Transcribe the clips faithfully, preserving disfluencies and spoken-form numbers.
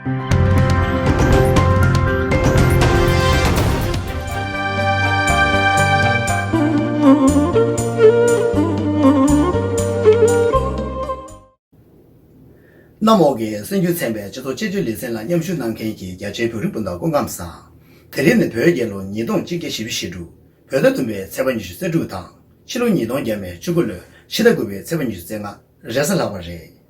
གནམ་འོག་གི་གསར་འགྱུར་ཚན་པའི་སྤྱི་ཚོགས་དཔྱད་བརྗོད་ལེ་ཚན་ལ་མཉམ་ཞུགས་གནང་མཁན་གྱི་རྒྱ་ཆེའི་བོད་རིགས་སྤུན་ཟླ་སྐུ་ཁམས་བཟང་། དེ་རིང་ནི་བོད་རྒྱལ་ལོ་ཉིས་སྟོང་གཅིག་བརྒྱ་བཞི་བཅུ་ཞེ་དྲུག་བོད་ཟླ་བདུན་པའི་ཚེས་པ་ཉི་ཤུ་རྩ་དྲུག་དང་། ཕྱི་ལོ་ཉིས་སྟོང་བརྒྱ་མེད་བཅུ་དགུ་ལོའི་ཕྱི་ཟླ་དགུ་པའི་ཚེས་པ་ཉི་ཤུ་རྩ་ལྔ་རེས་གཟའ་ལྷག་པ་རེད།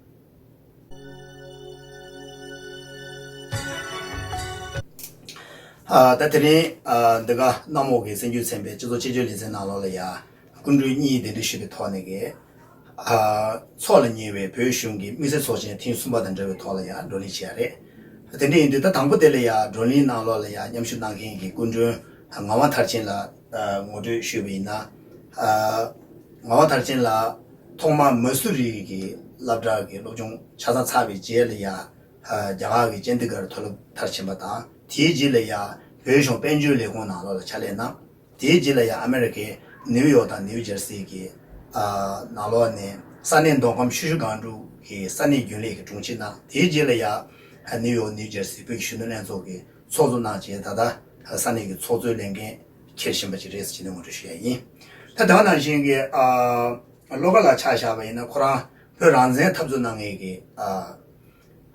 ཨ། ད་དེ་རིང་ཨ་འདི་ག་གནམ་འོག་གི་གསར་འགྱུར་ཚན་པའི་སྤྱི་ཚོགས་དཔྱད་བརྗོད་ལེ་ཚན་ནང་ལོགས་ལ་ཡ། སྐུ་མགྲོན་གཉིས་གདན་འདྲེན་ཞུས་པའི་ཐོག་ནས་ཀྱི་ཨ་འཚོགས་ལ་ཉེ་བའི་བོད་གཞུང་གི་དམིགས་བསལ་ཚོགས་ཆེན་ཐེངས་གསུམ་པ་དང་འབྲེལ་བའི་ཐོག་ལ་ཡང་བགྲོ་གླེང་བྱས་ཡ་རེད། དེ་འདྲ་ཡིན་དུས་ད་དང་པོ་དེ་ལ་ཡང་བགྲོ་གླེང་ནང་ལོགས་ལ་ཡང་མཉམ་ཞུགས་གནང་མཁན་གྱི་སྐུ་མགྲོན་ངག་དབང་མཐར་ཕྱིན་ལགས་ངོ་སྤྲོད་ཞུས་པ་ཡིན་ན། ཨ་ངག་དབང་མཐར་ཕྱིན་ལགས་ཐོག་མར་མ་སུ་རི་གི་སློབ་གྲྭ་གི་སློབ་སྦྱོང་ཆ་ཚང་ཚར་བའི་རྗེས་ལ་ཡང་ཨ་རྒྱ་གར་གྱི་ཅན་དི་གར་མཐོ་སློབ་མཐར་ཕྱིན་པ་དང་། དེའི་རྗེས་ལ་ཡང་བོད་གཞུང་དཔལ་འབྱོར་ལས་ཁུངས་ནང་ལོགས་ལ་ཕྱག་ལས་གནང་། དེའི་རྗེས་ལ་ཡང་ཨ་མེ་རི་ཁའི་ནིའུ་ཡོག་དང་ནིའུ་ཇར་སི་གི་ཨ་ནང་ལོགས་ནས་ས་གནས་མདོ་ཁམས་ཆུ་བཞི་སྒང་དྲུག་གི་ས་གནས་རྒྱུན་ལས་ཀྱི་དྲུང་ཆེ་གནང་། དེའི་རྗེས་ལ་ཡང་ནིའུ་ཡོག་ནིའུ་ཇར་སི་བོད་ཀྱི་གཞོན་ནུ་ལྷན་ཚོགས་ཀྱི་ཚོགས་གཙོ་གནང་རྗེས་ད་ལྟ་ས་གནས་ཀྱི་ཚོགས་གཙོའི་ལས་འགན་འཁྱེར་བཞིན་པ་ཅིག་རེད་ཟེར་ནས་ངོ་སྤྲོད་ཞུ་ཡ་ཡིན། ད་དེ་ནང་བཞིན་གྱི་ཨ་བློ་དགའ་ལགས་ཆ་བཞག་པ་ཡིན་ན་ཁོ་རང་བོད་རང་བཙན་འཐབ་རྩོད་གནང་མཁན་གྱི་ཨ་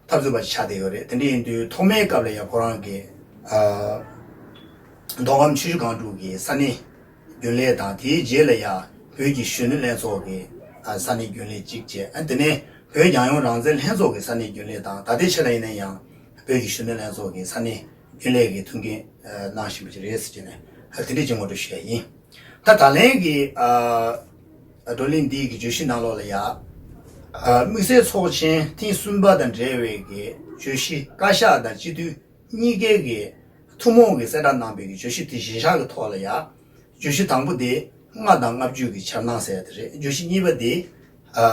འཐབ་རྩོད་པ་ཆགས་བསྡད་ཡོད་རེད། དེ་འདྲ་ཡིན་དུས་ཐོག་མའི་སྐབས་ལ་ཡང་ཁོ་རང་གིས་ཨ་མདོ་ཁམས་ཆུ་བཞི་སྒང་དྲུག་གི་ས་གནས་རྒྱུན་ལས་དང་། དེའི་རྗེས་ལ་ཡང་བོད་ཀྱི་གཞོན་ནུ་ལྷན་ཚོགས་ཀྱི་ཨ་ས་གནས་རྒྱུན་ལས་གཅིག་བྱས། ཨ་དེ་ནས་བོད་རྒྱལ་ཡོངས་རང་བཙན་ལྷན་ཚོགས་ཀྱི་ས་གནས་རྒྱུན་ལས་དང་། ད་ལྟའི་ཆ་ལ་ཡིན་ན་ཡང་བོད་ཀྱི་གཞོན་ནུ་ལྷན་ཚོགས་ཀྱི་ས་གནས་རྒྱུན་ལས་ཀྱི་ཐུགས་འགན་ཨ་གནང་བཞིན་པ་ཅིག་རེད་ཟེར་གྱི་ནས་ཨ་དེ་འདྲ་ཅིག་ངོ་སྤྲོད་ཞུ་ཡ་ཡིན། ད་ད་ལན་གྱི་ཨ་བགྲོ་གླེང་འདིའི་གི་བརྗོད་གཞི་ནང་ལོགས་ལ་ཡ། ཨ་དམིགས་བསལ་ཚོགས་ཆེན་ཐེངས་གསུམ་པ་དང་འབྲེལ་བའི་གི་བརྗོད་གཞི་བཀའ་ཤག་དང་སྤྱི་འཐུས་གཉིས་ཀའི་གི་ཐུན་མོང་གི་གསལ་བསྒྲགས་གནང་པའི་གི་བརྗོད་གཞི་དེ་གཞིར་བཞག་གི་ཐོག་ལ་ཡ། བརྗོད་གཞི་དང་པོ་དེ་ལྔ་དང་ལྔ་བཅུ་གི་འཆར་སྣང་ཟེར་ཡ་དེ་རེད། བརྗོད་གཞི་གཉིས་པ་དེ་ཨ་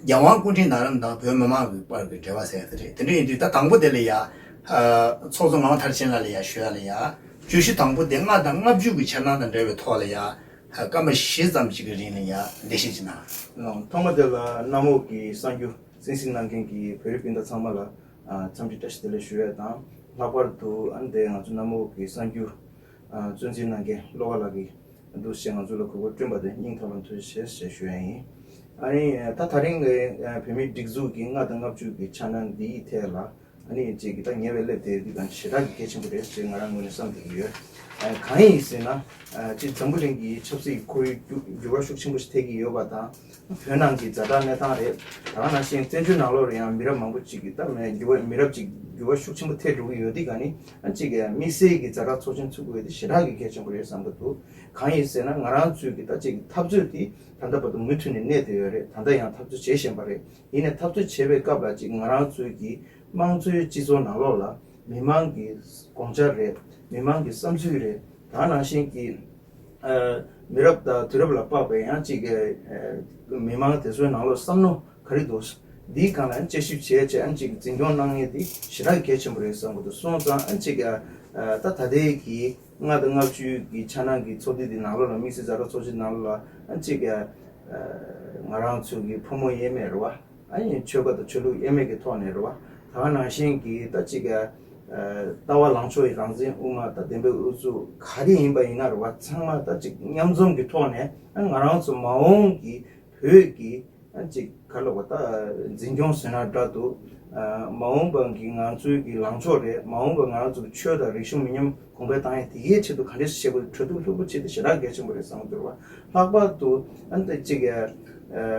རྒྱལ་དབང་སྐུ་ཕྲེང་ན་རིམ་དང་བོད་མི་མང་གི་བར་གྱི་འབྲེལ་བ་ཟེར་ཡ་དེ་རེད། དེ་འདྲ་ཡིན་དུས་ད་དང་པོ་དེ་ལ་ཡ། ཨ་ཚོགས་གཙོ་ངག་དབང་མཐར་ཕྱིན་ལགས་ལ་ཡ་ཞུ་ཡ་ལ་ཡ། བརྗོད་གཞི་དང་པོ་དེ་ལྔ་དང་ལྔ་བཅུ་གི་འཆར་སྣང་དང་འབྲེལ་བའི་ཐོག་ལ་ཡ། ཨ་སྐར་མ་བཞི་ཙམ་ཞིག་གི་རིང་ལ་ཡ་འགྲེལ་བཤད་ཅིག་གནང་། ཐོག་མ་དེ་ལ་གནམ་འོག་གི་གསར་འགྱུར་གསན་གཟིགས་གནང་མཁན་གྱི་བོད་རིགས་སྤུན་ཟླ་ཚང་མ་ལ་ཨ་འཚམས་འདྲི་བཀྲ་ཤིས་བདེ་ལེགས་ཞུ་ཡ་དང་། ལྷག་པར་དུ་ཨ་ནི་དེ་ང་ཚོ་གནམ་འོག་གི་གསར་འགྱུར་ཨ་གཙོ་འཛིན་གནང་མཁན་བློ་དགའ་ལགས་ཀྱིས་འདུག་སེ་ང་ཚོ་ལ་གོ་སྐབས་བསྐྲུན་པ་དེ་སྙིང་ཐག་པ་ནས་ཐུགས་རྗེ་ཆེ་ཞེས་ཞུ་ཡ་ཡིན། ཨ་ནི་ད་ད་རིང་གི་ཨ་བོད་མིའི་སྒྲིག་འཛུགས་ཀྱི་ལྔ་དང་ལྔ་བཅུ་གི་འཆར་སྣང་འདིའི་ཐད་ལ་ཨ་ནི་ཅིག་གི་ད་ཉེ་བའི་སླེབས་དེ་འདི་དང་ཞེ་དྲག་གི་གལ་ཆེན་པོ་རེད་ཅེས་ང་རང་ངོས་ནས་བསམ་བསྡད་ཀྱི་ཡོད། ཨ་གང་ཡིན་ཟེར་ན་ཨ་ཅིག་འཛམ་བུ་གླིང་གི་ཆབ་སྲིད་ཀྱི་ཁོར་ཡུག་འགྱུར་བ་ཤུགས་ཆེན་པོ་ཞིག་ཐེབས་ཀྱི་ཡོད་པ་དང་། བོད་ནང་གི་ཛ་དྲག་གནས་སྟངས་རེད། ད་ག་ནང་བཞིན་བཙན་བྱོལ་ནང་ལོགས་ལ་ཡང་མི་རབས་མང་པོ་ཅིག་གིས་ད་མེད་འགྱུར་བ་མི་རབས་ཅིག་འགྱུར་བ་ཤུགས་ཆེན་པོ་ཐེབས་འགྲོ་གི་ཡོད་དུས་ག་ནི་ཨ་ཅིག་དམིགས་བསལ་གྱི་ཛ་དྲག་ཚོགས་ཆེན་ཚུགས་དགོས་དེ་ཞེ་དྲག་གི་གལ་ཆེན་པོ་རེད་བསམ་གྱི་འདུག་གང་ཡིན་ཟེར་ན་ང་རང་ཚོའི་གི་ད་ཅིག་འཐབ་རྩོད་དེ་ད་ལྟ་བར་དུ་མུ་མཐུད་ནས་གནས་བསྡད་ཡོད་རེད། ད་ལྟ་ཡང་འཐབ་རྩོད་བྱེད་བཞིན་པ་རེད། ཡིན་ནའི་འཐབ་རྩོད་བྱེད་པའི་སྐབས་ལ་ཅིག་ང་རང་ཚོའི་གི་དམངས་གཙོའི་སྤྱི་ཚོགས་ནང་ལོགས་ལ་མི་མང་གི་དགོངས་འཆར་རེད། མི་མང་གི་བསམ་ཚུལ་རེད། ད་ག་ནང་བཞིན་གྱི་ཨ་མི་རབས་དང་དུས་རབས་ལ་དཔག་པའི་ཡང་ཅིག་ཨ་མི་མང་དེ་ཚོའི་ནང་ལོགས་བསམ་བློ་ག་རེ་འདུག་འདིའི་སྒང་ལ་དཔྱད་ཞིབ་བྱས་བྱས་ཨ་ཅིག་འཛིན་སྐྱོང་གནང་མཁན་དེ་ཞེ་དྲག་གལ་ཆེན་པོ་རེད་བསམ་གྱི་འདུག་སོང་ཙང་ཨ་ཅིག་ཨ་ད་ད་ལྟའི་གི་ལྔ་དང་ལྔ་བཅུ་གི་འཆར་སྣང་གི་ཚོགས་འདུ་འདི་ནང་ལོགས་ལ་དམིགས་བསལ་ཛ་དྲག་ཚོགས་ཆེན་ནང་ལོགས་ལ་ཨ་ཅིག་ཨ་ང་རང་ཚོ་གི་ཕོ་མོ་དབྱེར་མེད་རེད་བ། ཨ་ནི་ཆོལ་ཁ་དང་ཆོས་ལུགས་དབྱེར་མེད་ཀྱི་ཐོག་ནས་རེད་བ། ད་ག་ནང་བཞིན་གྱི་ད་ཅིག་ཨ་ལྟ་བ་ལངས་ཕྱོགས་ཡི་རང་བཙན་དབུ་མ་ད་བདེན་པའི་ཨུ་ཚུགས་ག་རེ་ཡིན་པ་ཡིན་ན་རེད་བ། ཚང་མ་ད་ཅིག་མཉམ་འཛོམས་ཀྱི་ཐོག་ནས་ཨ་ང་རང་ཚོ་མ་འོངས་ཀྱི་བོད་ཀྱི་ཨ་ཅིག་ག་ལ་བ་ད་འཛིན་སྐྱོང་ཟེར་ན་འདྲ་འདུག་ཨ་མ་འོངས་པ་གི་ང་ཚོའི་གི་ལངས་ཕྱོགས་རེད། མ་འོངས་པ་ང་རང་ཚོ་གི་ཆོས་དང་རིག་གཞུང་མི་ཉམས་གོང་འཕེལ་བཏང་ཡས་དེ་གའི་ཆེད་དུ་ག་འདྲས་བྱེད་དགོས་གྲོས་བསྡུར་ལྷུག་པོ་བྱེད་དེ་ཞེ་དྲག་གལ་ཆེན་པོ་རེད་བསམ་གྱི་འདུག་རེད་བ། ལྷག་པར་དུ་ཨ་ནི་ད་ཅིག་ཨ་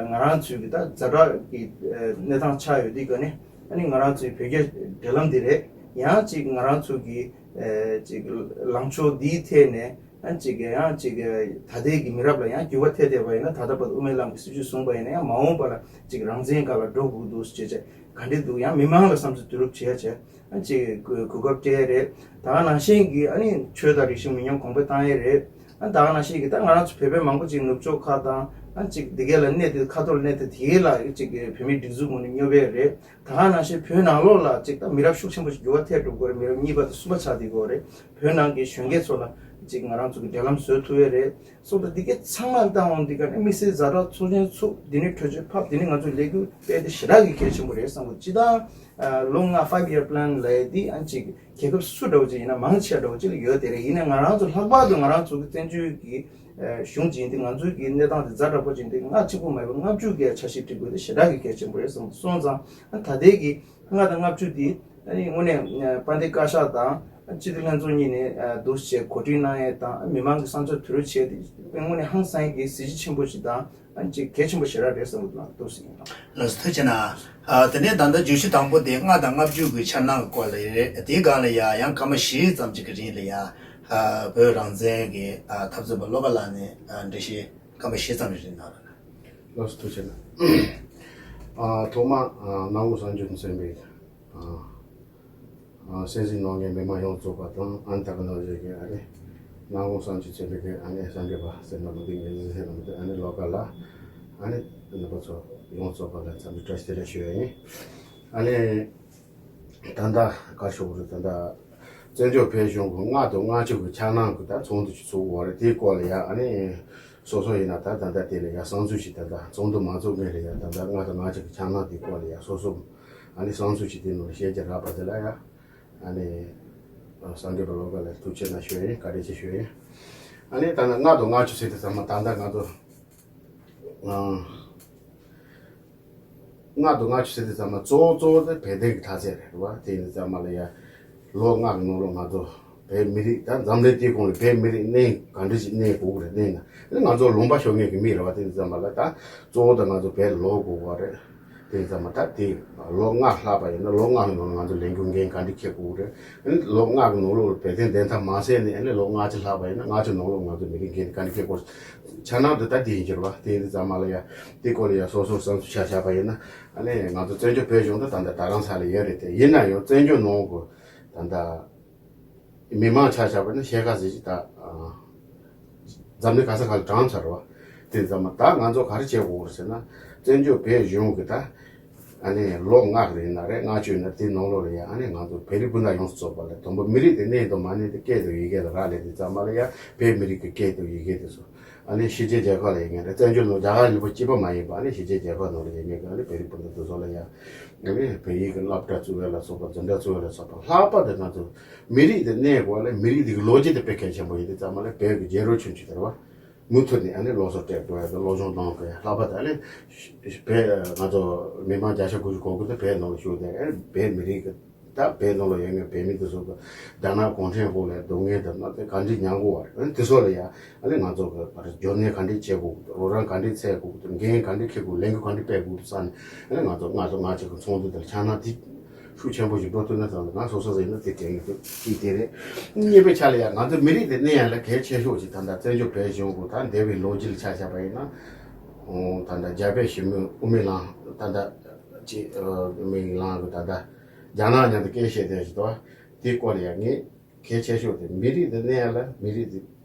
ང་རང་ཚོའི་གི་ད་ཛ་དྲག་གི་ཨ་གནས་སྟངས་ཆགས་ཡོད་དུས་ཀ་ནས་ཨ་ནི་ང་རང་ཚོའི་བོད་རྒྱ་འབྲེལ་ལམ་འདི་རེད། ཡང་ཅིག་ང་རང་ཚོ་གི་ཨ་ཅིག་ལངས་ཕྱོགས་འདིའི་ཐད་ནས་ཨ་ཅིག་ཡང་ཅིག་ད་ལྟའི་གི་མི་རབས་ལ་ཡང་འགྱུར་བ་ཐེབས་བསྡད་པ་ཡིན་ན། ད་ལྟ་བར་དུ་དབུ་མའི་ལམ་གྱི་སྲིད་བྱུས་བཟུང་པ་ཡིན་ན་ཡང་མ་འོངས་པ་ལ་ཅིག་རང་བཙན་སྒང་ལ་འགྲོ་དགོས་འདུག་ཅེས་བྱས་ག་འདྲས་འདུག་ཡང་མི་མང་ལ་བསམ་ཚུལ་བསྡུ་རུབ་བྱས་བྱས། ཨ་ཅིག་གོ་གོ་སྐབས་སྤྲད་ཡས་རེད། ད་ག་ནང་བཞིན་གྱི་ཨ་ནི་ཆོས་དང་རིག་གཞུང་མི་ཉམས་གོང་འཕེལ་བཏང་ཡས་རེད། ཨ་ད་ག་ནང་བཞིན་གྱི་ད་ང་རང་ཚོ་བོད་པའི་མང་པོ་ཅིག་ནུབ་ཕྱོགས་ཁག་དང་ཨ་ཅིག་འདི་གའི་ལ་གནས་དེ་ཁ་ཐོར་གནས་དེ་དེའི་ལ་ཅིག་བོད་མིའི་སྒྲིག་འཛུགས་ངོས་ནས་སྙོབ་ཡས་རེད། ད་ག་ནང་བཞིན་བོད་ནང་ལོགས་ལ་ཅིག་ད་མི་རབས་ཤུགས་ཆེན་པོ་ཞིག་འགྱུར་བ་ཐེབས་འགྲོ་གི་རེད། མི་རབས་གཉིས་པ་དང་གསུམ་པ་ཆགས་བསྡད་ཀྱི་རེད། བོད་ནང་གི་གཞོན་སྐྱེས་ཚོ་ལ་ ཅིག་ང་རང་ཚོ་གི་འབྲེལ་ལམ་བཟོ་ཐུབ་ཡས་རེད་གསུངས་ཏེ། འདི་གའི་ཚང་མ་བཏང་འོང་འདི་ག་ནི་དམིགས་བསལ་ཛ་དྲག་ཚོགས་ཆེན་ཚུགས་འདི་ནས་གྲོས་ཆོད་ཕབ་འདི་ནས་ང་ཚོ་ལས་འགུལ་སྤེལ་ཏེ་ཞེ་དྲག་གི་གལ་ཆེན་པོ་རེད་བསམ་གི། སྤྱིར་བཏང་ལོ་ལྔ་five year plan ལབ་ཡས་འདི་ཨ་ཅིག་རྒྱལ་ཁབ་སུ་འདྲ་བོ་ཅིག་ཡིན་ན་མང་ཆེ་བ་འདྲ་བོ་ཅིག་ལ་ཡོད་དེ་རེད། ཡིན་ན་ང་རང་ཚོ་ལྷག་པར་དུ་ང་རང་ཚོ་གི་བཙན་བྱོལ་གི་གཞུང་ཅིག་ཡིན་དུས་ང་ཚོའི་གི་གནས་སྟངས་དེ་ཛ་དྲག་པོ་ཅིག་ཡིན་དུས་ལྔ་གཅིག་པོ་མ་ཡིན་པར་ལྔ་བཅུ་གི་འཆར་གཞི་སྒྲིག་དགོས་དེ་ཞེ་དྲག་གི་གལ་ཆེན་པོ་རེད་བསམ་སོང་ཙང་། ད་ལྟའི་གི་ལྔ་དང་ལྔ་བཅུ་དེ་ཨ་ནི་དངོས་གནས་དཔལ་ལྡན་བཀའ་ཤག་དང་སྤྱི་འཐུས་ལྷན་ཚོགས་གཉིས་ནས་འདུག་བྱས་གོ་སྒྲིག་གནང་ཡས་དང་མི་མང་གི་བསམ་ཚུལ་བསྡུ་རུབ་བྱས་ཏེ་དངོས་གནས་ཧང་སང་གི་གཟི་བརྗིད་ཆེན་པོ་ཞིག་དང་ཨ་ནི་གལ་ཆེན་པོ་ཞེ་དྲག་རེད་བསམ་གི་འདུག་ཟེར་ཡིན། ལགས་སོ་ཐུགས་རྗེ་གནང་། ཨ་དེ་ནས་ད་ལྟ་བརྗོད་གཞི་དང་པོ་དེ་ལྔ་དང་ལྔ་བཅུ་གི་འཆར་སྣང་གི་སྐོར་ལ་རེད། དེའི་སྒང་ལ་ཡ་ཡང་སྐར་མ་བཞི་ཙམ་ཅིག་གི་རིང་ལ་ཡ་ཨ་བོད་རང་བཙན་གྱི་ཨ་འཐབ་རྩོད་པ་བློ་དགའ་ལགས་ནས་ཨ་འགྲེལ་བཤད་སྐར་མ་བཞི་ཙམ་ཞིག་གནང་རོགས་གནང་། ལགས་སོ་ཐུགས་རྗེ་གནང་། ཨ་ཐོག་མར་ཨ་གནམ་ལོ་གསར་འགྱུར་མཚོན་པའི་ཨ་ཨ་སྲིད་འཛིན་ནོར་ངའི་མི་མང་ཡོངས་རྫོགས་པ་དང་ཨ་ནི་ད་ག་ནང་བཞིན་གྱི་ཨ་ནི་གནམ་ལོ་གསར་འགྱུར་མཚོན་པའི་གི་ཨ་ནི་སངས་རྒྱས་པ་ཟེར་ན་མི་འདུག་ངེད་ཚོ་ཟེར་ན་མི་འདུག་ཨ་ནི་བློ་དགའ་ལགས་ཨ་ནི་རྣམ་པ་ཚོ་ཡོངས་རྫོགས་པ་ལ་འཚམས་འདྲི་བཀྲ་ཤིས་བདེ་ལེགས་ཞུ་ཡ་ཡིན། ཨ་ནི་ད་ལྟ་བཀའ་ཤོག་རེད། ད་ལྟ་བཙན་བྱོལ་བོད་གཞུང་གི་ལྔ་དང་ལྔ་བཅུ་གི་འཆར་སྣང་གི་ད་ཚོགས་འདུ་ཞིག་ཚོགས་ཡོད་རེད། དེའི་སྐོར་ལ་ཡ་ཨ་ནི་སོ་སོ་ཡིན་ན་ད་ད་ལྟ་དེ་ལ་ཡ་བསམ་ཚུལ་ཞིག་ད་ལྟ་ཚོགས་འདུ་མ་ཚོགས་སྔོན་ལ་ཡ་ད་ལྟ་ལྔ་དང་ལྔ་བཅུ་གི་འཆར་སྣང་དེའི་སྐོར་ལ་ཡ་སོ་སོ་ཨ་ནི་བསམ་ཚུལ་ཞིག་དེ་ནང་ལ་བཤད་རྒྱུ་རག་པ་དེ་ལ་ཡ་ཨ་ནི་སངས་རྒྱས་པ་བློ་དགའ་ལགས་ཐུགས་རྗེ་གནང་ཞུ་ཡ་ཡིན། བཀའ་དྲིན་ཆེ་ཞུ་ཡ་ཡིན། ཨ་ནི་ད་ལྟ་ལྔ་དང་ལྔ་བཅུ་ཟེར་དུས་ཙམ་པ་ད་ལྟ་ང་ཚོ་ཨ། ལྔ་དང་ལྔ་བཅུ་ཟེར་དུས་ཙམ་པ་གཙོ་བོ་གཙོ་བོ་དེ་བོད་དོན་གྱི་མཐའ་ཚད་རེད་བ། དེ་ཡིན་དུས་ཙམ་པ་ལ་ཡ་ལོ་ལྔ་གི་ནང་ལོགས་ང་ཚོ་བོད་མི་རིགས་ད་འཛམ་གླིང་འདིའི་གོང་ལ་བོད་མི་རིགས་གནས་ག་འདྲ་ཞིག་གནས་དགོས་ཀྱི་རེད། གནས་ན་ང་ཚོ་ལུང་པ་ཤོར་མཁན་གྱི་མི་རེད་བ། དེ་ཡིན་དུས་ཙམ་པ་ལ་ད་གཙོ་བོ་ད་ང་ཚོ་བོད་ལོག་དགོས་པ་རེད། དེ་ཡིན་དུས་ཙམ་པ་ད་དེ་ལོ་ལྔ་ལྷག་པ་ཡིན་ན་ལོ་ལྔ་གི་ནང་ལ་ང་ཚོ་ལས་འགུལ་འགན་ག་འདྲ་འཁྱེར་དགོས་ཀྱི་རེད། ལོ་ལྔ་གི་ནང་ལོགས་ལ་བོད་དོན་བདེན་མཐའ་མ་གསལ་ནས་ལོ་ལྔ་བཅུ་ལྷག་པ་ཡིན་ན་ལྔ་བཅུ་ནང་ལོགས་ང་ཚོ་མི་རིགས་འགན་ག་འདྲ་འཁྱེར་དགོས། འཆར་སྣང་དེ་ད་དེ་ཡིན་གྱི་རེད་བ། དེ་ཡིན་དུས་ཙམ་པ་ལ་ཡ་དེ་སྐོར་ལ་ཡ་སོ་སོ་བསམ་ཚུལ་ཆ་བཞག་པ་ཡིན་ན་ཨ་ནི་ང་ཚོ་བཙན་བྱོལ་བོད་གཞུང་དུ་ད་ལྟ་རྡ་རམ་ས་ལ་ཡོད་རེད་དེ། ཡིན་ན་ཡང་བཙན་བྱོལ་ནང་གི་ད་ལྟ་མི་མང་ཆ་བཞག་པ་ཡིན་ན་ཤེས་ག་ཟེར་གྱི་ད་འཛམ་གླིང་ག་ས་ག་ལ་གྲངས་ཚར་བ། དེ་ཙམ་མ་ད་ང་ཚོ་ག་རེ་བྱེད་དགོས་རེད་ཟེར་ན། བཙན་བྱོལ་བོད་གཞུང་གི་ད་ཨ་ནི་ལོ་ལྔ་གི་རིང་ན་རེད། ལྔ་བཅུ་ན་དེ་ནང་ལོགས་ལ་ཡ་ཨ་ནི་ང་ཚོ་བོད་རིགས་སྤུན་ཟླ་ཡོངས་སུ་རྫོགས་པ་ལ་དང་པོ་མི་རིགས་དེ་གནས་དང་མ་གནས་དེ་སྐད་དང་ཡི་གེ་ལ་རག་ལས་དེ་ཙམ་མ་ལ་ཡ་བོད་མི་རིགས་ཀྱི་སྐད་དང་ཡི་གེ་དེ་ཚོ་ཨ་ནི་ཕྱི་རྒྱལ་རྒྱལ་ཁབ་ལ་ཡིན་ངེས་རེད། བཙན་བྱོལ་ནང་རྒྱ་གར་ལུང་པ་གཅིག་པ་མ་ཡིན་པ་ཨ་ནི་ཕྱི་རྒྱལ་རྒྱལ་ཁབ་ནང་ལ་ཡིན་ངེས་གི་ཨ་ནི་བོད་རིགས་སྤུན་ཟླ་དེ་ཚོ་ལ་ཡ་ཨ་ནི་བོད་ཡིག་གི་སློབ་གྲྭ་བཙུགས་ཡ་ལ་སོགས་པ་འཛིན་གྲྭ་བཙུགས་ཡ་ལ་སོགས་པ་ལྷག་པར་དུ་ང་ཚོ་མི་རིགས་དེ་གནས་དགོས་ལ་མི་རིགས་དེ་གི་ལོ་རྒྱུས་དེ་དཔེ་གལ་ཆེན་པོ་ཡིན་དེ་ཙམ་མ་ལ་བོད་ཀྱི་རྒྱལ་རབས་ཆུང་ཆུང་དེ་རེད་བ། མུ་མཐུད་ནས་ཨ་ནི་སློབ་གསོ་སྤྲད་དགོས་ཡ་དང་སློབ་སྦྱོང་གཏོང་དགོས་ཡ་ལྷག་པར་དུ་ཨ་ནི་བོད་ང་ཚོ་མི་མང་བརྒྱ་ཆ་དགུ་བཅུ་གོ་དགུ་དེ་བོད་ནང་ལ་བཞུགས་ཏེ་ཨ་ནི་བོད་མི་རིགས་ཀྱི་ད་བོད་ནང་ལ་ཡོད་མཁན་བོད་མི་དེ་ཚོ་གི་རྒྱ་ནག་གུང་ཁྲན་དབང་ལ་སྡུག་བསྔལ་དང་ན་དེ་ག་འདྲས་མྱངས་དགོས་བ་རེད། ཨ་ནི་དེ་ཚོ་ལ་ཡ་ཨ་ནི་ང་ཚོ་གི་བར་སྦྱོར་ནད་ག་འདྲས་བྱེད་དགོས་འདུག་རོགས་རམ་ག་འདྲས་བྱེད་དགོས་འདུག་འགན་ག་འདྲས་འཁྱེར་དགོས་ལས་འགུལ་ག་འདྲས་སྤེལ་དགོས་འདུག་བསམ་ནས་ཨ་ནི་ང་ཚོ་ལྔ་བཅུ་ང་གཅིག་གི་ཚོགས་འདུ་དེ་ལ་འཆར་སྣང་དེ་ཤུགས་ཆེན་པོ་ཞིག་འགྲོ་ཐུབ་ན་བསམ་ནས་ང་སོ་སོ་ཟེར་ན་དེ་དྲན་གྱི་འདུག་གཅིག་དེ་རེད། གཉིས་པའི་ཆ་ལ་ཡ་ང་ཚོ་མི་རིགས་དེ་གནས་ཡ་ལ་གལ་ཆེ་ཤོས་ཅིག་ད་ལྟ་བཙན་བྱོལ་བོད་གཞུང་གི་ད་འདས་པའི་ལོ་རྒྱུས་ལ་ཆ་བཞག་པ་ཡིན་ན་ད་ལྟ་རྒྱ་བོད་ཞི་མོལ་དབུ་མའི་ལམ་ད་ལྟ་ཅིག་དབུ་མའི་ལམ་གི་ད་ལྟ་རྒྱ་ནག་མཉམ་དུ་སྐད་བཤད་བསྡད་ཞིག་འདུག་དེའི་སྐོར་ལ་ཡ་ངས་གལ་ཆེ་ཤོས་དེ་མི་རིགས་དེ་གནས་ཡ་ལ་མི་རིགས་དེ་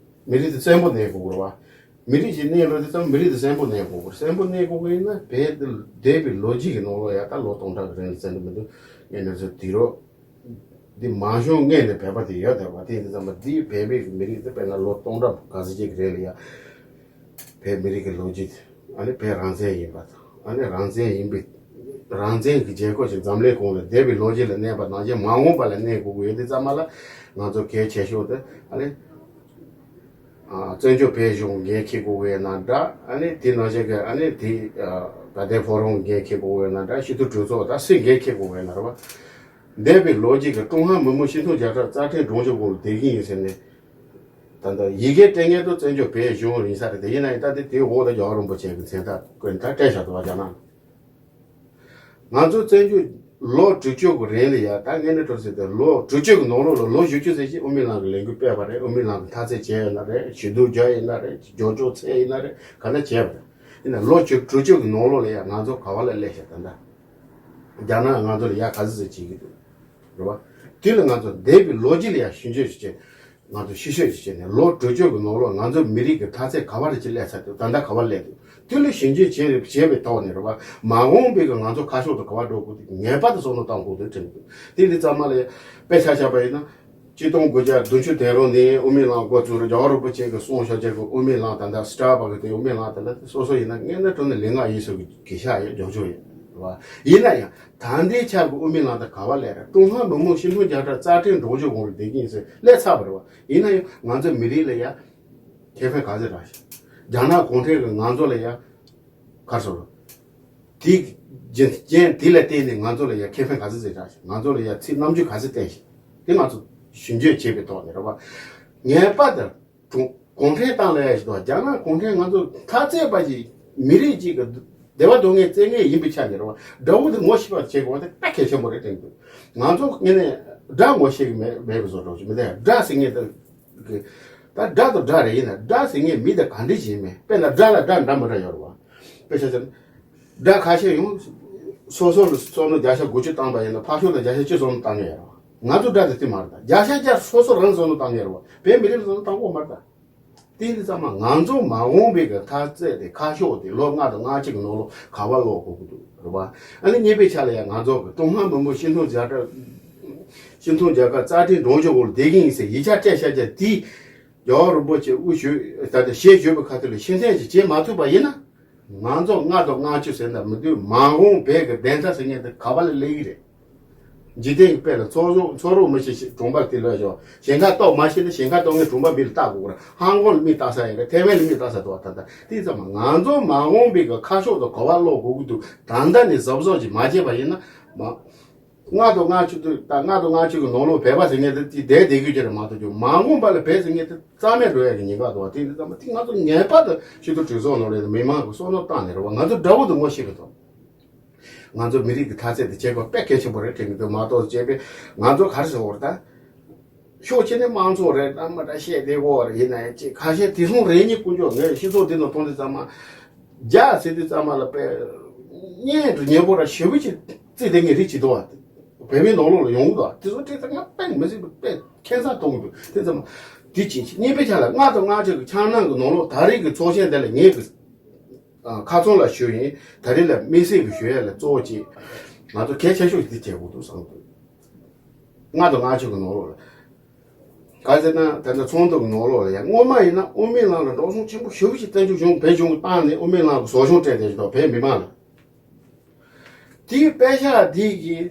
མི་རིགས་དེ་བཙན་པོ་གནས་དགོས་རེད་བ། མི་རིགས་ཤིག་གནས་ལོ་དེ་ཙམ་མི་རིགས་དེ་བཙན་པོ་གནས་དགོས་རེད། བཙན་པོ་གནས་དགོས་ཀྱི་ཡིན་ན་བོད་དེ་འདས་པའི་ལོ་རྒྱུས་ཀྱི་ནང་ལོགས་ཡ་ད་ལོ་སྟོང་ཕྲག་གི་རིང་ལ་བཙན་པོ་མི་འདུག་ངས་ནས་ཚོ་དུས་རབས་འདི་མ་བྱུང་སྔོན་ནས་བོད་པ་དེ་ཡོད་བསྡད་པ་དེ་ཡིན་དུས་ཙམ་པ་འདིའི་བོད་པའི་མི་རིགས་དེ་དཔེར་ན་ལོ་སྟོང་ཕྲག་ག་ཚོད་ཅིག་གི་རིང་ལ་ཡ་བོད་མི་རིགས་ཀྱི་ལོ་རྒྱུས་དེ་ཨ་ནི་བོད་རང་བཙན་ཡིན་པ་དང་ཨ་ནི་རང་བཙན་ཡིན་པའི་རང་བཙན་གྱི་རྒྱལ་ཁབ་ཅིག་འཛམ་གླིང་གོང་ལ་འདས་པའི་ལོ་རྒྱུས་ལ་གནས་པ་ནང་བཞིན་མ་འོངས་པ་ལ་གནས་དགོས་ཀྱི་ཡོད་དུས་ཙམ་པ་ལ་ང་ཚོ་གལ་ཆེ་ཤོས་དེ་ཨ་ནི་ཨ་བཙན་བྱོལ་བོད་གཞུང་འགན་འཁྱེར་དགོས་ཀྱི་ཡོད་ན་འདྲ། ཨ་ནི་དེ་ནང་བཞིན་གྱི་ཨ་ནི་དེ་ཨ་དགའ་ལྡན་ཕོ་རོམ་འགན་འཁྱེར་དགོས་ཀྱི་ཡོད་ན་འདྲ། སྤྱི་འཐུས་གྲོས་ཚོགས་ད་སུས་འགན་འཁྱེར་དགོས་ཀྱི་ཡོད་ན་རེད་བ། འདས་པའི་ལོ་རྒྱུས་ཀྱི་ཀྲུང་ཧྭ་མི་དམངས་སྤྱི་མཐུན་རྒྱལ་ཁབ་རྩ་ཁྲིམས་སྒྲོམ་གཞི་འོག་ལ་བསྡད་ཀྱི་ཡིན་ཟེར་ནས། ད་ལྟ་ཡི་གེ་སྤྲད་མཁན་དུ་བཙན་བྱོལ་བོད་གཞུང་ཡིན་ས་རེད་དེ། ཡིན་ན་ཡང་ད་ལྟ་དེའི་འོག་ལ་རྒྱལ་བ་རིན་པོ་ཆེ་གི་མཚན་རྟགས་བཀོད་ནས་ད་སྤྲད་བཞག་འདུག་བ་རྒྱ་ནག་ང་ཚོ་བཙན་བྱོལ་ལོ་དྲུག་ཅུ་གི་རིང་ལ་ཡ་ད་ངས་ནས་གྲོས་ཟེར་ཏེ་ལོ་དྲུག་ཅུ་གི་ནང་ལོགས་ལ་ལོ་བཞི་བཅུ་ཙམ་ཞིག་དབུ་མའི་ལམ་གི་ལས་འགུལ་སྤེལ་བ་རེད། དབུ་མའི་ལམ་གི་མཐའ་གསལ་བྱས་ཡོད་ན་རེད། ཞུ་གཏུག་རྒྱག་ཡིན་ན་རེད། རྒྱབ་སྐྱོར་འཚོལ་ཡིན་ན་རེད། ག་འདྲ་བྱས་པ་རེད། ཡིན་ན་ལོ་བཅུ་དྲུག་ཅུ་གི་ནང་ལོགས་ལ་ཡ་ང་ཚོ་ག་བ་ལ་སླེབས་ཤག་ད་ལྟ་རྒྱ་ནག་ང་ཚོ་ལ་ཡ་ག་ཚོད་ཙམ་བྱེད་ཀྱི་འདུག་རེད་བ། དེ་ལ་ང་ཚོ་འདས་པའི་ལོ་རྒྱུས་ལ་ཡ་ཞིབ་འཇུག་ཞིག་བྱས། ང་ཚོ་ཕྱི་བཤོལ་ཞིག་བྱས་ནས་ལོ་དྲུག་ཅུ་གི་ནང་ལོགས་ང་ཚོ་མི་རིགས་ཀྱི་མཐའ་ཚད་ག་བ་རེ་ཅིག་སླེབས་ཚར་འདུག་ད་ལྟ་ག་བ་སླེབས་འདུག་དེ་ལ་ཞིབ་འཇུག་བྱས་བྱས་པའི་ཐོག་ནས་རེད་བ། མ་འོངས་པའི་གི་ང་ཚོ་ཁ་ཕྱོགས་དེ་ག་བ་འགྲོ་དགོས་དེ་ངེས་པར་དུ་བསམ་བློ་གཏོང་དགོས་དེ་དྲན་འདུག་དེ་འདི་ཚང་མ་ལ་དཔེ་ཆ་བཞག་པ་ཡིན་ན། ཆིག་སྟོང་དགུ་བརྒྱ་བདུན་ཅུ་དོན་རེ་ནས་དབུ་མའི་ལམ་འགོ་བཙུགས་རེད། རྒྱལ་བ་རིན་པོ་ཆེ་གིས་གསུངས་བཞག་ཅིག་གི་དབུ་མའི་ལམ་ད་ལྟ་སི་ཊར་བ་གི་དེ་དབུ་མའི་ལམ་ད་ལྟ་སོ་སོ་ཡིན་ན་སྔོན་ན་གྲོང་ནས་ལུས་ངག་ཡིད་གསུམ་གྱི་གུས་ཞབས་ཡོད། རྒྱབ་སྐྱོར་ཡོད་རེད་བ། ཡིན་ན་ཡང་ད་ལྟའི་ཆར་གྱི་དབུ་མའི་ལམ་དེ་ག་བ་སླེབས་རེད། ཀྲུང་ཧྭ་མི་དམངས་སྤྱི་མཐུན་རྒྱལ་ཁབ་རྩ་ཁྲིམས་སྒྲོམ་གཞི་འོག་ལ་བསྡད་ཀྱི་ཡིན་ཟེར་སླེབས་ཚར་བ་རེད་བ། ཡིན་ན་ཡང་ང་ཚོ་མི་རིགས་ལ་ཡ་ཁེ་ཕན་ག་ཚོད་རག་ཤག་རྒྱ་ནག་གུང་ཁྲན་གྱིས་ང་ཚོ་ལ་ཡ་ག་རེ་ཟེར། དེའི་རྒྱུ་རྐྱེན་དེ་ལ་བརྟེན་ནས་ང་ཚོ་ལ་ཡ་ཁེ་ཕན་ག་ཚོད་ཅིག་རག་ཤག་ང་ཚོ་ལ་ཡ་ཚིག་རྣམ་འགྱུར་ག་ཚོད་བསྟན་ཤག་དེ་ང་ཚོ་ཞིབ་འཇུག་བྱེད་པའི་ཐོག་ནས་རེད་བ། ངེས་པར་དུ་གུང་གུང་ཁྲན་ཏང་ལ་ཡ་ཞིག་དང་རྒྱ་ནག་གུང་ཁྲན་ང་ཚོ་ཐ་ཚད་པ་ཞིག་མི་རིགས་གཅིག་གི་བདེ་བ་སྡུག་བསྔལ་བརྩི་མཁན་ཡིན་པའི་ཆ་ནས་རེད་བ། དགྲ་བོ་དེ་ངོ་ཤེས་པ་བྱེད་དགོས་པ་དེ་དཔེ་གལ་ཆེན་པོ་རེད་དྲན་གྱི་འདུག་ང་ཚོ་ངོས་ནས་དགྲ་ངོ་ཤེས་ཀྱི་མེད་མེད་པའི་བཟོ་འདྲ་ཞིག་མི་འདུག་དགྲ་ཟེར་མཁན་དེ། ད་དགྲ་དང་དགྲ་རེད། ཡིན་ན་དགྲ་ཟེར་མཁན་མི་དེ་ག་འདྲ་ཞིག་ཡིན་མིན། དཔེར་ན་དགྲ་ལ་དགྲ་འདྲ་མི་འདྲ་ཡོད་རེད་བ། དཔེ་ཆ་བཞག་ན། དགྲ་ཁ་ཤས་ཡོང་། སོ་སོ་ལ་བསམ་བློ་བརྒྱ་ཆ་དགུ་བཅུ་བཏང་པ་ཡིན་ན་ཕར་ཕྱོགས་ལ་བརྒྱ་ཆ་བཅུ་བསམ་བློ་བཏང་མཁན་ཡོད་རེད་བ། ང་ཚོ་དགྲ་དེ་དེ་མ་རེད། ད་བརྒྱ་ཆ་བརྒྱ་སོ་སོ་རང་བསམ་བློ་བཏང་མཁན་རེད་བ། བོད་མི་རིགས་ལ་བསམ་བློ་བཏང་དགོས་མ་རེད་ད། དེ་འདི་ཚང་མ་ང་ཚོ་མ་འོངས་པའི་གི་མཐའ་ཚད་དེ་ཁ་ཕྱོགས་དེ་ལོ་ལྔ་དང་ལྔ་གཅིག་གི་ནང་ལོགས་ག་པར་ལོག་དགོས་ཀྱི་འདུག་རེད་བ། ཨ་ནི་གཉིས་པའི་ཆ་ལ་ཡང་ང་ཚོ་གི་ཀྲུང་ཧྭ་མི་དམངས་སྤྱི་མཐུན་རྒྱལ་ཁབ། སྤྱི་མཐུན་རྒྱལ་ཁབ་རྩ་ཁྲིམས་སྒྲོམ་གཞི་འོག་ལ་བསྡད་ཀྱི་ཡིན་ཟེར་ཡིག་ཆ་སྤྲད་བཞག་རྒྱུ་དེ། རྒྱལ་བ་རིན་པོ་ཆེ་དབུ་བཞུགས་ད་ལྟ་ཞལ་བཞུགས་པའི་ཁ་ཐུག་ལ་ཕྱིར་འཐེན་ཞིག་བྱེད་མ་ཐུབ་པ་ཡིན་ན། ང་ཚོ་ལྔ་དང་ལྔ་བཅུ་ཟེར་འདྲ་མི་འདུག་མ་འོངས་བོད་ཀྱི་བདེན་མཐའ་ཟེར་མཁན་དེ་ག་པར་ལ་སླེབས་ཀྱི་རེད། འཇིག་རྟེན་གྱི་དཔེ་ལ་ཚོགས་རྫོང་ཚོགས་རོགས་མི་བྱེད་ཞེས་གྲོང་པར་དེ་ལ་ཞོག་ཞིང་ཁ་གཏོགས་མ་ཤེས་ན་ཞིང་ཁ་གཏོགས་མཁན་གྲོང་པ་མི་ལ་བལྟ་དགོས་ར། ཧང་ཀོང་ལ་མི་ལྟ་ས་ཡིན་ར། ཐའེ་ཝན་ལ་མི་ལྟ་ས་འདུག་བ། ད་ལྟ་དེ་ཙམ་མ་ང་ཚོ་མ་འོངས་པའི་གི་ཁ་ཕྱོགས་དང་ག་པར་ལོག་དགོས་ཀྱི་འདུག་ད་ལྟ་ནས་གཟབ་གཟབ་ཅིག་མ་བྱས་པ་ཡིན་ན་མ། ལྔ་དང་ལྔ་བཅུ་དུ་ད་ལྔ་དང་ལྔ་བཅུ་གི་ནང་ལོགས་བོད་པ་ཟེར་མཁན་དེ་དེ་བསྡད་བསྡད་རྒྱུ་ཅིག་རེད་མ་གཏོགས་རྒྱུ་མ་འོངས་པ་ལ་བོད་ཟེར་མཁན་དེ་རྩ་མེད་འགྲོ་ཡ་གི་ཉེན་ཁ་འདུག་བ། དེ་འདི་ཙམ་མ་དེ་ང་ཚོ་ངེས་པར་དུ་སྤྱི་འཐུས་གྲོས་ཚོགས་ནང་ལ་མི་མང་གི་བསམ་བློ་བཏང་ནས་རེད་བ། ང་ཚོ་དགྲ་བོ་དེ་ངོ་ཤེས་དགོས་འདུག་ང་ཚོ་མི་རིགས་ཀྱི་མཐའ་ཚད་དེ་བྱེད་དགོས་དཔེ་གལ་ཆེན་པོ་རེད་དྲན་གྱི་འདུག་མ་གཏོགས་བྱས་པས་ང་ཚོ་ག་རེ་ཟེར་བ་རེད་ད། ཤོག་ཆེ་ནས་དམངས་གཙོ་རེད་ད་མ་ད་བཤད་བསྡད་ཡོད་རེད། ཡིན་ན་ཡང་ཅིག་ཁ་ཤས་དེ་སོང་རེད་ཉིད་ཀུན་སྤྱོད་ངས་སྤྱི་ཚོགས་འདི་ནང་མཐོང་དུས་ཙམ་མ། རྒྱ་ཟེར་དུས་ཙམ་མ་ལ་དཔེ་སྙན་དུ་ཉེ་པོ་ར་ཞེ་པོ་ཅིག་བརྩིས་བསྡད་མཁན་རིགས་ཅིག་འདུག་བ། བོད་མིའི་ནང་ལོགས་ལ་ཡོང་གི་འདུག་བ། དེ་ཚོ་དྲིས་ཙང་ང་དཔེ་མི་སྲིད་པའི་དཔེ་ཁྱད་མཚར་གཏོང་གི་འདུག་དེ་ཙམ་མ། དེ་ཅིག་གཉིས་པའི་ཆ་ལ་ལྔ་དང་ལྔ་བཅུ་གི་འཆར་སྣང་གི་ནང་ལོགས་ད་རེས་ཀྱི་ཚོགས་ཆེན་དེ་ལ་ངས་ཀྱི་ཁ་ཚོན་ལ་ཞུ་ཡིན། ད་རེས་ལ་དམིགས་བསལ་གྱི་ཞུ་ཡས་ལ་གཙོ་བོ་གཅིག་ང་ཚོ་གལ་ཆེ་ཤོས་ཤིག་འདི་བྱེད་དགོས་འདུག་བསམ་འདུག་ལྔ་དང་ལྔ་བཅུ་གི་ནང་ལོགས་ལ། ག་ཟེར་ན་ད་ལྟ་ཚོགས་འདུ་གི་ནང་ལོགས་ལ་ཡང་སྔོན་མ་ཡིན་ན་དབུ་མའི་ལམ་ལ་འགྲོ་སོང་ཆེན་པོ་ཞེ་པོ་ཞིག་བཙན་བྱོལ་གཞུང་བོད་གཞུང་གི་བཏང་ནས་དབུ་མའི་ལམ་གྱི་ཟབ་སྦྱོང་སྤྲད་བསྡད་ཀྱི་འདུག་བོད་མི་མང་ལ། དེའི་པད་ཤག་འདི་གིས་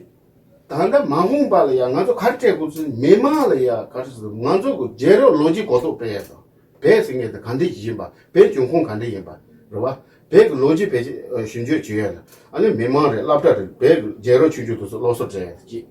ད་ལྟ་མ་འོངས་པ་ལ་ཡང་ང་ཚོ་ག་རེ་སྤྲད་དགོས་ཚུལ་མི་མང་ལ་ཡང་ག་རེ་ཟེར་ང་ཚོ་གི་རྒྱལ་རབས་ལོ་རྒྱུས་གོ་རྟོགས་སྤེལ་ཡས་དང་། བོད་ཟེར་མཁན་དེ་ག་འདྲ་ཞིག་ཡིན་པ། བོད་འབྱུང་ཁུངས་ག་འདྲ་ཡིན་པ་རེད་བ། བོད་ཀྱི་ལོ་རྒྱུས་བེད་སྤྱོད་ཞིབ་འཇུག་བྱེད་ཡས་ལ་ཨ་ནི་མི་མང་རེད་སློབ་གྲྭ་རེད་བོད་ཀྱི་རྒྱལ་རབས་ཆུང་ཆུང་དེ་ཚོ་སློབ་གསོ་སྤྲད་ཡས་ཀྱི།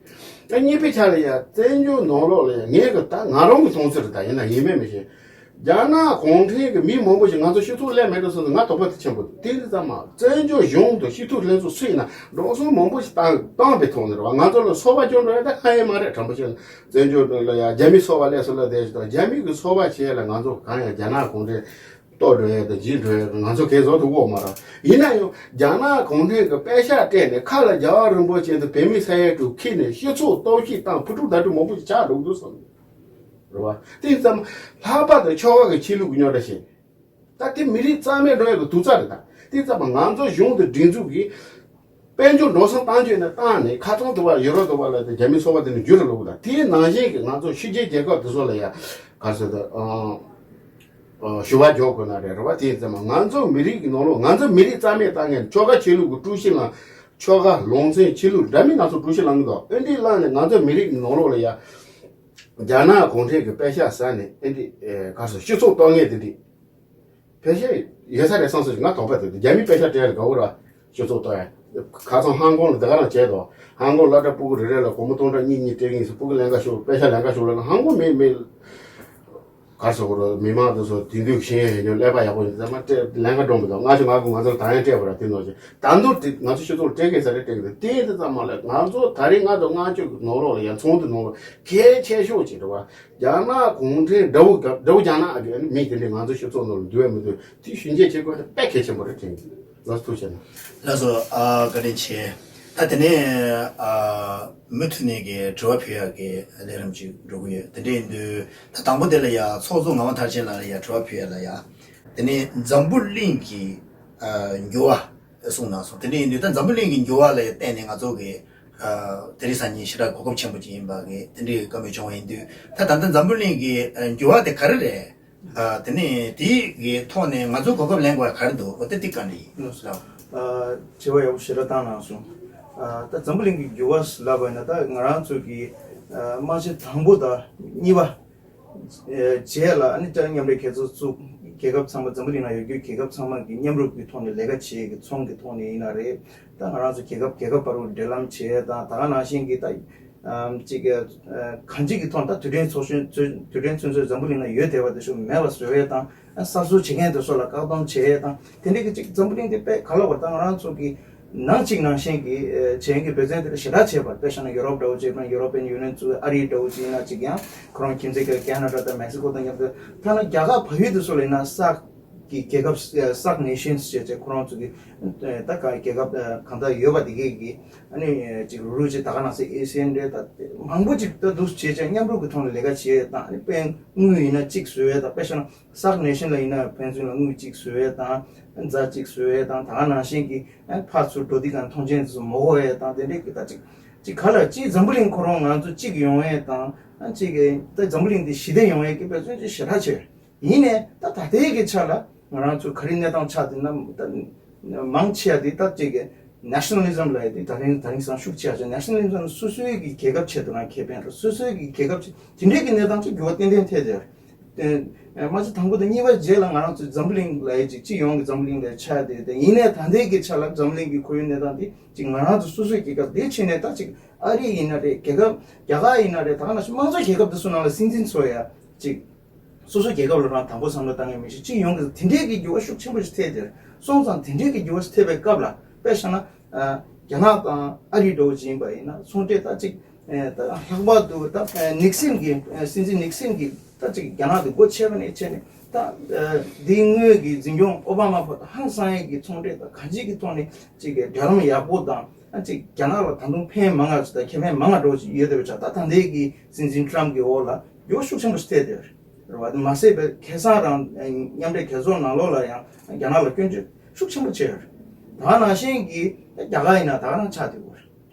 ཨ་གཉིས་པའི་ཆ་ལ་ཡང་བཙན་བྱོལ་ནང་ལོགས་ལ་ཡང་ངས་གི་ད་ང་རང་གི་མཐོང་ཚུལ་རེད་ད་ཡིན་ན་ཡིན་མེད་མི་ཤེས། རྒྱ་ནག་གུང་ཁྲན་གྱི་མི་མང་པོ་ཞིག་ང་ཚོ་སྤྱི་ཚོགས་སླེབས་མེད་འགྲོ་སོང་ང་དོགས་པ་དེ་ཆེན་པོ་འདུག་དེ་འདི་ཙམ་མ་བཙན་བྱོལ་གཞུང་དང་སྤྱི་འཐུས་ལྷན་ཚོགས་སུ་ཡིན་ན་འགྲོ་སོང་མང་པོ་ཞིག་བཏང་བཏང་པའི་ཐོག་ནས་རེད་བ། ང་ཚོ་ལ་ཚོར་བ་སྐྱོན་འགྲོ་ཡ་ད་གང་ཡང་མ་རེད། དྲང་པོ་བཤད་ན་བཙན་བྱོལ་ནང་ལ་ཡ་རྒྱ་མི་ཚོགས་པ་སླེབས་སོང་ལབ་བསྡད་ཞིག་དང་རྒྱ་མི་གི་ཚོགས་པ་བྱས་ལ་ང་ཚོ་གང་ཡང་རྒྱ་ནག་གུང་ཁྲན་གཏོར་འགྲོ་ཡས་དང་བྱིས་འགྲོ་ཡས་དང་ང་ཚོ་གས་བཟོ་ཐུབ་ཀྱི་ཡོད་མ་རེད། ཡིན་ན་ཡང་རྒྱ་ནག་གུང་ཁྲན་གྱི་པད་ཤག་སྤྲད་ནས་ཁ་ལ་རྒྱལ་བ་རིན་པོ་ཆེ་དང་བོད་མི་ས་ཡ་དྲུག་ཁྱེར་ནས་སྤྱི་ཚོགས་གཏོར་བཤིག་དང་ཕུ་དཀྲུག་ཟླ་དཀྲུག་མང་པོ་ཞིག་ཆགས་འགྲོ་གི་འདུག་བསམ་རེད་བ། དེ་ཙམ་ལྷག་པར་དུ་ཆོལ་ཁ་གི་ཆོས་ལུགས་ཀྱི་རྙོག་དྲ་བཤད། ད་དེ་མི་རིགས་རྩ་མེད་འགྲོ་ཡས་ཀྱི་དུག་རྩྭ་རེད་ད། དེ་ཙམ་ང་ཚོ་གཞུང་དང་སྒྲིག་འཛུགས་ཀྱིས། དཔལ་འབྱོར་འགྲོ་སོང་བཏང་རྒྱུ་ནས་བཏང་ནས་ཁ་ཚོན་དུ་བ་ཡུ་རོབ་དུ་བ་ལ་དེ་རྒྱ་མི་ཚོགས་པ་དེ་ནས་རྒྱུ་རུ་ལོག་དང་དེའི་ནང་བཞིན་གྱི་ང་ཚོ་ཕྱི་རྒྱལ་རྒྱལ་ཁབ་དེ་ཚོ་ལ་ཡ་ག་ཚོད་དུ་ཞུ་བ་འཇོག་དགོས་ན་རེད་རེད་བ། དེ་ཙམ་ང་ཚོ་མི་རིགས་ཀྱི་ནང་ལོགས་ང་ཚོ་མི་རིགས་རྩ་མེད་བཏང་མཁན་ཆོལ་ཁ་ཆོས་ལུགས་ཀྱི་དཀྲུག་ཤིང་ལངས་ཆོལ་ཁ་ལུང་ཚན་ཆོས་ལུགས་འདྲ་མིན་སྣ་ཚོགས་དཀྲུག་ཤིང་ལངས་གི་འདུག་ཨེ་འདྲའི་ལངས་ནས་ང་ཚོ་མི་རིགས་ཀྱི་ནང་ལོགས་ལ་ཡ་རྒྱ་ནག་གུང་ཁྲན་གྱི་པད་ཤག་ཟ་ནས་ཨེ་འདྲའི་ག་ཚོད་སྤྱི་ཚོགས་གཏོར་མཁན་དེ་འདྲའི། ཕལ་ཆེར་ཡོད་ས་རེད་བསམ་སོང་ཞིག་ང་དོགས་པ་དེ་རྒྱ་མི་པད་ཤག་སྤྲད་ལ་དགའ་བོ་ར་སྤྱི་ཚོགས་གཏོར་ཡ། ཁ་སང་ཧང་ཀོང་ལ་དེ་ག་རང་བྱས་དོ། ཧང་ཀོང་སློབ་གྲྭ་སྤུ་གུ་རེ་རེ་ལ་སྒོར་མོ་སྟོང་ཕྲག་གཉིས་གཉིས་སྤྲད་ཀྱིན་སུ་སྤུ་གུ་ལེན་ག་ཤོག་པད་ཤག་ལེན་ག་ཤོག་ལ་ཧང་ཀོང་མི་མི་གར་སོ་གོ་ར་མི་མང་དེ་ཚོ་དེང་དུས་ཤེས་ཡ་ཡོད་ཉོ་ཀླད་པ་ཡག་པོ་ཡིན་ཙང་མ་སྤྲད་ལེན་ག་འགྲོ་མི་དོ། ང་ཚོ་ང་གུ་ང་ཚོ་ད་ཡང་སྤྲད་པ་ར་དེ་ནོར་ཅིག་ད་འདུག་དེ་ང་ཚོ་སྤྱི་ཚོགས་སྤྲད་གི་ས་རེད་སྤྲད་གི་དེ་དེ་ཙམ་མ་ལས་ང་ཚོ་ད་རེས་ང་ཚོ་ལྔ་བཅུ་ནོར་ལོག་ལ་ཡ་ཚོང་དུ་ནོར་ལོག་གལ་ཆེ་ཤོས་ཅིག་རེད་བ། རྒྱ་ནག་གུང་ཁྲན་དགྲ་བོ་དགྲ་བོ་རྒྱ་ནག་གི་མི་དེ་འདྲས་ང་ཚོ་སྤྱི་ཚོགས་ནང་ལ་འདུ་བས་མི་འདུ་དེ་ཞུ་འབྱེད་བྱེད་དགོས་ན་དཔེ་གལ་ཆེན་པོ་རེད་དྲན་གི། ལགས་སོ་ཐུགས་རྗེ་གནང་། ལགས་སོ་ཨ་བཀའ་དྲིན་ཆེ། ད་དེ་ནས་ཨ་མུ་མཐུད་ནས་ཀྱི་དྲི་བ་ཕུལ་ཡག་གི་ལས་རིམ་ཅིག་འགྲོ་གི་ཡོད། དེ་འདྲས་ཡིན་དུས་ད་དང་པོ་དེ་ལ་ཡ་ཚོགས་གཙོ་ངག་དབང་མཐར་ཕྱིན་ལགས་ལ་ཡ་དྲི་བ་ཕུལ་ཡག་ལ་ཡ། དེ་ནས་འཛམ་བུ་གླིང་གི་ཨ་འགྱུར་བ་གསུངས་གནང་སོང་། དེ་འདྲས་ཡིན་དུས་ད་འཛམ་བུ་གླིང་གི་འགྱུར་བ་ལ་ཡ་བརྟེན་ནས་ང་ཚོ་གི་ ཨ། དེ་རིང་སང་ཉིན་ཞེ་དྲག་གོ་སྐབས་ཆེན་པོ་ཅིག་ཡིན་པ་གི་དེ་འདྲའི་བཀའ་མོལ་བྱུང་བ་ཡིན་དུས། ད་ད་ལྟ་འཛམ་བུ་གླིང་གི་ཨ་འགྱུར་བ་དེ་ག་རེ་རེད། ཨ། དེ་ནས་དེའི་གི་ཐོག་ནས་ང་ཚོ་གོ་སྐབས་ལེན་དགོས་ཡ་ག་རེ་འདུག་འོ་དེ་ཏིག་ག་འདྲ་ཡིན་ལབ། ཨ། དྲི་བ་ཡག་པོ་ཞེ་དྲག་བཏང་གནང་སོང་། ཨ། ད་འཛམ་བུ་གླིང་གི་འགྱུར་བ་ལབ་པ་ཡིན་ན། ད་ང་རང་ཚོ་གི་ཨ་རྨང་གཞི་དང་པོ་དང་གཉིས་པ། ཨེ། རྗེས་ལ་ཨ་ནི་ལྕགས་མཉམ་འབྲེལ་རྒྱལ་ཚོགས་བཙུགས། རྒྱལ་ཁབ་ཚང་མ། འཛམ་བུ་གླིང་ནང་ཡོད་རྒྱུའི་རྒྱལ་ཁབ་ཚང་མ་གི་མཉམ་རུབ་ཀྱི་ཐོག་ནས་ལས་ཀ་བྱེད་ཀྱི་ཚོང་གི་ཐོག་ནས་ཡིན་ན་རེད། ད་ང་རང་ཚོ་རྒྱལ་ཁབ་རྒྱལ་ཁབ་བར་དུ་འབྲེལ་ལམ་བྱེད་ཡས་དང་། ད་ག་ནང་བཞིན་གྱི་ད་ཨམ་ཅིག་ག་གང་ཅིག་གི་ཐོག་ད་དུས་དྲན་ཚོགས་ཆེན་ཚོ། དུས་དྲན་ཚོགས་ཆེན་འཛམ་བུ་གླིང་ནང་ཡོད་བསྡད་པ་དེ་ཚོ་མེད་པ་བཟོ་ཡས་དང་། གསར་བཟོ་བྱེད་མཁན་དེ་ཚོ་ལ་བཀག་སྡོམ་བྱེད་ཡས་དང་། དེ་འདྲའི་གི་ཅིག་འཛམ་བུ་གླིང་དེ་དཔེ་ག་ལ་བར། ད་ང་རང་ཚོ་གི་ནང་གཅིག་ནང་བཞིན་གྱི་ཨེ་བྱེད་ཀྱི་འབད་བརྩོན་དེ་ལ་ཞེ་དྲག་བྱས་པ། དཔེ་བཞག་ན་ཡུ་རོབ་འདྲ་བོ་བྱས་པ་ན། ཡུ་རོ་པན་ཡུ་ནི་ཡན་བཙུགས། ཨ་རི་འདྲ་བོ་ཅིག་ཡིན་ན་ཅིག་ཡང་ཁོ་རང་ཁྱིམ་མཚེས་ཀྱི་ཁེ་ན་ཌ་དང་མེག་སི་ཀོ་དང་མཉམ་དུ། ཐ་ན་རྒྱ་གར་བལ་ཡུལ་དེ་ཚོ་ལ་ཡིན་ན་སཱཀ་གི་རྒྱལ་ཁབ། ཨེ་སཱཀ་ནེ་ཤན་ཟེར་བྱས། ཁོ་རང་ཚོ་གི་ཨེ་ད་ག་རྒྱལ་ཁབ་ཨེ་གང་དག་ཡོད་པ་དེ་གས་ཀྱི་ཨ་ནི་ཅིག་རུ་རུ་ཅིག་ད་ག་ནང་བཞིན་ཨེ་སི་ཡན་རེད། ད་མང་པོ་ཅིག་ད་འདུག་བྱས་བྱས་མཉམ་རུབ་ཀྱི་ཐོག་ནས་ལས་ཀ་བྱེད་ཡས་དང་། ཨ་ནི་དཔེ་དངུལ་ཡིན་ན་གཅིག་བཟོ་ཡས་དང་། དཔེ་བཞག་ན་སཱཀ་ནེ་ཤན་ལ་ཡིན་ན་ཕན་ཚུན་ལ་དངུལ་གཅིག་བཟོ་ཡས་དང་། རྫ་གཅིག་བཟོ་ཡས་དང་། ད་ག་ནང་བཞིན་གྱི་ཨ་ཕར་ཚུར་འགྲོ་དུས་གང་མཐོང་ཆེན་ཚོ་མ་གོ་ཡས་དང་། དེ་འདྲའི་གི་ད་ཅིག་ཅིག་ག་ལ་ཅིག་འཛམ་བུ་གླིང་ཁོ་རང་ང་ཚོ་གཅིག་ཡོང་ཡས་དང་། ཨ་ཅིག་གི་ད་འཛམ་བུ་གླིང་འདི་ཞི་བདེ་ཡོང་ཡས་ཀྱི་འབད་བརྩོན་ཅིག་ཞེ་དྲག་བྱས། ཡིན་ནའི་ད་ད་ལྟའི་གི་ཆ་ལ་ང་རང་ཚོ་ག་རེ་གནས་སྟངས་ཆགས་འདུག་ན། ད་མང་ཆེ་བ་དེ་ད་ཅིག་གི་ནེ་ཤ་ནལ་ལི་ཛམ་ལབ་ཡ་དེ་ད་རིང་ད་རིང་སང་ཤུགས་ཆེ་བ་བྱས། ནེ་ཤ་ནལ་ལི་ཛམ་སོ་སོའི་གི་རྒྱལ་ཁབ་ཆེད་དུ་རང་ཁེ་ཕན་རེད། སོ་སོའི་གི་རྒྱལ་ཁབ་ཆེད། དེ་འདྲའི་གི་གནས་སྟངས་ཅིག་འགྱུར་བ་ཏན་ཏན་ཐེབས་བསྡད་ཡོད་རེད། དེ་རྨང་གཞི་དང་པོ་དང་གཉིས་པ་རྗེས་ལ་ང་རང་ཚོའི་འཛམ་བུ་གླིང་ལབ་ཡ་ཅིག་སྤྱི་ཡོངས་ཀྱི་འཛམ་བུ་གླིང་ལབ་ཡ་ཆགས་བསྡད་ཡོད། དེ་ཡིན་ནའི་ད་ལྟའི་གི་ཆ་ལ་འཛམ་གླིང་གི་ཁོར་ཡུག་གནས་སྟངས་དེ་ཅིག་ང་རང་ཚོ་སོ་སོའི་རྒྱལ་ཁབ་དེའི་ཕྱི་ནས་ད་ཅིག་ཨ་རི་ཡིན་ན་རེད། རྒྱ་གར་རྒྱ་གར་ཡིན་ན་རེད། ད་ག་ནང་བཞིན་དམངས་གཙོ་རྒྱལ་ཁབ་དེ་ཚོ་ནང་ལ་སྲིད་འཛིན་འཚོལ་ཡ་ཅིག་སོ་སོའི་རྒྱལ་ཁབ་ལ་རང་དང་པོ་བསམ་བློ་བཏང་ཡ་མི་ཤེས། སྤྱི་ཡོངས་ཀྱི་དེ་འདྲའི་གི་འགྱུར་བ་ཤུགས་ཆེན་པོ་ཞིག་ཐེབས་དེར་སོང་ཙང་། དེ་འདྲའི་གི་འགྱུར་བ་ཞིག་ཐེབས་པའི་སྐབས་ལ་དཔེ་བཞག་ན། ཨ། རྒྱ་ནག་དང་ཨ་རི་འདྲ་བོ་ཅིག་ཡིན་པ་ཡིན་ན། ཚོང་འབྲེལ་ད་ཅིག་ཨེ། ད་ལྷག་པར་དུ་ད་ཨེ་ནིག་སན་གྱི། ཨེ། སྲིད་འཛིན་ནིག་སན་གྱིས་ད་ཅིག་རྒྱ་ནག་དེ་སྒོ་ཕྱེ་བ་ནས་བྱས་ནས། ད་ཨེ་དེའི་སྔོན་གྱི་འཛིན་སྐྱོང་ཨོ་བྷ་མ་བར་དུ་ཧང་སང་ཡས་ཀྱི་ཚོང་འབྲེལ་དང་གང་ཅིའི་གི་ཐོག་ནས་ཅིག་གི་འབྲེལ་ལམ་ཡག་པོ་དང་། ཨ། ཅིག་རྒྱ་ནག་ལ་ད་དུང་ཕན་མང་ང་ཅིག་དང་ཁེ་ཕན་མང་ང་འགྲོ་ཅིག་ཡོད་བསྡད་པ་ཆགས། ད་ད་ལྟའི་གི་སྲིད་འཛིན་ཊམ་གྱི་འོག་ལ་འགྱུར་བ་ཤུགས་ཆེན་པོ་ཞིག་ཐེབས་བསྡད་ཡོད་རེད་བ། མ་ཟད་པའི་ཁ་སང་རང་མཉམ་འབྲེལ་རྒྱལ་ཚོགས་ནང་ལོགས་ལ་ཡང་རྒྱ་ནག་ལ་སྐྱོན་བརྗོད་ཤུགས་ཆེན་པོ་བྱས་ཡོད་རེད། ད་ག་ནང་བཞིན་གྱི་རྒྱ་གར་ཡིན་ན་ད་ག་རང་ཆགས་བསྡད་ཡོད་རེད།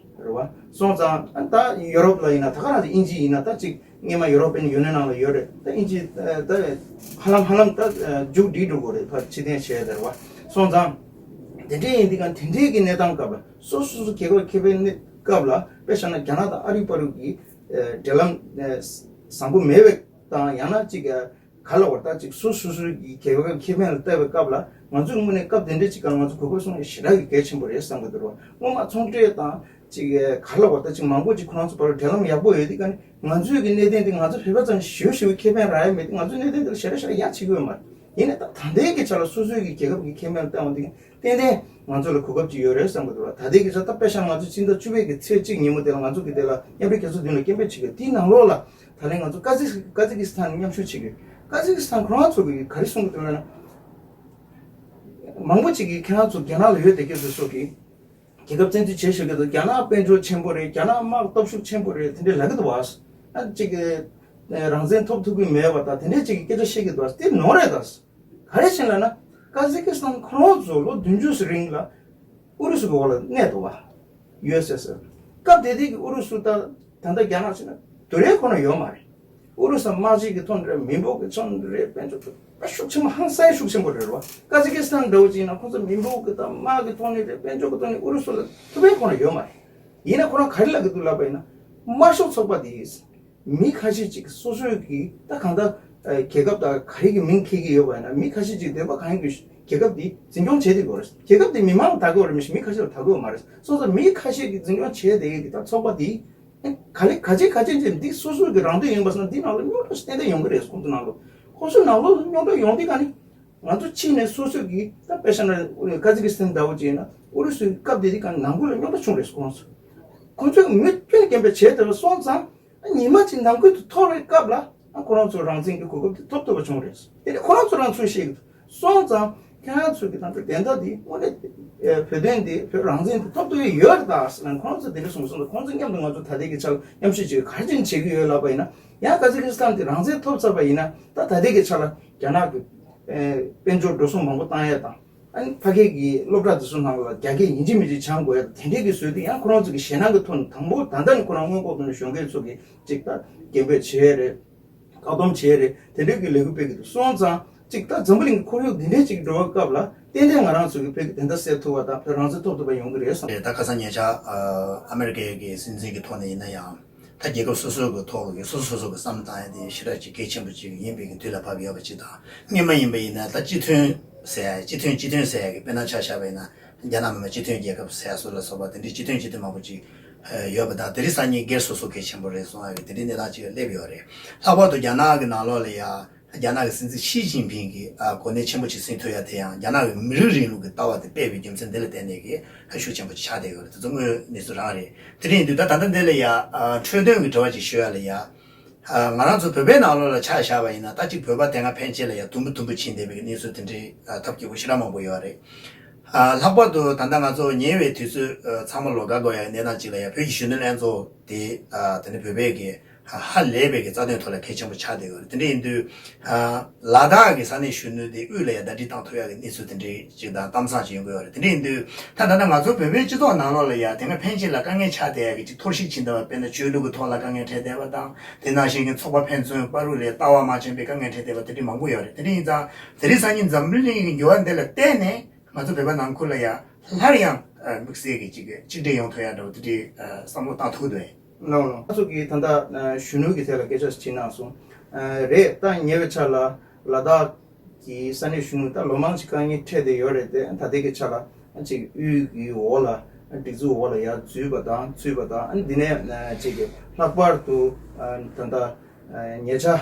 རེད་བ། སོང་ཙང་ད་ཡུ་རོབ་ལ་ཡིན་ན། ད་ག་རང་དབྱིན་ཇི་ཡིན་ན། ད་ཅིག་སྔོན་མ་ཡུ་རོ་པན་ཡུ་ནི་ཡན་ནང་ལ་ཡོད་རེད། ད་དབྱིན་ཇི་ད་ཧ་ལམ་ཧ་ལམ་ད་མཇུག་སྒྲིལ་འགྲོ་གི་རེད། ཕར་ཕྱིར་འཐེན་བྱས་ཡོད་རེད་བ། སོང་ཙང་དེ་འདྲའི་ཡིན་དུས་གང་དེ་འདྲའི་གི་གནས་སྟངས་སྐབས་ལ། སོ་སོ་སོ་རྒྱལ་ཁབ་ཁེ་ཕན་གནས་སྐབས་ལ། དཔེ་བཞག་ན་རྒྱ་ནག་དང་ཨ་རི་བར་གྱི་འབྲེལ་ལམ་བཟང་པོ་མེད་པའི་དང་། ཡང་ན་ཅིག་ག་ལ་བར་ད་ཅིག་སོ་སོ་སོའི་གི་རྒྱལ་ཁབ་ཁེ་ཕན་ལ་བལྟ་བའི་སྐབས་ལ། ང་ཚོའི་དངོས་གནས་སྐབས་དེ་འདྲ་ཅིག་ག་ང་ཚོ་གོ་སྐབས་སྲུང་ཡ་ཞེ་དྲག་གི་གལ་ཆེན་པོ་རེད་བསམ་གི་འདུག་ར། སྔོན་མ་ཚོང་འབྲེལ་དང་ཅིག་ག་ལ་བར་ད་ཅིག་མང་པོ་ཅིག་ཁོ་རང་ཚོ་བར་འབྲེལ་ལམ་ཡག་པོ་ཡོད་དུས་ག་ནི། ང་ཚོའི་གི་གནད་དོན་དེ་ང་ཚོ་བོད་པ་ཚོ་ཞེ་པོ་ཞེ་པོ་ཁེ་ཕན་རག་ཡ་མེད་དུས། ང་ཚོའི་གནད་དོན་དེ་ལ་ཞེ་དྲག་ཞེ་དྲག་ཡ་བྱེད་ཀྱི་ཡོད་མ་རེད། ཡིན་ནའི་ད་ད་ལྟའི་གི་ཆ་ལ་སོ་སོའི་གི་རྒྱལ་ཁབ་ཀྱི་ཁེ་ཕན་ལ་བལྟ་འོང་དུས་ག་ནི། ཏན་ཏན་ང་ཚོ་ལ་གོ་སྐབས་ཅིག་ཡོད་རེད་བསམ་གི་འདུག་ལ། ད་ལྟའི་གི་ཆ་ད་དཔེ་བཞག་ན་ང་ཚོ་ཕྱི་ཟླ་བཅུ་པའི་གི་ཚེས་གཅིག་ཉིན་མོ་དེ་ལ་ང་ཚོ་གི་དེ་ལ་མཉམ་འབྲེལ་རྒྱལ་ཚོགས་མདུན་ལ་སྐད་འབོད་བྱེད་ཀྱི་ཡོད། དེའི་ནང་ལོགས་ལ་ད་ལན་ང་ཚོ་ཀ་ཛི་ཀ་ཛི་ཀི་སི་ཐན་མཉམ་ཞུགས་བྱེད་ཀྱི་ཡོད། ཀ་ཛི་ཀི་སི་ཐན་ཁོ་རང་ཚོ་གི་ག་རེ་གསུང་གི་འདུག་ལབ་ན། མང་པོ་ཅིག་གིས་ཁྱེད་རང་ཚོ་རྒྱ་ནག་ལ་ཡོད་བསྡད་མཁན་ཚོ་ཚོ་གིས་རྒྱལ་ཁབ་བཙན་འཛུལ་བྱེད་ཤེས་ཀྱི་འདུག་རྒྱ་ནག་དཔལ་འབྱོར་ཆེན་པོ་རེད། རྒྱ་ནག་དམག་སྟོབས་ཤུགས་ཆེན་པོ་རེད། དེ་འདྲས་ལབ་ཀྱི་འདུག་བ། ཨ་ཅིག་གི་རང་བཙན་ཐོབ་ཐུབ་ཀྱི་མེད་པ་དང་དེ་འདྲས་ཅིག་གི་སྐད་ཆ་བཤད་ཀྱི་འདུག་བ། དེ་ནོར་རེད་ད། ག་རེ་བྱས་ལབ་ན། ཀ་ཛི་ཀི་སི་ཐན་ཁོ་རང་ཚོ་ལོ་བདུན་ཅུ་ཙམ་རིང་ལ་ཨུ་རུ་སུ་གི་འོག་ལ་གནས་འདུག་བ། ཡུ་ཨེས་ཨེས་ཨར། སྐབས་དེ་དུས་ཀྱི་ཨུ་རུ་སུ་ད་ད་ལྟ་རྒྱ་ནག་ཟེར་ན་དུ་རེ་ཁོ་ན་ཡོད་མ་རེད། ཨུ་རུ་སུ་དམག་སྤྱི་གི་ཐོག་ནས་རེད། མི་འབོར་གྱི་ཐོག་ནས་རེད། དཔལ་འབྱོར་གྱི་ཤུགས་ཆེན་པོ་ཧང་སང་ཤུགས་ཆེན་པོ་རེད་བ། ཀ་ཛི་ཀི་སི་ཐན་འདྲ་བོ་ཅིག་ཡིན་ན་ཁོང་ཚོ་མི་འབོར་གྱི་དང་དམག་གི་ཐོག་ནས་རེད། དཔལ་འབྱོར་གྱི་ཐོག་ནས་ཨུ་རུ་སུ་ལ་ཐུབ་པའི་ཁོ་ན་ཡོད་མ་རེད། ཡིན་ན་ཁོ་རང་ག་རེ་ལབ་ཀྱི་འདུག་ལབ་པ་ཡིན་ན། དམར་ཤོག་ཚོགས་པ་དེ་མི་ཁ་ཤས་ཅིག་སོ་སོའི་གི་ད་གང་ལྟར་ཨ་རྒྱལ་ཁབ་དང་ག་རེ་གི་མིང་འཁྱེར་གྱི་ཡོད་པ་ཡིན་ན། མི་ཁ་ཤས་ཅིག་འདོད་པ་གང་ཡོད་ཀྱི་རྒྱལ་ཁབ་དེ་འཛིན་སྐྱོང་བྱེད་བསྡད་ཀྱི་ཡོད་རེད། རྒྱལ་ཁབ་དེ་མི་མང་ལ་བདག་གི་ཡོད་རེད། མི་ཤིག་མི་ཁ་ཤས་ལ་བདག་གི་ཡོད་མ་རེད། སོང་ཙང་མི་ཁ་ཤས་ཀྱིས་འཛིན་སྐྱོང་བྱས་བསྡད་ཡོད་ཀྱི་ད་ཚོགས་པ་དེ། ཨེ། ག་ལེ་ག་ཅི་ག་ཅི་ཅི་འདི་སོ་སོ་གི་རང་འདོད་ཡིན་པ་སོང་ན་འདི་ནང་ལ་རྙོག་དྲ་ཞིག་ཏན་ཏན་ཡོང་གི་རེད། ཁོང་ཚོ་ནང་ལོགས། ཁོང་ཚོ་ནང་ལོགས་ལ་རྙོག་དྲ་ཡོང་དུས་ག་ནི། ང་ཚོ་ཕྱི་ནས་སོ་སོ་གི་ད་དཔེ་བཞག་ན་ཀ་ཛི་ཀི་སི་ཐན་འདྲ་བོ་ཅིག་ཡིན་ན། ཨུ་རུ་སུའི་སྐབས་དེ་དུས་ག་ནང་ཁུལ་ལ་རྙོག་དྲ་བྱུང་རེད། ཁོང་ཚོ། ཁོང་ཚོས་མུ་མཐུད་རྐྱེན་པས་བྱས་ཏེ་སོང་ཙང་། ཉི་མ་གཅིག་ནང་ཁུལ་དུ་ཐོར་བའི་སྐབས་ལ། ཨ། ཁོ་རང་ཚོ་རང་བཙན་གྱི་གོ་སྐབས་དེ་ཐོབ་ཐུབ་པ་བྱུང་རེད། དེ་ནས་ཁོ་རང་ཚོ་རང་ཚོས་ཤེས་ཀྱི་འདུག་སོང་ཙང་ཁྱེད་རང་ཚོ་གི་ད་ལྟ་བདེན་མཐའ་དེ་དངོས་གནས་བོད་དོན་དེ། བོད་རང་བཙན་དེ་ཐོབ་ཐུབ་ཀྱི་ཡོད་རེད་ད་ཟེར་ན། ཁོ་རང་ཚོ་དེ་འདྲ་གསུངས་སོང་ཙང་། ཁོང་ཚོ་མཉམ་དུ་ང་ཚོ་ད་ལྟའི་གི་ཆ་ལ་མཉམ་ཞུགས་བྱེད། ག་རེ་བྱེད་ཀྱི་ཡོད་ལབ་པ་ཡིན་ན། ཡང་ཀ་ཛི་ཀི་སི་ཐན་དེ་རང་བཙན་ཐོབ་ཚར་བ་ཡིན་ན། ད་ད་ལྟའི་གི་ཆ་ལ་རྒྱ་ནག་གི་ཨེ་དཔལ་འབྱོར་འགྲོ་སོང་མང་པོ་བཏང་ཡས་དང་། ཨ་ནི་ཕ་སྐད་ཀྱི་སློབ་གྲྭ་དེ་ཚོ་ནང་ལ་རྒྱ་སྐད་ཡིན་གཅིག་མིན་གཅིག་སྦྱང་དགོས་ཡ་དེ་འདྲས་ཀྱི་བཟོས་ཏེ། ཡང་ཁོ་རང་ཚོ་གི་ཞེད་སྣང་གི་ཐོག་ནས་དང་པོ་ད་ལྟ་ནས་ཁོ་རང་སྔོན་འགོག་ཏུ་གཞོན་སྐྱེས་ཚོ་གི་ཅིག་ད་སྐད་འབོད་བྱེད་ཡ་རེད། བཀག་སྡོམ་བྱས་རེད། དེ་འདྲའི་གི་ལས་འགུལ་སྤེལ་གྱི་འདུག་སོང་ཙང་ཅིག་ད་འཛམ་བུ་གླིང་གི་ཁོར་ཡུག་འདི་འདྲའི་ཅིག་འགྲོ་བའི་སྐབས་ལ་ཏན་ཏན་ང་རང་ཚོ་གི་བོད་ཀྱི་བདེན་མཐའ་གསལ་ཐུབ་པ་དང་བོད་རང་བཙན་ཐོབ་ཐུབ་པ་ཡོང་གི་རེད་བསམ། ད་ཁ་སང་ཉེ་ཆར་ཨ་མེ་རི་ཀའི་གི་སྲིད་འཛིན་གྱི་ཐོག་ནས་ཡིན་ན་ཡང་། ད་རྒྱལ་ཁབ་སོ་སོ་གི་ཐོག་གི་སོ་སོ་སོ་སོ་གི་བསམ་བློ་བཏང་ཡ་དེ་ཞེ་དྲག་ཅིག་གལ་ཆེན་པོ་ཅིག་ཡིན་པའི་གི་དུས་ལ་བབ་ཡོད་པ་ཅིག་དང་། སྔོན་མ་ཡིན་པ་ཡིན་ན་ད་སྤྱི་མཐུན་ཟེར་ཡ་སྤྱི་མཐུན་སྤྱི་མཐུན་ཟེར་ཡ་གི་དཔེར་ན་ཆ་བཞག་པ་ཡིན་ན། རྒྱ་ནག་མི་དམངས་སྤྱི་མཐུན་རྒྱལ་ཁབ་ཟེར་སོགས་ལ་སོགས་པ་དེ་འདྲའི་སྤྱི་མཐུན་སྤྱི་མཐུན་མང་པོ་ཅིག་ཡོད་པ་དང་། དེ་རིང་སང་ཉིན་སྒེར་སོ་སོ་གལ་ཆེན་པོ་རེད་གསུང་ཡ་གི་དེ་འདྲའི་གནས་སྟངས་ཅིག་སླེབས་ཡོད་རེད། ལྷག་པར་དུ་རྒྱ་ནག་གི་ནང་ལོགས་ལ་ཡ་རྒྱ་ནག་གི་སྲིད་འཛིན་ཞི་ཅིན་ཕིང་གིས་ཨ་གོ་གནས་ཆེན་པོ་ཅིག་ཟིན་ཐུབ་ཡ་དེ་ཡང་རྒྱ་ནག་གི་མི་རིགས་རིང་ལུགས་ཀྱི་ལྟ་བ་དེ་སྤེལ་བའི་རྒྱུ་མཚན་འདི་ལ་བརྟེན་ནས་གི་ཤུགས་ཆེན་པོ་ཅིག་ཆགས་བསྡད་ཡོད་རེད། དེ་ཚོ་དངོས་གནས་སུ་རང་རེད། དེ་འདྲ་ཡིན་དུས་ད་ད་ལྟ་འདི་ལ་ཡ་ཨ་འཕྲོས་དོན་གྱི་དྲི་བ་ཅིག་ཞུ་ཡ་ལ་ཡ། ཨ་ང་རང་ཚོ་བོད་པའི་ནང་ལོགས་ལ་ཆ་བཞག་པ་ཡིན་ན། ད་ཅིག་བོད་པ་དེ་སྔ་ཕན་ཆད་ལ་ཡ་དུམ་བུ་དུམ་བུ་ཕྱིན་བསྡད་པའི་གནས་ཚུལ་དེ་འདྲའི་ཨ་ཐབས་སྐྱོ་པོ་ཞེ་དྲག་མང་པོ་ཡོད་རེད། ཨ་ལྷག་པར་དུ་ད་ལྟ་ང་ཚོ་ཉེ་བའི་དུས་ཚོད་ཨ་ཚང་མ་ལོ་དགའ་དགོས་ཡ་གནས་སྟངས་ཅིག་ལ་ཡ་བོད་ཀྱི་གཞོན་ནུ་ལྷན་ཚོགས་དེ་ཨ་དེ་ནི་བོད་པའི་གི་ཧ་ལས་པའི་གི་རྩ་དོན་ཐོག་ལ་གལ་ཆེན་པོ་ཆགས་བསྡད་ཡོད་རེད། དེ་འདྲ་ཡིན་དུས་ཨ་ལ་དྭགས་ཀྱི་ས་གནས་གཞོན་ནུ་དེ་དབུས་ལ་ཡ་ཟླ་སྒྲིལ་བཏང་ཐུབ་ཡ་གི་གནས་ཚུལ་དེ་འདྲའི་ཅིག་དང་གཏམ་བཟང་ཅིག་ཡོང་གི་ཡོད་རེད། དེ་འདྲ་ཡིན་དུས་ད་ད་ལྟ་ང་ཚོ་བོད་པའི་སྤྱི་ཚོགས་ནང་ལོགས་ལ་ཡ་དེ་སྔ་ཕན་ཆད་ལ་དཀའ་ངལ་ཆགས་བསྡད་ཡ་གི་ཅིག་འཐོར་ཞིག་ཕྱིན་བསྡད་པ། དཔེར་ན་ཆོས་ལུགས་ཀྱི་ཐོག་ལ་དཀའ་ངལ་འཕྲད་བསྡད་པ་དང་། དེ་ནང་བཞིན་གྱི་ཚོགས་པ་ཕན་ཚུན་བར་དུ་ལ་ལྟ་བ་མ་འཆམ་པའི་དཀའ་ངལ་འཕྲད་བསྡད་པ་དེ་འདྲ་མང་པོ་ཡོད་རེད། དེ་འདྲ་ཡིན་ཙང་དེ་རིང་སང་ཉིན་འཛམ་བུ་གླིང་གི་འགྱུར་བ་འདི་ལ་བརྟེན་ནས་ང་ཚོ་བོད་པ་ནང་ཁུལ་ལ་ཡང་སླར་ཡང་ཨ་དམིགས་བསལ་གྱི་ཅིག་གཅིག་སྒྲིལ་ཡོང་ཐུབ་ཡ་འདྲ་བོ་དེ་འདྲའི་ཨ་བསམ་བློ་བཏང་ཐུབ་འདུག་ཨེ། ལགས་ལགས། ང་ཚོ་གིས་ད་ལྟ་ཨ་གཞོན་ནུ་གི་ཐད་ལ་སྐད་ཆ་ཞིག་དྲིས་གནང་སོང་། ཨ་རེད། ད་ཉེ་བའི་ཆར་ལ་ལ་དྭགས་ཀྱི་ས་གནས་གཞོན་ནུ་ད་ལོ་མང་ཅིག་དཀའ་ངལ་འཕྲད་བསྡད་ཡོད་རེད་དེ། ད་ལྟའི་གི་ཆ་ལ་ཅིག་དབུས་ཀྱི་འོག་ལ་སྒྲིག་འཛུགས་འོག་ལ་ཡར་འཛུལ་བ་དང་ཚུད་པ་དང་། ཨ་ནི་འདི་ནས་ཨ་ཅིག་གི་ལྷག་པར་དུ་ཨ་ད་ལྟ་ཨ་ཉེ་ཆར་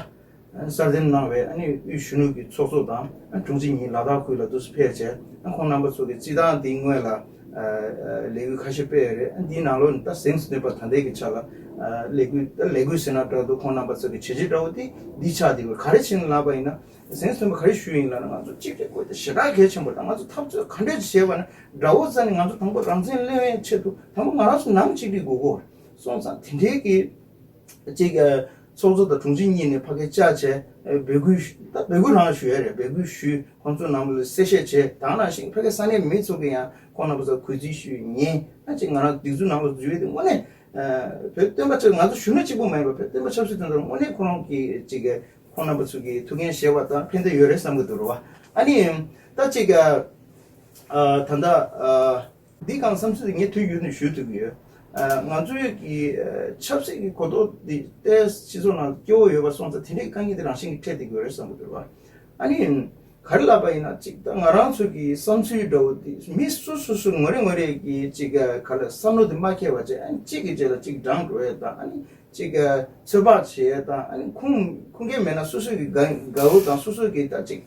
གསར་འདེམས་གནང་བའི་ཨ་ནི་དབུས་གཞོན་ནུ་གི་ཚོགས་གཙོ་དང་ཨ་དྲུང་ཆེ་གཉིས་ལ་དྭགས་ཁུལ་ལ་འདུག་སེ་ཕེབས་བྱས། ཨ་ཁོང་རྣམ་པ་ཚོ་གི་སྤྱི་བཏང་དེའི་སྔོན་ལ་ཨ་ཨ་ལས་འགུལ་ཁ་ཤས་སྤེལ་ཡོད་རེད། ཨ་འདིའི་ནང་ལོགས་ནས་ད་གཟེངས་སུ་ཐོན་པ་ད་ལྟའི་གི་ཆ་ལ་ཨ་ལས་འགུལ་ད་ལས་འགུལ་ཟེར་ན་འདྲ་འདུག་ཁོང་རྣམ་པ་ཚོ་གི་བྱས་རྗེས་འདྲ་བོ་དེ་འདི་ཆགས་བསྡད་ཡོད། ག་རེ་བྱས་ནས་ལབ་པ་ཡིན་ན། གཟེངས་སུ་ཐོན་པ་ག་རེ་ཞུས་ཡིན་ལབ་ན། ང་ཚོ་གཅིག་སྒྲིལ་དགོས་དེ་ཞེ་དྲག་གལ་ཆེན་པོ་རེད། ང་ཚོ་འཐབ་རྩོད་ག་འདྲས་ཅིག་བྱས་པ་ན་དགྲ་བོ་རྩ་ནས་ང་ཚོ་དང་པོ་རང་བཙན་ལེན་ཡའི་ཆེད་དུ་དང་པོ་ང་རང་ཚོ་ནང་གཅིག་སྒྲིལ་དགོས་ཀྱི་ཡོད་རེད། སོང་ཙང་དེ་འདྲའི་གི་ཅིག་ཨ་ཚོགས་གཙོ་དང་དྲུང་ཆེ་གཉིས་ནས་ཕ་གིར་བཅར་བྱས་ཨ་འབོད་སྐུལ་ཞུ། ད་འབོད་སྐུལ་རང་ཞུ་ཡ་རེད། འབོད་སྐུལ་ཞུས། ཁོང་ཚོ་ནང་ལ་གསལ་བཤད་བྱས། དེ་ནང་བཞིན་ཕ་གིའི་ས་གནས་མི་ཚོ་གིས་ཡང་ཁོང་རྣམ་པ་ཚོར་གུས་བརྩི་ཞུས། ཉན། ཨ་ཅིག་ང་རང་སྒྲིག་འཛུགས་ནང་ལ་འཛུལ་ཡས་དེ་དངོས་གནས་ཨ་བོད་བསྟན་པ་ཆབ། ང་ཚོ་གཞོན་ནུ་གཅིག་པུ་མ་ཡིན་པར་བོད་བསྟན་པ་ཆབ་སྲིད་དོན་དུ་དངོས་གནས་ཁོ་རང་གིས་ཅིག་ཁོང་རྣམ་པ་ཚོ་གིས་ཐུགས་འགན་བཞེས་པ་དང་ཕན་བདེ་ཡོད་རེད་བསམ་གྱི་འདུག་རེད་བ། ཨ་ནི་ད་ཅིག་ཨ་ད་ལྟ་ཨ་འདི་གང་བསམ་ཚུལ་དེ་ངས་དུས་རྒྱུན་ནས་ཞུ་ཐུབ་ཀྱི་ཡོད། ཨ་ང་ཚོའི་གི་ཨ་ཆབ་སྲིད་ཀྱི་གོ་རྟོགས་འདི་ཏོག་ཙམ་སྤྱི་ཚོགས་ནང་སྐྱོ་བོ་ཡོད་པ་སོང་ཙང་དེ་འདྲའི་དཀའ་ངལ་དེ་རང་བཞིན་གྱིས་འཕྲད་བསྡད་ཀྱི་ཡོད་རེད་བསམ་གྱི་འདུག་རེད་བ། ཨ་ནི་ག་རེ་ལབ་པ་ཡིན་ན། གཅིག་ད་ང་རང་ཚོ་གི་བསམ་ཚུལ་འདྲ་བོ་དེ་མི་སོ་སོ་སོ་ངོ་རེ་ངོ་རེ་གི་གཅིག་ག་ལ་བསམ་བློ་དེ་མ་འཁྱེར་བ་བྱས། ཨ་ནི་གཅིག་གི་རྗེས་ལ་གཅིག་འབྲང་འགྲོ་ཡས་དང་། ཨ་ནི་གཅིག་ག་ཚོད་དཔག་བྱེད་ཡས་དང་། ཨ་ནི་ཁུངས་ཁུངས་སྐྱེལ་མེད་ན་སོ་སོ་གི་དགའ་དགའ་བོ་དང་། སོ་སོ་གི་ད་གཅིག་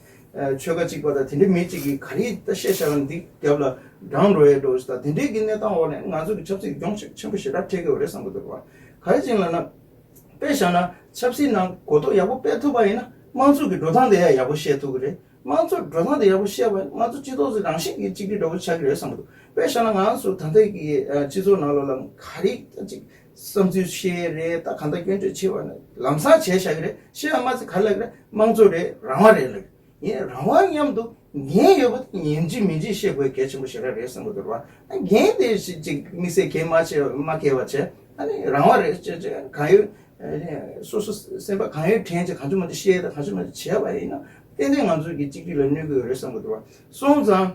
ཆོལ་ཁ་གཅིག་པ་དང་དེ་འདྲའི་མི་གཅིག་གིས་ག་རེ་ད་བཤད་བཞག་ན་འདི་རྒྱབ་ལ་འབྲང་འགྲོ་ཡས་འདྲ་བོ་ཞིག་དང་། དེ་འདྲའི་གི་གནས་སྟངས་འོག་ནས་ང་ཚོ་གི་ཆབ་སྲིད་གྱོང་ཆེ་ཆེན་པོ་ཞེ་དྲག་འཕྲད་ཀྱི་ཡོད་རེད་བསམ་གྱི་འདུག་རེད་བ། ག་རེ་བྱས་ལབ་ན། དཔེ་བཞག་ན་ཆབ་སྲིད་ནང་གོ་རྟོགས་ཡག་པོ་སྤེལ་ཐུབ་པ་ཡིན་ན་དམངས་གཙོ་གི་འགྲོ་སྟངས་དེ་ཡང་ཡག་པོ་ཤེས་ཐུབ་ཀྱི་རེད། དམངས་གཙོ་འགྲོ་སྟངས་དེ་ཡག་པོ་ཤེས་པ་ཡིན་ན་ང་ཚོ་སྤྱི་ཚོགས་ཀྱི་རང་བཞིན་གྱི་གཅིག་སྒྲིལ་འདྲ་བོ་ཆགས་ཀྱི་རེད་བསམ་གྱི་འདུག་དཔེ་བཞག་ན་ང་ཚོ་ད་ལྟའི་གི་ཨ་སྤྱི་ཚོགས་ནང་ལོགས་ལ་ག་རེ་ད་ཅིག་བསམ་ཚུལ་བཤད་རེད། ད་གང་ལྟར་སྐྱོན་བརྗོད་བྱེད་པ་ནི་ལམ་སང་བྱས་བཞག་གི་རེད། བཤད་པ་མ་ཚད་ག་རེ་ལབ་ཀྱི་རེད། དམངས་གཙོ་རེད། རང་དབང་རེད་ལབ་ཀྱི་རེད། ངས་རང་དབང་མཉམ་དུ་འགན་ཡོད་པ་དེ་ཡིན་གཅིག་མིན་གཅིག་ཤེས་དགོས་གལ་ཆེན་པོ་ཞེ་དྲག་རེད་བསམ་གྱི་འདུག་རེད་བ། འགན་དེ་ཞིག་ཅིག་དམིགས་བསལ་གལ་མ་ཆེ་མ་གལ་བ་བྱས། ཨ་ནི་རང་དབང་རེད་ཅེས་ཅེས་གང་ཡོད་ཨ་ནི་སོ་སོ་སེམས་པ་གང་ཡོད་དྲན་བྱས་གང་བྱུང་མང་བྱུང་བཤད་དང་གང་བྱུང་མང་བྱུང་བྱས་པ་ཡིན་ན་ཏན་ཏན་ང་ཚོའི་གི་གཅིག་སྒྲིལ་ལ་གནོད་ཀྱི་ཡོད་རེད་བསམ་གྱི་འདུག་རེད་བ། སོང་ཙང་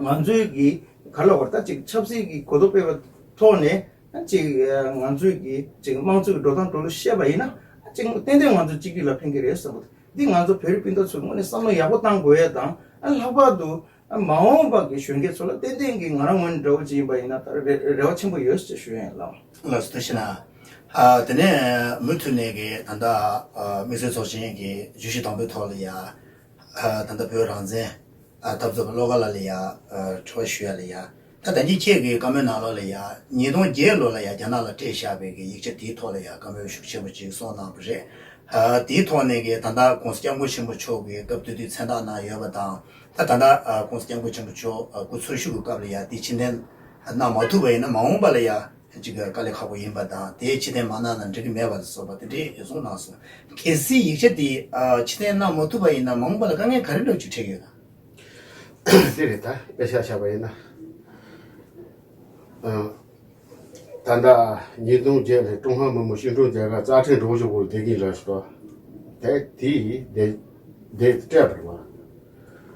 ང་ཚོའི་གི་ག་ལ་བར་ད་ཅིག་ཆབ་སྲིད་ཀྱི་གོ་རྟོགས་སྤེལ་བའི་ཐོག་ནས་ཅིག་ང་ཚོའི་གི་ཅིག་དམངས་གཙོའི་འགྲོ་སྟངས་འགྲོ་ལུགས་བཤད་པ་ཡིན་ན་ཅིག་ཏན་ཏན་ང་ཚོ་གཅིག་སྒྲིལ་ལ་ཕན་གྱི་རེད་བསམ་གྱི་འདུག་འདི་ང་ཚོ་བོད་རིགས་སྤུན་ཟླ་ཚོས་དངོས་གནས་བསམ་བློ་ཡག་པོ་བཏང་དགོས་ཡས་དང་། ཨ་ལྷག་པར་དུ་ཨ་མ་འོངས་པ་གི་གཞོན་སྐྱེས་ཚོ་ལ་ཏན་ཏན་གྱི་ང་རང་ངོས་ནས་འདྲ་བོ་ཅིག་ཡིན་པ་ཡིན་ན་ད་རེ་རེ་བ་ཆེན་པོ་ཡོད་ཅེས་ཞུ་ཡིན་ལགས། ལགས་སོ། ཐུགས་རྗེ་གནང་། ཨ་དེ་ནས་མུ་མཐུད་ནས་གི་ད་ལྟ་ཨ་དམིགས་བསལ་ཚོགས་ཆེན་གྱི་བརྗོད་གཞི་དང་པོའི་ཐོག་ལ་ཡ། ཨ་ད་ལྟ་བོད་རང་བཙན་ཨ་འཐབ་རྩོད་པ་བློ་དགའ་ལགས་ལ་ཡ་ཨ་དྲི་བ་ཞུ་ཡ་ལ་ཡ། ད་ད་གིན་ཁྱེད་ཀྱི་བཀའ་མོལ་ནང་ལོགས་ལ་ཡ་ཉིས་སྟོང་བརྒྱད་ལོ་ལ་ཡ་རྒྱ་ནག་ལ་སྤྲད་བཞག་པའི་གི་ཡིག་ཆ་དེའི་ཐོག་ལ་ཡ་བཀའ་མོལ་ཤུགས་ཆེན་པོ་ཅིག་གསུངས་གནང་བ་རེད། ཨ་དེའི་ཐོག་ནས་གི་ད་ལྟ་༸གོང་ས་༸སྐྱབས་མགོན་ཆེན་པོ་མཆོག་གི་སྐབས་དེ་དུས་མཚན་རྟགས་གནང་ཡོད་པ་དང་། ད་ད་ལྟ་༸གོང་ས་༸སྐྱབས་མགོན་ཆེན་པོ་མཆོག་སྐུ་འཚོ་བཞུགས་ཀྱི་སྐབས་ལ་ཡ་དེ་ཕྱིར་འཐེན་གནང་མ་ཐུབ་པ་ཡིན་ན་མ་འོངས་པ་ལ་ཡ་ཅིག་དཀའ་ལས་ཁག་པོ་ཡིན་པ་དང་། དེ་ཕྱིར་འཐེན་མ་གནང་ན་འགྲིག་གི་མེད་པ་ལ་སོགས་པ་དེ་འདྲའི་གསུངས་གནང་སོང་། གལ་སྲིད་ཡིག་ཆ་དེ་ཨ་ཕྱིར་འཐེན་གནང་མ་ཐུབ་པ་ཡིན་ན་མ་འོངས་པ་ལ་དཀའ་ངལ་ག་རེ་འདྲ་ཅིག་འཕྲད་ཀྱི་ཡོད་ན། དེ་རེད། ད་དཔེ་ཆ་བཞག་པ་ཡིན་ན། ཨ། ད་ལྟ་ཉིས་སྟོང་བརྒྱད་ལ་ཀྲུང་ཧྭ་མི་དམངས་སྤྱི་མཐུན་རྒྱལ་ཁབ་རྩ་ཁྲིམས་སྒྲོག་སྦྱོར་སྐོར་བསྡད་ཀྱིན་རེད་ཤག་དེ་དེ་དེ་དེ་སྤྲད་པ་རེད་བ།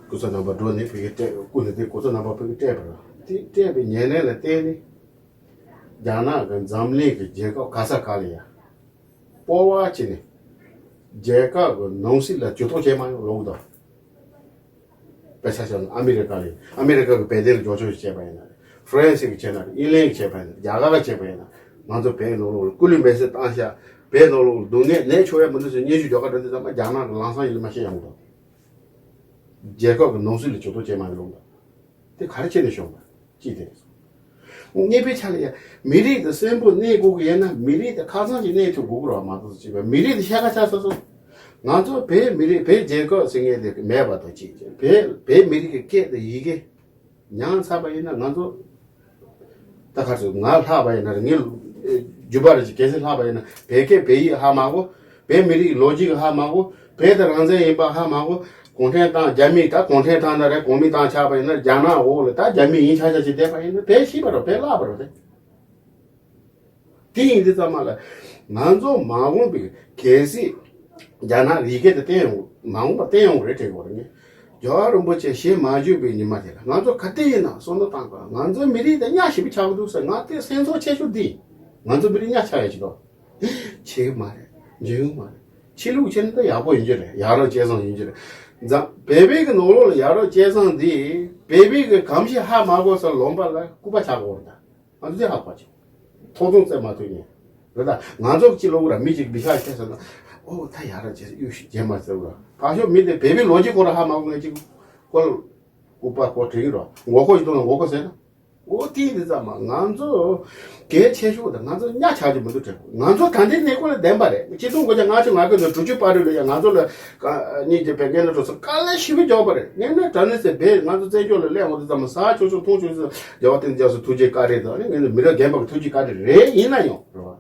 སྐུ་ཚབ་རྣམ་པ་འགྲོ་ནས་ཕ་གིར་སྤྲད། སྐུ་ནས་དེ་སྐུ་ཚབ་རྣམ་པ་ཕ་གིར་སྤྲད་པ་རེད། དེ་སྤྲད་པའི་ཉེ་གནས་ལ་བལྟས་ནས། རྒྱ་ནག་གི་འཛམ་གླིང་གི་རྒྱལ་ཁབ་ག་ས་ག་ལ་ཡ། སྤོབས་པ་བྱས་ནས་རྒྱལ་ཁབ་ཀྱི་ནང་སྲིད་ལ་ཇུས་གཏོགས་བྱས་མ་ཡོང་ལོག་དང་། དཔེ་ཆ་བཞག་ན་ཨ་མི་རི་ཀ་ལ་ཡིན། ཨ་མི་རི་ཀ་གི་བལ་གདན་ལ་འཇོག་ཆོག་བྱས་པ་ཡིན་ན་རེད། ཧྥ་རན་སི་གི་བྱས་ན་རེད། ཨིན་ལན་གི་བྱས་པ་ཡིན་ན་རེད། རྒྱ་གར་གི་བྱས་པ་ཡིན་ན། ང་ཚོ་བལ་ནང་ལོགས་ལ་སྐུ་ལུས་མེར་སྲེག་བཏང་ཤག་བལ་ནང་ལོགས་ལ་སྡུག་བསྔལ་ནད་མཆོག་ཡ་མི་འདུག་ཟེར་སྙན་ཞུ་རྒྱག་ག་འགྲོ་དུས་ཙམ་པ་རྒྱ་ནག་གི་ལམ་སང་ཡིན་ལ་མ་ཤེས་ཡོང་དང་། རྒྱལ་ཁབ་ཀྱི་ནང་སྲིད་ལ་ཇུས་གཏོགས་བྱས་མ་ཡོང་དང་། དེ་ག་རེ་བྱས་ནས་བྱུང་བ། ཅི་དེ་རེད། གཉིས་པའི་ཆ་ལ་ཡ། མི་རིགས་དེ་གསོན་པོ་གནས་དགོས་ཀྱི་ཡིན་ན་མི་རིགས་དེ་ཁ་ཚང་ཞིག་གནས་ཐུབ་དགོས་ཀྱི་རེད་བ། མ་གཏོགས་ཅི་བས་མི་རིགས་དེ་ཤ་ཁ་ཆག་སོ་སོ། ང་ཚོ་བོད་མི་རིགས་བོད་རྒྱལ་ཁབ་ཟེར་མཁན་དེ་མེད་པ་དང་གཅིག་བོད་བོད་མི་རིགས་ཀྱི་སྐད་དང་ཡི་གེ་ཉམས་ཚར་བ་ཡིན་ན། ང་ཚོ་ད་ག་ཚོད་ང་ལྷག་པ་ཡིན་ན་རེད། ངའི་རྒྱུད་པ་རེད་ཅེས་གལ་སྲིད་ལྷག་པ་ཡིན་ན། བོད་སྐད་བོད་ཡིག་ཧ་མ་གོ། བོད་མི་རིགས་ལོ་རྒྱུས་ཧ་མ་གོ། བོད་དེ་རང་བཙན་ཡིན་པ་ཧ་མ་གོ། གུང་ཁྲན་ཏང་རྒྱ་མིས་ད་གུང་ཁྲན་ཏང་ན་རེད། གོང་མའི་ཏང་ཆགས་པ་ཡིན་ན་རྒྱ་ནག་འོག་ལ་ད་རྒྱ་མི་ཡིན་ཆ་ཆ་ཅིག་བསྡད་པ་ཡིན་ན་བོད་ཤི་བ་རེད། བོད་བརླག་པ་རེད་དེ། དེ་ཡིན་དུས་ཙམ་པ་ལ་ང་ཚོ་མ་འོངས་པའི་གལ་སྲིད་རྒྱ་ནག་ཡི་གེ་དེ་བསྟན་ཡོང་། མ་འོངས་པ་བསྟན་ཡོང་གི་རེད་དྲན་གྱི་ཡོད་རེད། ངས་རྒྱལ་བ་རིན་པོ་ཆེ་ཞལ་མ་བཞུགས་པའི་ཉི་མ་དེ་ལ་ང་ཚོ་ག་དུས་ཡིན་ན་བསམ་བློ་བཏང་དགོས། ང་ཚོའི་མི་རིགས་དེ་གཉའ་ཞིབ་ཆགས་ཀྱི་འདུག་ཟེར། ང་དེ་སེམས་ཚོར་ཆེ་ཤོས་འདི། ང་ཚོ་མི་རིགས་གཉའ་ཆགས་ཡ་ཅིག་འདུག་བྱེད་ཀྱི་མ་རེད། འཇོན་གྱི་མ་རེད། ཕྱི་ལུགས་བྱས་ན་ད་ཡག་པོ་ཡིན་རྒྱུ་རེད། ཡ་རབས་སྤྱོད་བཟང་ཡིན་རྒྱུ་རེད། འཛམ་བོད་པའི་གི་ནང་ལོགས་ལ་ཡ་རབས་སྤྱོད་བཟང་འདི་བོད་པའི་གི་གོམས་གཤིས་ཧ་མ་གོ་སར་ལོན་པ་ལ་སྐུར་པ་ཆག་གི་ཡོད་རེད་ད། ང་ཚོ་དེ་ཧ་གོ་ཅིག་ཐོག་ཐུང་བཙལ་མ་ཐུབ་ཉན། རེད་ད། ང་ཚོ་གཅིག་ལོག་ར་མི་གཅིག་མི་ཤ་ཁྱེར་ཟེར་ན། ཨོ་ད་ཡ་རབས་སྤྱོད་གཡུག་ཞིག་རྗེས་མ་ཟེར་ར། ཕ་ཤོག་མི་དེ་བོད་པའི་ལོ་རྒྱུས་སྐོར་ཧ་མ་གོ་མཁན་གཅིག་སྐོར། སྐུར་པ་ཁོ་དྲན་གྱི་རོ། མགོ་སྐོར་ཞིག་གཏོང་ན་མགོ་སྐོར་ཟེར་ན། འོ་དེ་འདི་ཙམ་མ་ང་ཚོ་གལ་ཆེ་ཤོས་དང་ང་ཚོ་གཉའ་ཆག་རྒྱུ་མི་འདུག་དྲན། ང་ཚོ་ད་ལྟའི་གནས་སྐབས་ལ་བདེན་པ་རེད། ཆིག་སྟོང་དགུ་བརྒྱ་ལྔ་བཅུ་ང་དགུ་ནས་དྲུག་ཅུ་བར་དུ་ལ་ཡང་ང་ཚོ་ལ་ཀ་གཉིས་ཀྱི་བོད་སྐད་ནང་འགྲོ་ས་དཀའ་ལས་ཞེ་པོ་རྒྱག་པ་རེད། ངས་ནས་དྲ་ནས་ཟེར་བས་ང་ཚོ་བཙན་བྱོལ་ལ་སླེབས་འོང་དུས་ཙམ་མ་ཟ་ཆོག་ཆོག་འཐུང་ཆོག་ཆོག་རྒྱལ་བ་བསྟན་འཛིན་རྒྱ་མཚོ་ཐུགས་རྗེ་བཀའ་དྲིན་དང་ནི་ངས་ནས་མི་རབས་རྒན་པ་གི་ཐུགས་རྗེ་བཀའ་དྲིན་རེད། ཡིན་ན་ཡང་རེད་བ།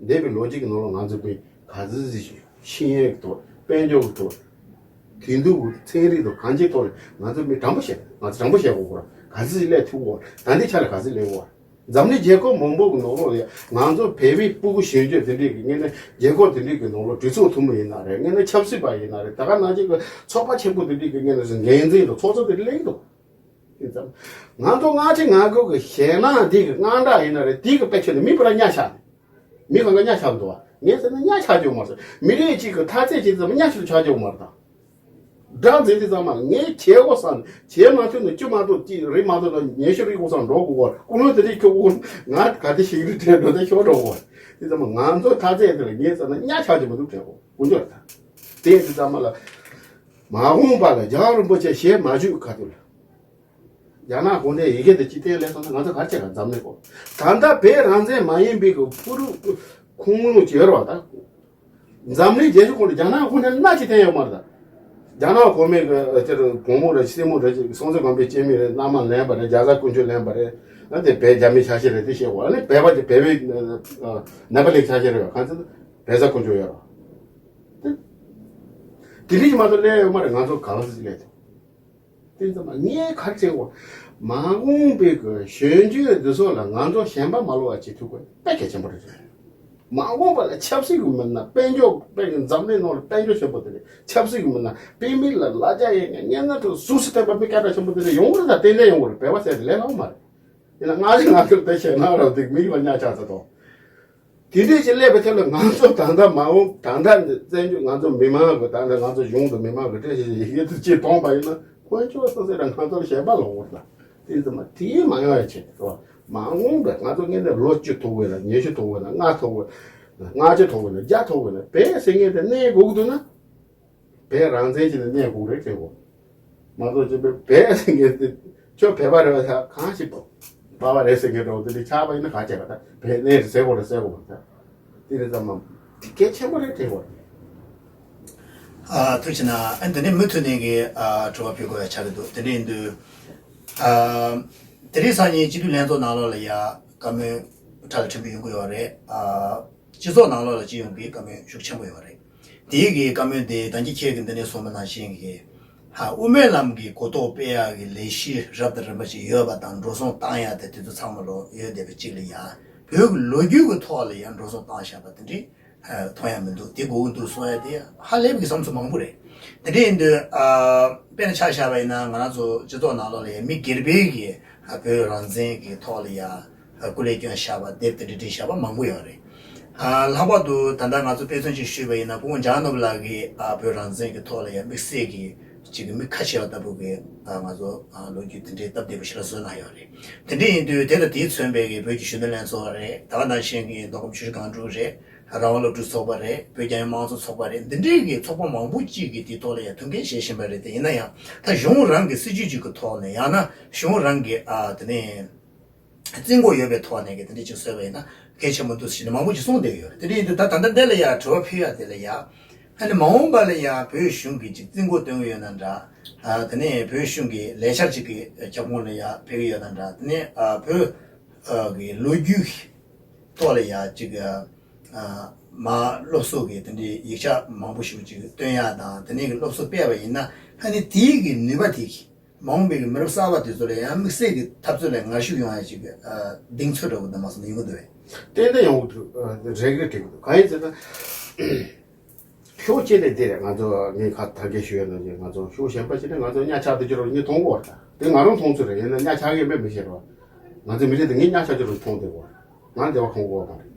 འདས་པའི་ལོ་རྒྱུས་ཀྱི་ནང་ལ་ང་ཚོ་མི་ག་ཚོད་ཅིག་ཤེས་ཡོན་གྱི་ཐོག་དཔལ་འབྱོར་གྱི་ཐོག་དེང་དུས་ཀྱི་ཚན་རིག་དང་གང་ཅིའི་ཐོག་ལ་ང་ཚོ་མི་དྲང་པོ་བཤད། ང་ཚོ་དྲང་པོ་བཤད་དགོས་གོ། ག་ཚོད་ཅིག་སླེབས་ཐུབ་གོ། ད་ལྟའི་ཆ་ལ་ག་ཚོད་སླེབས་གོ། འཛམ་གླིང་རྒྱལ་ཁབ་མང་པོ་གི་ནང་ལོགས་ལ་ང་ཚོ་བོད་པའི་སྤུ་གུ་གཞོན་སྐྱེས་དེ་འདྲས་ཀྱི་ངོས་ནས་རྒྱལ་ཁབ་དེ་འདྲས་ཀྱི་ནང་ལོགས་གྲོས་ཚོགས་འཐུས་མི་ཡིན་ན་རེད། ངོས་ནས་ཆབ་སྲིད་པ་ཡིན་ན་རེད། ད་ག་ནང་བཞིན་གྱི་ཚོགས་པ་ཆེན་པོ་དེ་འདྲས་ཀྱི་ངོས་ནས་འགན་འཛིན་དང་ཚོགས་གཙོ་དེ་འདྲས་སླེབས་འདུག་དེ་ཙམ། ང་ཚོ་སྔ་ཕྱི་ང་ཚོ་གི་ཞེད་སྣང་འདི་གི་དངངས་སྐྲག་ཡིན་ན་རེད། དེ་གི་དཔེ་ཆ་ནི་མི་བུ་ར་གཉའ་ཆག་ནས། མི་གང་ག་གཉའ་ཆག་འདུག་བ། ངས་ཟེར་ན་གཉའ་ཆག་རྒྱུ་མ་རེད། མི་རིགས་གཅིག་གི་མཐའ་ཚད་ཅིག་ཙམ་གཉའ་ཆག་ཆག་རྒྱུ་མ་རེད་ད། སྒྲ་འཛིན་དུས་ཙམ་མ་ངས་བྱེད་དགོས་བསམ་ནས་བྱེད་མ་ཐུབ་ནས་བཅུ་མ་གཏོགས་གཅིག་རིག་མ་ཐུབ་ན་ཉན་ཤོག་རིག་དགོས་བསམ་འགྲོ་དགོས་གོ། ཀུན་སློང་དེ་འདྲས་ཁྱོད་གོ། ང་ག་དེ་ཞིག་རིག་དྲན་འགྲོ་དེ་ཤོག་འགྲོ་གོ། དེ་ཙམ་མ་ང་ཚོ་མཐའ་ཚད་དེ་ལ་ངས་ཟེར་ན་གཉའ་ཆག་རྒྱུ་མ་འདུག་དྲན་གོ། དཀོན་མཆོག་ལ་ད། དེ་དུས་ཙམ་མ་ལ། མ་འོངས་པ་ལ་རྒྱལ་བ་རིན་པོ་ཆེ་ཞལ་མ་བཞུགས་ཁ་ཐུག་ལ། རྒྱ་ནག་གུང་ཁྲན་ཡི་གེ་དེ་ཅི་ཐད་ལས་སོང་ན་ང་ཚོ་ག་རེ་བྱེད་ག། འཛམ་གླིང་སྐོར། ད་ལྟ་བོད་རང་བཙན་མ་ཡིན་པའི་གི་ཕུ་རུ་ཁུངས་ལུང་ཅི་ཡོད་རེད་བ་ད། འཛམ་གླིང་རྒྱལ་ཁབ་ཁོངས་ལ་རྒྱ་ནག་གུང་ཁྲན་སྣ་ཅི་ཐད་ཡོད་མ་རེད་ད། རྒྱ་ནག་གོང་མའི་གི་དེར་བུ་མོ་རེད། སྲས་མོ་རེད། སྲོང་བཙན་སྒམ་པོའི་སྐྱེ་དམན་རེད། མནའ་མ་ལེན་པ་རེད། རྒྱ་བཟའ་དཀོན་མཆོག་ལེན་པ་རེད། ཨ་དེ་བོད་རྒྱ་མི་ཆ་ཤས་རེད་དེ་བཤད་གོ། ཨ་ནི་བོད་པ་དེ་བོད་པའི་ནེ་པ་ལི་ཆ་ཤས་རེད་བ། གང་ཚེ་བོད་བཟའ་དཀོན་མཆོག་ཡོད་རེད། དེ་དེ་རིགས་མ་གཏོགས་སླེབས་ཡོད་མ་རེད། ང་ཚོ་ག་ལ་སླེབས་ཐུབ། དེ་ཙམ་མ་ངས་ག་རེ་བྱེད་དགོས། མ་འོངས་པའི་གི་གཞོན་སྐྱེས་འདི་ཚོ་ལ་ང་ཚོ་ཞེན་པ་མ་ལོག་པ་བྱེད་ཐུབ་དགོས་དཔེ་གལ་ཆེན་པོ་རེད། མ་འོངས་པ་ལ་ཆབ་སྲིད་ཀྱི་མི་སྣ། དཔལ་འབྱོར་དཔེ་འཛམ་གླིང་ནང་ལ་དཔལ་འབྱོར་ཆེན་པོ་དེ་རེད། ཆབ་སྲིད་ཀྱི་མི་སྣ། དཔེ་མི་ལ་ལ་རྒྱ་ཡོད་མཁན་སྙན་ན་ཐུག་གཟུགས་སུ་བསྟན་པ་མི་སྐད་གྲགས་ཆེན་པོ་དེ་འདྲ་ཡོང་གི་རེད་ད། ཏན་ཏན་ཡོང་གི་རེད། བོད་པ་ཟེར་དེ་ལས་སླ་པོ་མ་རེད། ཡིན་ན་སྔ་ཕྱི་ང་ཚོར་དེ་ཞེད་སྣང་རག་དེ་མིག་ལ་གཉའ་ཆག་ཚར་དང་། དེ་འདྲས་ཀྱི་སླེབས་པའི་ཐད་ལ་ང་ཚོ་ད་ལྟ་མ་འོངས་ད་ལྟ་འདི་བཙན་བྱོལ་ང་ཚོ་མི་མང་གི་ད་ལྟ་ང་ཚོ་གཞུང་དང་མི་མང་གི་བཀྲ་ཤིས་ཤིག་ཡི་གེ་དུ་ཅིག་མཐོང་པ་ཡིན་ན་དཀོན་མཆོག་སོ་སོས་རང་ང་ཚོར་ཞེན་པ་ལོག་འོར་ལ། དེ་ཙམ་མ་དེའི་མ་ཡོང་ཡ་ཆེད་དུ་མ་འོངས་པའི་ང་ཚོ་ངེས་ནས་ལོ་བཅུ་ཐོག་བས་ལ་ཉི་ཤུ་ཐོག་བས་ལ་ལྔ་ཐོག་བས་ལྔ་བཅུ་ཐོག་བས་ལ་བརྒྱ་ཐོག་བས་ལ་བས་ཟེར་ངེས་དེ་གནས་དགོས་ཀྱི་འདུག་ན། བོད་རང་བཙན་གྱི་ནས་གནས་དགོས་རེད་དྲན་གོ། མ་གཏོགས་ཅི་བོད་བོད་ཟེར་མཁན་དེ་ཁྱོད་བོད་པ་རེད་བ་ཆ་གང་ཞིག་པ་པ་རེད་ཟེར་མཁན་འདྲ་བོ་དེ་འདྲ་ཆགས་པ་ཡིན་ན་ག་བྱས་པ་ད་བོད་གནས་རེད་ཟེར་དགོས་རེད་ཟེར་དགོས་པ་ད། དེ་རེད་ཙམ་མམ་དེ་གལ་ཆེན་པོ་རེད་དྲན་གོ། ཨ་ཐུགས་རྗེ་གནང་། ཨ་འདི་ནས་མུ་མཐུད་ནས་ཀྱི་ཨ་དྲི་བ་ཕུལ་དགོས་ཡ་ཆགས་ཀྱི་འདུག་དེ་འདྲ་ཡིན་དུས་ཨ་དེ་རིང་སང་ཉིན་སྤྱི་འཐུས་ལྷན་ཚོགས་ནང་ལོགས་ལ་ཡ་བཀའ་མོལ་ཕྲ་ལ་ཕྲན་བུ་ཡོང་གི་ཡོད་རེད། ཨ། སྤྱི་ཚོགས་ནང་ལོགས་ལ་སྤྱི་ཡོངས་ཀྱི་བཀའ་མོལ་ཤུགས་ཆེན་པོ་ཡོད་རེད། དེའི་གི་བཀའ་མོལ་དེ་ད་གིན་ཁྱེད་ཀྱིས་འདི་ནས་གསུངས་པ་ནང་བཞིན་གྱི་ ཨ་དབུ་མའི་ལམ་གྱི་གོ་རྟོགས་སྤེལ་ཡག་གི་ལས་གཞི་རབ་དང་རིམ་པ་ཞིག་ཡོད་པ་དང་འགྲོ་སོང་བཏང་ཡག་དེ་དེ་ཚོ་ཚང་མ་ལོ་ཡོད་བསྡད་པ་གཅིག་ལ་ཡ། བོད་ཀྱི་ལོ་རྒྱུས་ཀྱི་ཐོག་ལ་ཡ་འགྲོ་སོང་བཏང་བཞག་པ་དེ་འདྲའི་མཐོང་ཡག་མི་འདུག་དེ་དགོས་ཀྱི་འདུག་གསུང་ཡག་དེ་ཧ་ལས་པའི་བསམ་ཚུལ་མང་པོ་རེད། དེ་འདྲ་ཡིན་དུས་ཨ་དཔེར་ན་ཆ་བཞག་པ་ཡིན་ན་ང་རང་ཚོ་སྤྱི་ཚོགས་ནང་ལོགས་ལ་ཡ་མི་སྒེར་པའི་གི་ཨ་བོད་རང་བཙན་གྱི་ཐོག་ལ་ཡ། སྐུ་ལས་བསྐྱོན་བཞག་པ་དེབ་དེ་འདྲ་བྲིས་བཞག་པ་མང་པོ་ཡོད་རེད། ལྷག་པར་དུ་ད་ལྟ་ང་ཚོ་དཔེ་མཚོན་ཅིག་ཞུས་པ་ཡིན་ན་སྐུ་ངོ་འཇམ་དབྱངས་ནོར་བུ་ལགས་ཀྱིས་བོད་རང་བཙན་གྱི་ཐོག་ལ་ཡང་དམིགས་བསལ་གྱི་ཅིག་གི་མི་ཁ་ཆེ་བ་ལྟ་བུ་གི་ང་ཚོ་ལོ་རྒྱུས་དེ་འདྲའི་སྟབས་བདེ་པོ་ཞིག་ལ་བཟོས་གནང་ཡོད་རེད། དེ་འདྲ་ཡིན་དུས་དེ་དང་དེས་མཚོན་པའི་གི་བོད་ཀྱི་གཞོན་ནུ་ལྷན་ཚོགས་རེད། ད་ག་ནང་བཞིན་གྱི་མདོ་ཁམས་ཆུ་བཞི་སྒང་དྲུག་རེད། རང་དབང་སློབ་ཕྲུག་ཚོགས་པ་རེད། བོད་རྒྱལ་ཡོངས་མང་གཙོ་ཚོགས་པ་རེད། འདི་འདྲའི་གི་ཚོགས་པ་མང་པོ་གཅིག་གིས་དེའི་ཐོག་ལ་ཡང་མཐུན་རྐྱེན་བྱེད་བཞིན་པ་རེད། དེ་ཡིན་ན་ཡང་ད་གཞུང་རང་གི་སྲིད་ཇུས་ཅིག་གི་ཐོག་ནས་ཡང་ན་གཞུང་རང་གི་ཨ་དེ་ནས། བཙན་རྒོལ་ཡོད་པའི་ཐོག་ནས་ཀྱི་དེ་འདྲ་ཅིག་བཟོས་པ་ཡིན་ན་གལ་ཆེན་པོ་འདུག་ཟེར་ནས་མང་པོ་ཅིག་གསུངས་བསྡད་ཀྱི་ཡོད་རེད། དེ་འདྲ་ཡིན་དུས་ད་ད་ལྟ་འདི་ལ་ཡང་དྲི་བ་ཕུལ་ཡ་དེ་ལ་ཡང་ཨ་ནི་མ་འོངས་པ་ལ་ཡང་བོད་གཞུང་གིས་ཅིག་བཙན་རྒོལ་སྟོན་གྱི་ཡོད་ན་འདྲ། ཨ་དེ་ནས་བོད་གཞུང་གི་ལས་འཆར་ཅིག་གི་ཁྱབ་ཁོངས་ལ་ཡང་ཕེབས་ཀྱི་ཡོད་ན་འདྲ། དེ་ནས་ཨ་བོད་ཨ་གི་ལོ་རྒྱུས་ཐོག་ལ་ཡང་ཅིག་ཨ་མ་སློབ་གསོ་གི་དེ་འདྲའི་ཡིག་ཆ་མང་པོ་ཞིག་ཅིག་སྟོན་ཡ་དང་། དེ་ནས་གི་སློབ་གསོ་སྤེལ་བ་ཡིན་ན་ཨ་ནི་དེའི་གི་ནུས་པ་དེ་གི་མ་འོངས་པའི་མི་རབས་གསར་པ་དེ་ཚོ་ལ་ཡང་དམིགས་བསལ་གྱི་འཐབ་རྩོད་ལ་ངར་ཤུགས་ཡོང་ཡ་ཞིག་གི་ཨ་གདེང་ཚོད་འདྲ་བོ་འདི་མ་སོང་ན་ཡོང་གི་འདུག་བས། ཏན་ཏན་ཡོང་གི་འདུག་ཨ་རེ་གི་རེད་འགྲིག་གི་འདུག་གང་ཡིན་ཟེར་ན། ཤོག་ཅེས་ནས་འདི་རེད། ང་ཚོ་ངས་ཁ་ཐག་གིས་ཞུ་ཡ་ནང་བཞིན་ང་ཚོ་ཤོག་གཞན་པ་ཞིག་ནས་ང་ཚོ་གཉའ་ཆག་དུ་ཅི་རོ་ངས་མཐོང་གོ་ར། དེ་ང་རང་མཐོང་ཚོད་རེད། ཡིན་ན་གཉའ་ཆག་གི་མེད་མི་ཤེས་རོ། ང་ཚོ་མི་རིགས་དེ་ངས་གཉའ་ཆག་ཅི་རོ་མཐོང་བསྡད་གོ། ང་འདི་བ་ཁོང་གོ་མ་རེད།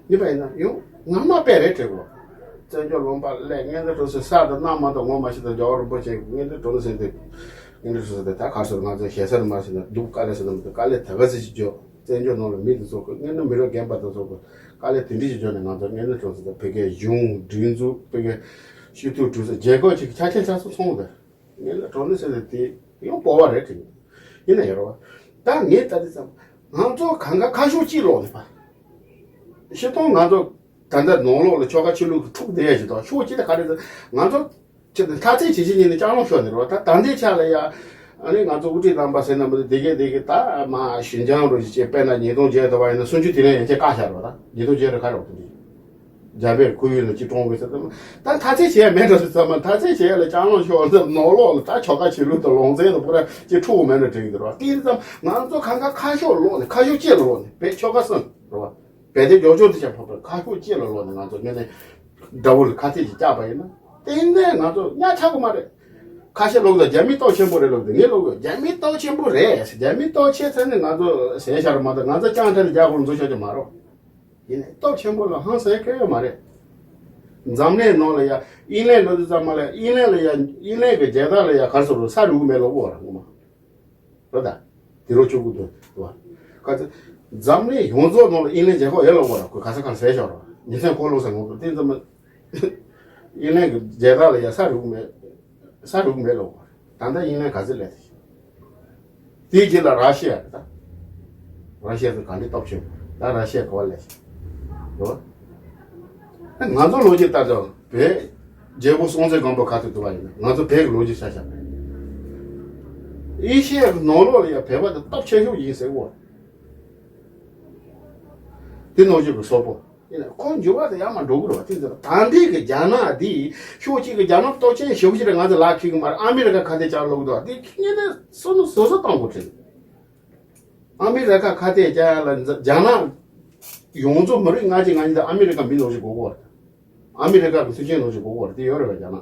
ཡིན་པ་ཡིན་ན་ཡང་ངར་མ་དཔེ་རེད་དྲན་གོ། བཙན་བྱོལ་ལུང་པ་ལས་ངན་འདྲ་འགྲོ་སའི་ས་དང་གནམ་མ་གཏོགས་ངོ་མ་ཤེས་དང་རྒྱལ་བ་རིན་པོ་ཆེ་ངན་འདྲ་འགྲོ་ན་ཟེར་ཏེ། ངན་འདྲ་འགྲོ་ཟེར་ཏེ་ད་ག་སོར་ང་ཚོ་ཞེ་སར་མ་ཟེར་ན་སྡུག་དཀའ་ལས་ཟེར་ན་མི་འདུག་དཀའ་ལས་དེ་ག་ཚོད་ཅིག་འཇོག་བཙན་བྱོལ་ནང་ལ་མི་དེ་ཚོ་གི་ངན་འདྲ་མི་རབས་རྒན་པ་དེ་ཚོ་གི་དཀའ་ལས་དེ་འདྲ་ཞིག་འཇོག་ནས་ང་ཚོ་ངན་འདྲ་འགྲོ་ཟེར་ཏེ་ཕ་གིའི་གཞུང་སྒྲིག་འཛུགས་ཕ་གིའི་སྤྱི་འཐུས་གྲོས་ཚོགས་རྒྱལ་ཁབ་ཅིག་ཆ་ཆེ་ཆ་སོ་སོང་དེ། ངས་ལ་གྲོ་ནི་ཟེར་ནས་དེ་ཡང་སྤོབས་པ་རེད་དྲན། ཡིན་ན་ཡོད་རེད་བ། ད་ངས་ད་དེ་ཙམ་ང་ཚོ་གང་ག་ཁ་ཤོག་གཅིག་ཀློག་ནས་པ། སྤྱིར་བཏང་ང་ཚོ་ད་ལྟ་ནང་ལོགས་ལ་ཆོལ་ཁ་ཆོས་ལུགས་ཀྱི་འཁྲུག་བསྡད་ཡ་ཞིག་དང་ཤོག་གཅིག་ད་ག་རེ་ཟེར་ང་ཚོ་ཆེད་དུ་མཐའ་ཚད་ཇེ་ཆེ་ཉིད་ནས་ལྕགས་ལོང་ཤོར་ནས་རེད་བ། ད་ད་ལྟའི་ཆ་ལ་ཡ་ཨ་ནི་ང་ཚོ་དབུ་ཁྲིད་རྣམ་པ་ཟེར་ན་མི་འདུག་དེ་གས་དེ་གས་ད་མ་ཞིན་ཅང་རུ་ཞིག་ཅེས་དཔེར་ན་ཉིས་སྟོང་བརྒྱད་དུ་བ་ཡིན་ན་སུམ་ཅུ་དེ་རིང་ཡན་ཆད་བཀག་བཞག་རེད་བ། ད་ཉིས་སྟོང་བརྒྱད་རུ་ག་རེ་བ་དེ་འདྲ། རྒྱ་བལ་ཁོར་ཡུག་ལ་ཅི་གཏོང་དགོས་ཟེར་ཙམ་ད་ཐ་ཚིག་བྱས་མེད་འགྲོ་ཟེར་ཙམ་མ་ཐ་ཚིག་བྱས་ལ་ལྕགས་ལོང་ཤོར་ནས་ནང་ལོགས་ལ་ད་ཆོལ་ཁ་ཆོས་ལུགས་དང་ལུང་ཚན་དང་པུ་ར་ཅི་འཁྲུག་མེད་ན་དྲན་གྱི་འདུག་ར། དེ་ཙམ་ང་ཚོ་གང་ག་ཁ་ཤོག་ཀློག་ནས་ཁ་ཤོག་ཅེས་ལ་ཀློག་ནས་བོད་ཆོལ་ཁ་གསུམ་རེད་བ། བོད་དེ་མགྱོགས་མགྱོགས་དུ་བྱས་ཕོག་པའི་ཁ་ཤོག་ཅེས་ལ་ཀློག་ནས་ང་ཚོ་ངས་ནས་དགྲ་བོ་ལ་ཁ་གཏད་ཅིག་བཅག་པ་ཡིན་ན་ཏན་ཏན་ང་ཚོ་གཉའ་ཆག་གི་མ་རེད། ཁ་ཤས་ལོག་ད་རྒྱ་མི་སྟོབས་ཆེན་པོ་རེད་ལོག་ད་ངས་ལོག་རྒྱ་མི་སྟོབས་ཆེན་པོ་རེད། རྒྱ་མི་སྟོབས་ཆེ་ཚར་ནས་ང་ཚོ་ཟས་ཤར་མ་གཏོགས་ང་ཚོ་ཅང་ཐ་ནས་རྒྱ་གོར་འཛུལ་ཆོག་གི་མ་རེད། ཡིན་ནའི་སྟོབས་ཆེན་པོ་ལ་ཧང་སང་སྐད་ཡོད་མ་རེད། འཛམ་གླིང་ནང་ལ་ཡ་དབྱིན་ལན་འགྲོ་དུས་ཙམ་མ་ལ་དབྱིན་ལན་ལ་ཡ་དབྱིན་ལན་གྱི་རྒྱལ་དར་ལ་ཡ་གར་སོང་རུ་ས་རུག་མེད་ལོག་གོ་ར་ངོ་མ། རེད་ད། དེ་རུ་བཅུག་གི་འདུག་བ། ག་ཚོད། འཛམ་གླིང་ཡོངས་རྫོགས་ནང་ལ་དབྱིན་ལན་རྒྱལ་ཁབ་ཡོད་ལོག་གོ་ར་ཁོས་ག་ས་ག་ལ་ཟས་ཤོར་ར་ཉིན་མཚན་ཁོ་ལོག་ས་ངོ་མ་དེ་ཙམ་མ། དབྱིན་ལན་གྱི་རྒྱལ་དར་ལ་ཡ་ས་རུག་མེད། ས་རུག་མེད་ལོ། ད་ལྟ་དབྱིན་ལན་ག་ཚོད་ལས་དེ། དེའི་རྗེས་ལ་ར་ཤི་ཡ་རེད་ད། ར་ཤི་ཡ་ཚོ་ག་འདྲའི་སྟོབས་ཆེན་པོ། ད་ར་ཤི་ཡ་ག་བ་ལས་ཤི། རེད་བ། ང་ཚོ་ལོ་རྒྱུས་ལྟར་ཙང་བོད་རྒྱལ་པོ་སྲོང་བཙན་སྒམ་པོ་ག་ཚོད་འདུག་བ་ཡིན་ན་ང་ཚོ་བོད་ཀྱི་ལོ་རྒྱུས་ཆ་བཞག་པ་ཡིན་ན། ཨེ་ཤི་ཡའི་ནང་ལོགས་ལ་ཡ་བོད་པ་དེ་སྟོབས་ཆེ་ཤོས་ཡིན་ཟེར་གོ། དེ་ནང་བཞིན་གྱི་སོག་པོ། ཡིན་ན་ཁོ་འགྱུར་བ་དེ་ཡར་མར་འགྲོ་གི་རེད་བ། དེ་ཚོ་ད་ལྟའི་གི་རྒྱ་ནག་འདི་ཤོག་གཅིག་གི་རྒྱ་ནག་སྟོབས་ཆེན་ཞེ་པོ་ཅིག་རེད། ང་ཚོ་ལག་ཁེལ་གི་མ་རེད། ཨ་མི་རི་ཀ་ཁ་གཏད་བཅག་ལོག་འདུག་དེ་ངས་ནས་བསམ་བློ་བཟོ་བཟོ་གཏོང་དགོས་དྲན། ཨ་མི་རི་ཀ་ཁ་གཏད་བཅག་ཡ་ལ་རྒྱ་ནག་ཡོངས་རྫོགས་མི་རིགས་ལྔ་བཅུ་ང་གཉིས་དང་ཨ་མི་རི་ཀ་མི་ནང་བཞིན་དགོས་གོ་རེད། ཨ་མི་རི་ཀ་གི་མཐུན་རྐྱེན་ནང་བཞིན་དགོས་གོ་རེད། དེ་ཡོད་རེད་བ། རྒྱ་ནག་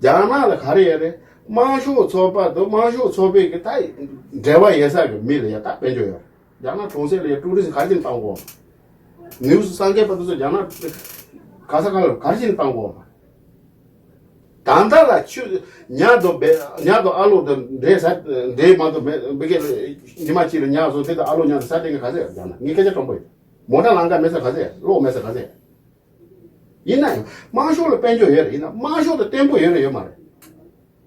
རྒྱ་ནག་ལ་ག་རེ་ཡོད་རེད། དམར་ཤོག་ཚོགས་པ་དང་དམར་ཤོག་ཚོགས་པའི་གི་ད་འབྲེལ་བ་ཡོད་ས་གི་མི་ལ་ཡ་ད་དཔལ་འབྱོར་ཡོད་རེད། རྒྱ་ནག་གྲོང་གསེབ་ལ་ཡ་ཀྲུའུ་རི་སི་ག་རེ་བྱས་ནས་བཏང་གོ། ནིའུ་སི་གསར་འགོད་པ་དེ་ཚོ་རྒྱ་ནག་ག་ས་ག་ལ་ག་རེ་བྱས་ནས་བཏང་གོ། ད་ལྟ་ལ་ཆུ་ཉ་དང་བེ་ཉ་དང་ཨ་ལོ་དང་འདྲེས་ས་འདྲེས་མ་གཏོགས་མེད། འབུ་གེ་ཉི་མ་གཅིག་ལ་ཉ་བཟོ་དེ་དང་ཨ་ལོ་ཉ་དང་ས་དེ་ག་ག་ཚད་ཡོད་ཀྱང་ན་ངས་སྐད་ཆ་དྲང་པོ་ཡོད། མོ་ཊ་ལང་ཀ་མེད་ས་ག་ཚད་ཡོད། གློག་མེད་ས་ག་ཚད་ཡོད། ཡིན་ན་ཡང་དམར་ཤོག་ལ་དཔལ་འབྱོར་ཡོད་རེད། ཡིན་ན་དམར་ཤོག་ལ་བརྟན་པོ་ཡོད་རེད་ཡོད་མ་རེད།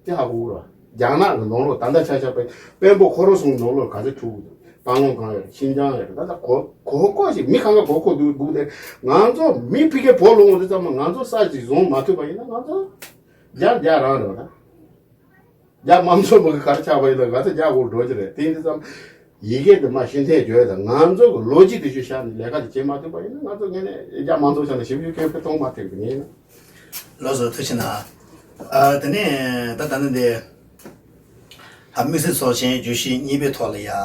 དེ་ཧ་གོ་གི་རེད། རྒྱ་ནག་གི་ནང་ལོགས་ད་ལྟ་ཆ་བཞག་པའི་དཔོན་པོ་ཁོ་རང་ཚོའི་ནང་ལོགས་ག་ཚོད་འཁྲུག་གི་འདུག་སྟག་ལུང་གང་ཡོད་རེད། ཤིན་ཅང་ཡོད་རེད། ད་ལྟ་གོ་གོ་གོ་ཞིག་མི་གང་ག་གོ་གོ་འདུག་འདུག་དེ་ང་ཚོ་མི་ཕ་གིའི་བོད་ལ་འོང་དུས་ཙམ་ལ་ང་ཚོ་ས་ཞིག་བཟུང་མ་ཐུབ་པ་ཡིན་ན་ང་ཚོ་རྒྱ་རྒྱ་རང་རེད་བ། ད་རྒྱ་དམར་ཚོགས་མ་གི་ག་རེ་ཆགས་པ་ཡིན་ན་ང་ཚོ་རྒྱ་གོ་འགྲོ་གི་རེད། དེ་ཡིན་དུས་ཙམ་ཡི་གེ་དེ་མ་ཤེས་མཁན་བརྗོད་དང་ང་ཚོ་གི་ལོ་རྒྱུས་དེ་ཚོ་བཤད་ནས་ལས་ཀ་དེ་བྱེད་མ་ཐུབ་པ་ཡིན་ན་ང་ཚོ་ངས་ནས་རྒྱ་དམར་ཚོགས་ཆ་ནས་ཞིབ་འཇུག་སྐད་ཕེ་གཏོང་མ་ཐུབ་གི་ངས་ན། ལགས་སོ་ཐུགས་རྗེ་གནང་། ཨ། དེ་ནས་ད་ད་ནི་འདི་ཨ་དམིགས་བསལ་ཚོགས་ཆེན་བརྗོད་གཞི་གཉིས་པའི་ཐོག་ལ་ཡ་ཨ་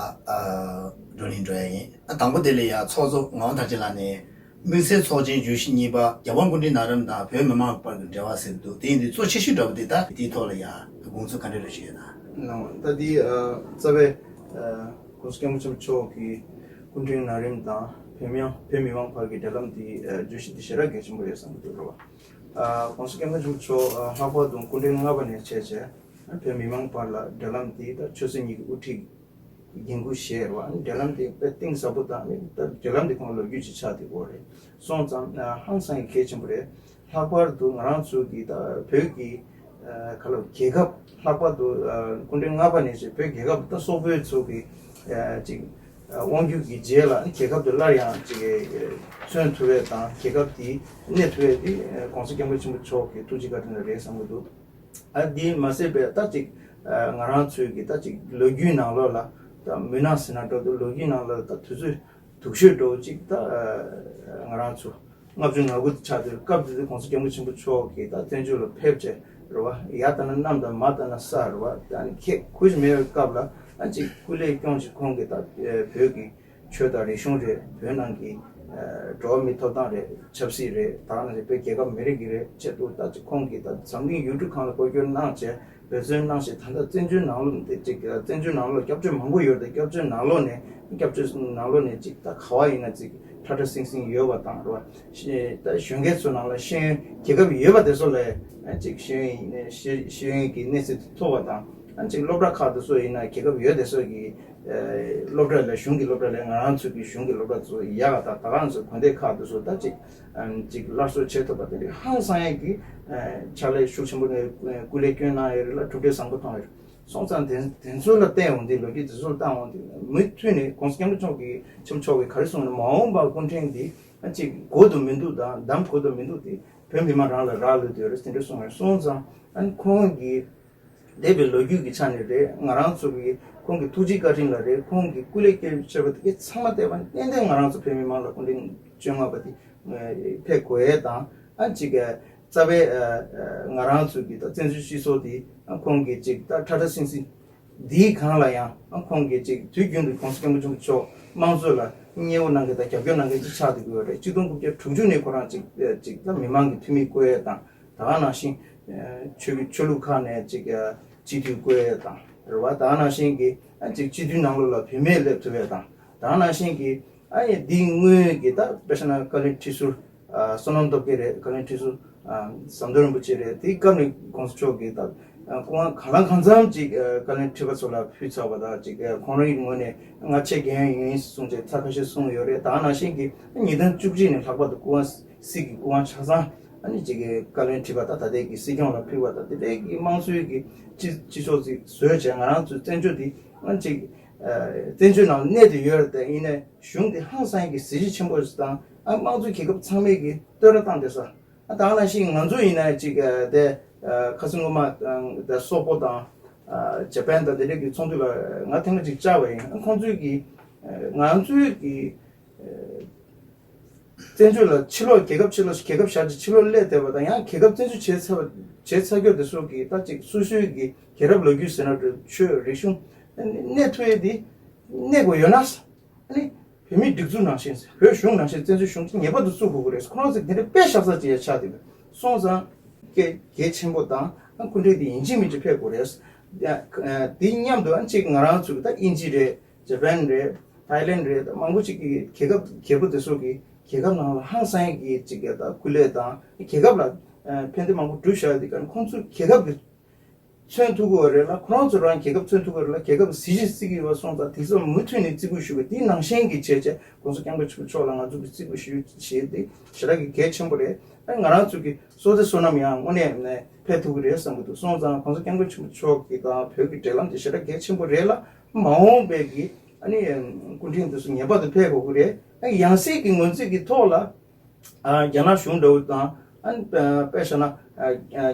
བགྲོ་གླེང་འགྲོ་ཡ་ཡིན། ཨ་དང་པོ་དེ་ལ་ཡ་ཚོགས་གཙོ་ངག་དབང་མཐར་ཕྱིན་ལགས་ནས་དམིགས་བསལ་ཚོགས་ཆེན་བརྗོད་གཞི་གཉིས་པ་རྒྱལ་དབང་སྐུ་ཕྲེང་ན་རིམ་དང་བོད་མི་མང་བར་གྱི་འབྲེལ་བ་ཟེར་གྱི་འདུག་དེ་ཡིན་དུས་གཙོ་ཆེ་ཤོས་འདྲ་བོ་དེ་ད་དེའི་ཐོག་ལ་ཡ་དགོངས་ཚུལ་ག་འདྲ་རེ་ཞུ་ཡོད་ན། ལགས། ད་འདི་ཨ་རྩ་བའི་ཨ་༸གོང་ས་༸སྐྱབས་མགོན་ཆེན་པོ་མཆོག་གི་སྐུ་ཕྲེང་ན་རིམ་དང་བོད་མི་བོད་མི་མང་བར་གྱི་འབྲེལ་ལམ་དེ་ཨ་བརྗོད་གཞི་དེ་ཞེ་དྲག་གལ་ཆེན་པོ་རེད་བསམ་གྱི་འདུག་རེད་བ། ཨ་༸གོང་ས་༸སྐྱབས་མགོན་ཆེན་པོ་མཆོག་ཨ་ལྷག་པར་དུ་སྐུ་ཕྲེང་ལྔ་པ་ནས་བྱས་བྱས་ཨ་བོད་མི་མང་བར་ལ་འབྲེལ་ལམ་དེ་ད་ཆོལ་སྲིད་གཉིས་ཀྱི་དབུ་ཁྲིད་འགན་འཁུར་བཞེས་རེད་བ། ཨ་ནི་འབྲེལ་ལམ་དེ་དཔེ་གཏིང་ཟབ་པོ་དང་ཨ་ནི་ད་འབྲེལ་ལམ་དེ་ཁོང་ལོ་རྒྱུས་ཅིག་ཆགས་བསྡད་ཡོད་རེད། སོང་ཙང་ཨ་ཧང་སང་གི་གལ་ཆེན་པོ་རེད། ལྷག་པར་དུ་ང་རང་ཚོ་གི་ད་བོད་ཀྱི་ཨ་ག་ལ་རྒྱལ་ཁབ་ལྷག་པར་དུ་ཨ་སྐུ་ཕྲེང་ལྔ་པ་ནས་བྱས་བོད་རྒྱལ་ཁབ་ད་སོག་པོའི་ཚོ་གི་ཨ་ཅིག་ཨ་དབང་སྒྱུར་གྱི་རྗེས་ལ་རྒྱལ་ཁབ་དེ་སླར་ཡང་ཅིག་ཨ་མཚོན་ཐུབ་པ་དང་རྒྱལ་ཁབ་དེ་གནས་ཐུབ་པ་དེ་ཨ་༸གོང་ས་༸སྐྱབས་མགོན་ཆེན་པོ་མཆོག་གི་ཐུགས་རྗེ་བཀའ་དྲིན་ལ་རེད་བསམ་གྱི་འདུག་ཨ་འདི་མ་ཟད་པའི་ད་ཅིག་ཨ་ང་རང་ཚོའི་གི་ད་ཅིག་ལོ་རྒྱུས་ནང་ལོགས་ལ་ད་མུན་ནག་ཟེར་ན་འདྲ་འདུག་ལོ་རྒྱུས་ནང་ལ་ད་དུས་ཚོད་སྡུག་ཤོས་འདྲ་བོ་ཅིག་ད་ཨ་ང་རང་ཚོ་ལྔ་བཅུ་ང་དགུ་ཆགས་དུས་སྐབས་དེ་དུས་༸གོང་ས་༸སྐྱབས་མགོན་ཆེན་པོ་མཆོག་གིས་ད་བཙན་བྱོལ་ལ་ཕེབས་བྱས་རེད་བ། ཡར་ལྟ་ན་གནམ་དང་མར་ལྟ་ན་ས་རེད་བ། ད་ནི་ཁྱེད་ཁུ་ཞིག་མེད་པའི་སྐབས་ལ་ཨ་ཅིག་སྐུ་ལས་སྐྱོན་ཅིག་ཁོང་གིས་ད་ཨ་བོད་ཀྱི་ཆོས་དང་རིག་གཞུང་རེད། བོད་ནང་གི་ཨ་འགྲོ་བ་མིའི་ཐོབ་ཐང་རེད། ཆབ་སྲིད་རེད། ད་ག་ནང་བཞིན་བོད་རྒྱལ་ཁབ་མི་རིགས་ཀྱི་རེད། ཆེད་དུ་ད་ཅིག་ཁོང་གིས་ད་འཛམ་གླིང་ཡུལ་གྲུ་གང་ལ་སྐོར་སྐྱོད་གནང་བྱས་འབད་བརྩོན་གནང་བྱས། ད་ལྟ་བཙན་བྱོལ་ནང་ལོགས་ནས་ཅིག་བཙན་བྱོལ་ནང་ལོགས་སྐྱབས་བཅོལ་མང་པོ་ཡོད་རེད། བཙན་བྱོལ་ནང་ལོགས་ནས་སྐྱབས་བཅོལ་ནང་ལོགས་ནས་ཅིག་ད་ག་བ་ཡིན་ན་ཅིག་ཁྲ་ཁྲ་སིང་སིང་ཡོད་པ་དང་རེད་བ། ཤེས་ད་གཞོན་སྐྱེས་ཚོ་ནང་ལ་ཤེས་ཡོན་རྒྱལ་ཁབ་ཡོད་པ་དེ་ཚོ་ལ་ཅིག་ཤེས་ཡོན་ཡིན་ནའི་ཤེས་ཤེས་ཡོན་གྱི་གནས་ཚད་མཐོ་བ་དང་། ཨ་ཅིག་སློབ་གྲྭ་ཁག་དེ་ཚོ་ཡིན་ན་རྒྱལ་ཁབ་ཡོད་དེ་ཚོ་གི་ཨ་སློབ་གྲྭ་ལས་གཞུང་གི་སློབ་གྲྭ་ལས་ང་རང་ཚོ་གི་གཞུང་གི་སློབ་གྲྭ་ཚོ་ཡག་ག་ད་ད་ག་ཚོ་དགོན་སྡེ་ཁག་དེ་ཚོ་ད་ཅིག་ཨམ་ཅིག་སླར་གསོ་བྱེད་ཐུབ་པ་དེ་འདྲ་ཧང་སང་ཡག་གི་ཨ་ཕྱག་ལས་ཤུགས་ཆེན་པོ་ནས་སྐུ་ལས་སྐྱོན་གནང་ཡོད་རེད་ལ། གྲུབ་འབྲས་བཟང་པོ་བཏང་ཡོད་རེད། སོང་ཙང་དེ་དེ་ཚོ་ལ་བལྟས་འོང་དུས་ལོ་རྒྱུས་དེ་ཚོ་ལ་བལྟས་འོང་དུས་མུ་མཐུད་ནས་༸གོང་ས་༸སྐྱབས་མགོན་མཆོག་གིས་ཆེན་པོ་མཆོག་གིས་ག་རེ་གསུངས་ན་མ་འོངས་པ་སྐུ་ཕྲེང་འདི་ཨ་ཅིག་དགོས་དང་མི་འདུག་དང་གདམ་དགོས་དང་མི་འདུག་དེ་བོད་མི་མང་རང་ལ་རག་ལུས་དེ་རེད་དེ་འདྲ་གསུངས་རེད། སོང་ཙང་ཨ་ནི་ཁོང་གིས་འདས་པའི་ལོ་རྒྱུས་ཀྱི་ཆ་ནས་རེད། ང་རང་ཚོ་གིས་ཁོང་གི་ཐུགས་རྗེ་བཀའ་དྲིན་ལ་རེད། ཁོང་གི་སྐུ་ལས་བསྐྱོན་བྱས་པ་དེ་གའི་ཚང་མ་བལྟས་པ་ཏན་ཏན་ང་རང་ཚོ་བོད་མི་མང་ལ་སྐུ་ཕྲེང་བཅོ་ལྔ་པ་དེ་ཕེབས་དགོས་ཡས་དང་། ཨ་ཅིག་རྩ་བའི་ང་རང་ཚོ་གི་ད་བཙན་བྱོལ་སྤྱི་ཚོགས་དེ་ཁོང་གིས་ཅིག་ད་ཁྲ་ཁྲ་སིང་སིང་འདིའི་སྒང་ལ་ཡང་ཁོང་གིས་ཅིག་དུས་རྒྱུན་དུ་༸གོང་ས་༸སྐྱབས་མགོན་ཆེན་པོ་མཆོག་དམངས་གཙོ་ལ་མཉེས་པོ་གནང་མཁན་དང་རྒྱབ་སྐྱོར་གནང་མཁན་ཅིག་ཆགས་བསྡད་ཀྱི་ཡོད་རེད། གཅིག་སྟོང་དགུ་བརྒྱ་དྲུག་ཅུ་ནས་ཁོ་རང་ཅིག་ཅིག་ད་མི་མང་གི་འཐུས་མི་བསྐོ་ཡས་དང་། ད་ག་ནང་བཞིན་ཆོས་ཆོས་ལུགས་ཁག་ནས་ཅིག་སྤྱི་འཐུས་བསྐོ་ཡས་དང་རེད་བ། ད་ག་ནང་བཞིན་གྱི་ཅིག་སྤྱི་འཐུས་ནང་ལོགས་ལ་བུད་མེད་སླེབས་ཐུབ་ཡས་དང་། ད་ག་ནང་བཞིན་གྱི་ཨ་ཡེ་འདི་སྔོན་གྱི་ད་དཔེ་བཞག་ན་བཀའ་བློན་ཁྲི་ཟུར་ཨ་བསོད་ནམས་སྟོབས་རྒྱལ་རེད། བཀའ་བློན་ཁྲི་ཟུར་ཨ་ཟམ་གདོང་རིན་པོ་ཆེ་རེད། དེའི་སྐབས་ནས་༸གོང་ས་མཆོག་གིས་ད་ཨ་སྐུ་དབང་གང་ལ་གང་འཚམ་ཅིག་ཨ་བཀའ་བློན་ཁྲི་པ་ཚོ་ལ་ཕུལ་ཚར་བ་དང་ཅིག་ཨ་ཁོང་རང་གི་ངོས་ནས་ང་ཆེས་རྒན་ཡོལ་ཡིན་གསུངས་བྱས་ཚར་ཁ་ཤས་གསུངས་ཡོད་རེད། ད་ག་ནང་བཞིན་གྱི་ཉིས་སྟོང་བཅུ་གཅིག་ནས་ལྷག་པར་དུ་སྐུ་དབང་སྲིད་ཀྱི་སྐུ་དབང་ཆ་ཚང་ཨ་ནི་ཅིག་གི་བཀའ་བློན་ཁྲི་པ་ད་ད་ལྟའི་གི་སྲིད་སྐྱོང་ལ་ཕུལ་བ་དང་། དེ་འདྲའི་གི་དམངས་གཙོའི་གི་སྤྱི་སྤྱི་ཚོགས་ཅིག་བཟོས་བྱས་ང་རང་ཚོའི་བཙན་བྱོལ་འདི་ཨ་ནི་ཅིག་ཨ་བཙན་བྱོལ་ནང་གནས་ཏེ་ཡོད་རེད། དེ་ཡིན་ནའི་གཞུང་འདི་ཧང་སང་གི་གཟི་བརྗིད་ཆེན་པོ་ཞིག་དང་ཨ་དམངས་གཙོའི་རྒྱལ་ཁབ་ཚང་མས་གི་བསྟོད་ར་བཏང་བསྡད་ས། ཨ་ད་ག་ནང་བཞིན་ང་ཚོ་ཡིན་ན་ཅིག་ཨ་དེ་ཨ་ཁ་སང་སྔོན་མ་ཨ་དེ་སོག་པོ་དང་ཨ་ཇ་པན་དང་དེ་འདྲ་གི་ཚོགས་འདུ་ལ་ང་ཐེངས་མ་གཅིག་བཅར་བ་ཡིན། ཨ་ཁོང་ཚོས་གི་ཨ་ང་ཚོས་གི་ཨ་བཙན་བྱོལ་ལ་ཕྱི་ལོགས་རྒྱལ་ཁབ་ཕྱི་ལོགས་རྒྱལ་ཁབ་བཞག་ཅིག་ཕྱི་ལོགས་སླེབས་བསྡད་པ་དང་ཡང་རྒྱལ་ཁབ་བཙན་བྱོལ་བྱས་ཚར་བ་བྱས་ཚར་རྒྱུ་དེ་ཚོ་གི་ད་ཅིག་སོ་སོའི་གི་རྒྱལ་རབས་ལོ་རྒྱུས་ཟེར་ན་འགྲོ་ཆོས་རིག་གཞུང་གནས་ཐུབ་ཡས་དེ་གནས་དགོས་ཡོད་ན། ཨ་ནི་བོད་མིའི་སྒྲིག་འཛུགས་ནང་བཞིན་བོད་གཞུང་ནང་བཞིན་བཙན་བྱོལ་གཞུང་ཅིག་ངེས་པར་དུ་བཙུགས་དགོས་ཀྱི་རེད། ཁོ་རང་ཚོས་དེ་འདྲ་དཔེ་བཞག་ས་ཅིག་ཡང་ཆགས་བསྡད་པས། སོང་ཙང་གལ་གལ་ཆེན་པོ་དང་ཨ་སྐུ་མགྲོན་དེ་ཡིན་གཅིག་མིན་གཅིག་ཕེབས་དགོས་རེད། ཡ་ཨ་དེ་མཉམ་དུ་ཨ་གཅིག་ང་རང་ཚོ་གི་ད་དབྱིན་ཇི་རེད། ཇ་པན་རེད། ཐའི་ལེན་རེད། ད་མང་པོ་ཅིག་གི་རྒྱལ་ཁབ་རྒྱལ་པོ་དེ་ཚོ་གི་རྒྱལ་ཁབ་ནང་ལ་ཧང་སང་གི་ཅིག་གི་ད་སྐུ་ལས་དང་རྒྱལ་ཁབ་ལ་ཨ་ཕན་བདེ་མང་པོ་བསྒྲུབས་བཞག་ཡོད་དུས་ཀ་ཁོང་ཚོ་རྒྱལ་ཁབ་ཀྱི་མཚོན་ཐུབ་ཀྱི་ཡོད་རེད་ལ། ཁོ་རང་ཚོ་རང་རྒྱལ་ཁབ་མཚོན་ཐུབ་ཀྱི་ཡོད་རེད་ལ། རྒྱལ་ཁབ་གཟི་བརྗིད་བརྩི་གི་ཡོད་པ་སོང་ཙང་དེ་ཚོ་མུ་མཐུད་ནས་བརྩི་བཀུར་ཞུ་དགོས། དེ་ནང་བཞིན་གྱི་བྱས་བྱས་༸གོང་ས་༸སྐྱབས་མགོན་ཆེན་པོ་མཆོག་ལ་ང་ཚོ་གི་བརྩི་བཀུར་ཞུ་བྱེད་དེ་ཞེ་དྲག་གི་གལ་ཆེན་པོ་རེད། ཨ་ང་རང་ཚོ་གི་བསོད་བདེ་བསོད་ནམས་ཡང་དངོས་གནས་ནས་ཕེབས་ཐུབ་ཀྱི་རེད་བསམ་གྱི་འདུག་སོང་ཙང་༸གོང་ས་༸སྐྱབས་མགོན་ཆེན་པོ་མཆོག་གི་དང་བོད་ཀྱི་འབྲེལ་ལམ་དེ་ཞེ་དྲག་གལ་ཆེན་པོ་རེད་ལ། མ་འོངས་པའི་གི་ཨ་ནི་སྐུ་ཕྲེང་དེ་ཚོ་ངེས་པར་དུ་ཕེབས་དགོས་ཀྱི་རེད། ཨ་ཡང་སྲིད་ཀྱི་ངོས་འཛིན་གྱི་ཐོག་ལ། ཨ་རྒྱ་ནག་གཞུང་འདྲ་བོ་དང་ཨ་ནི་དཔེ་བཞག་ན་ཨ་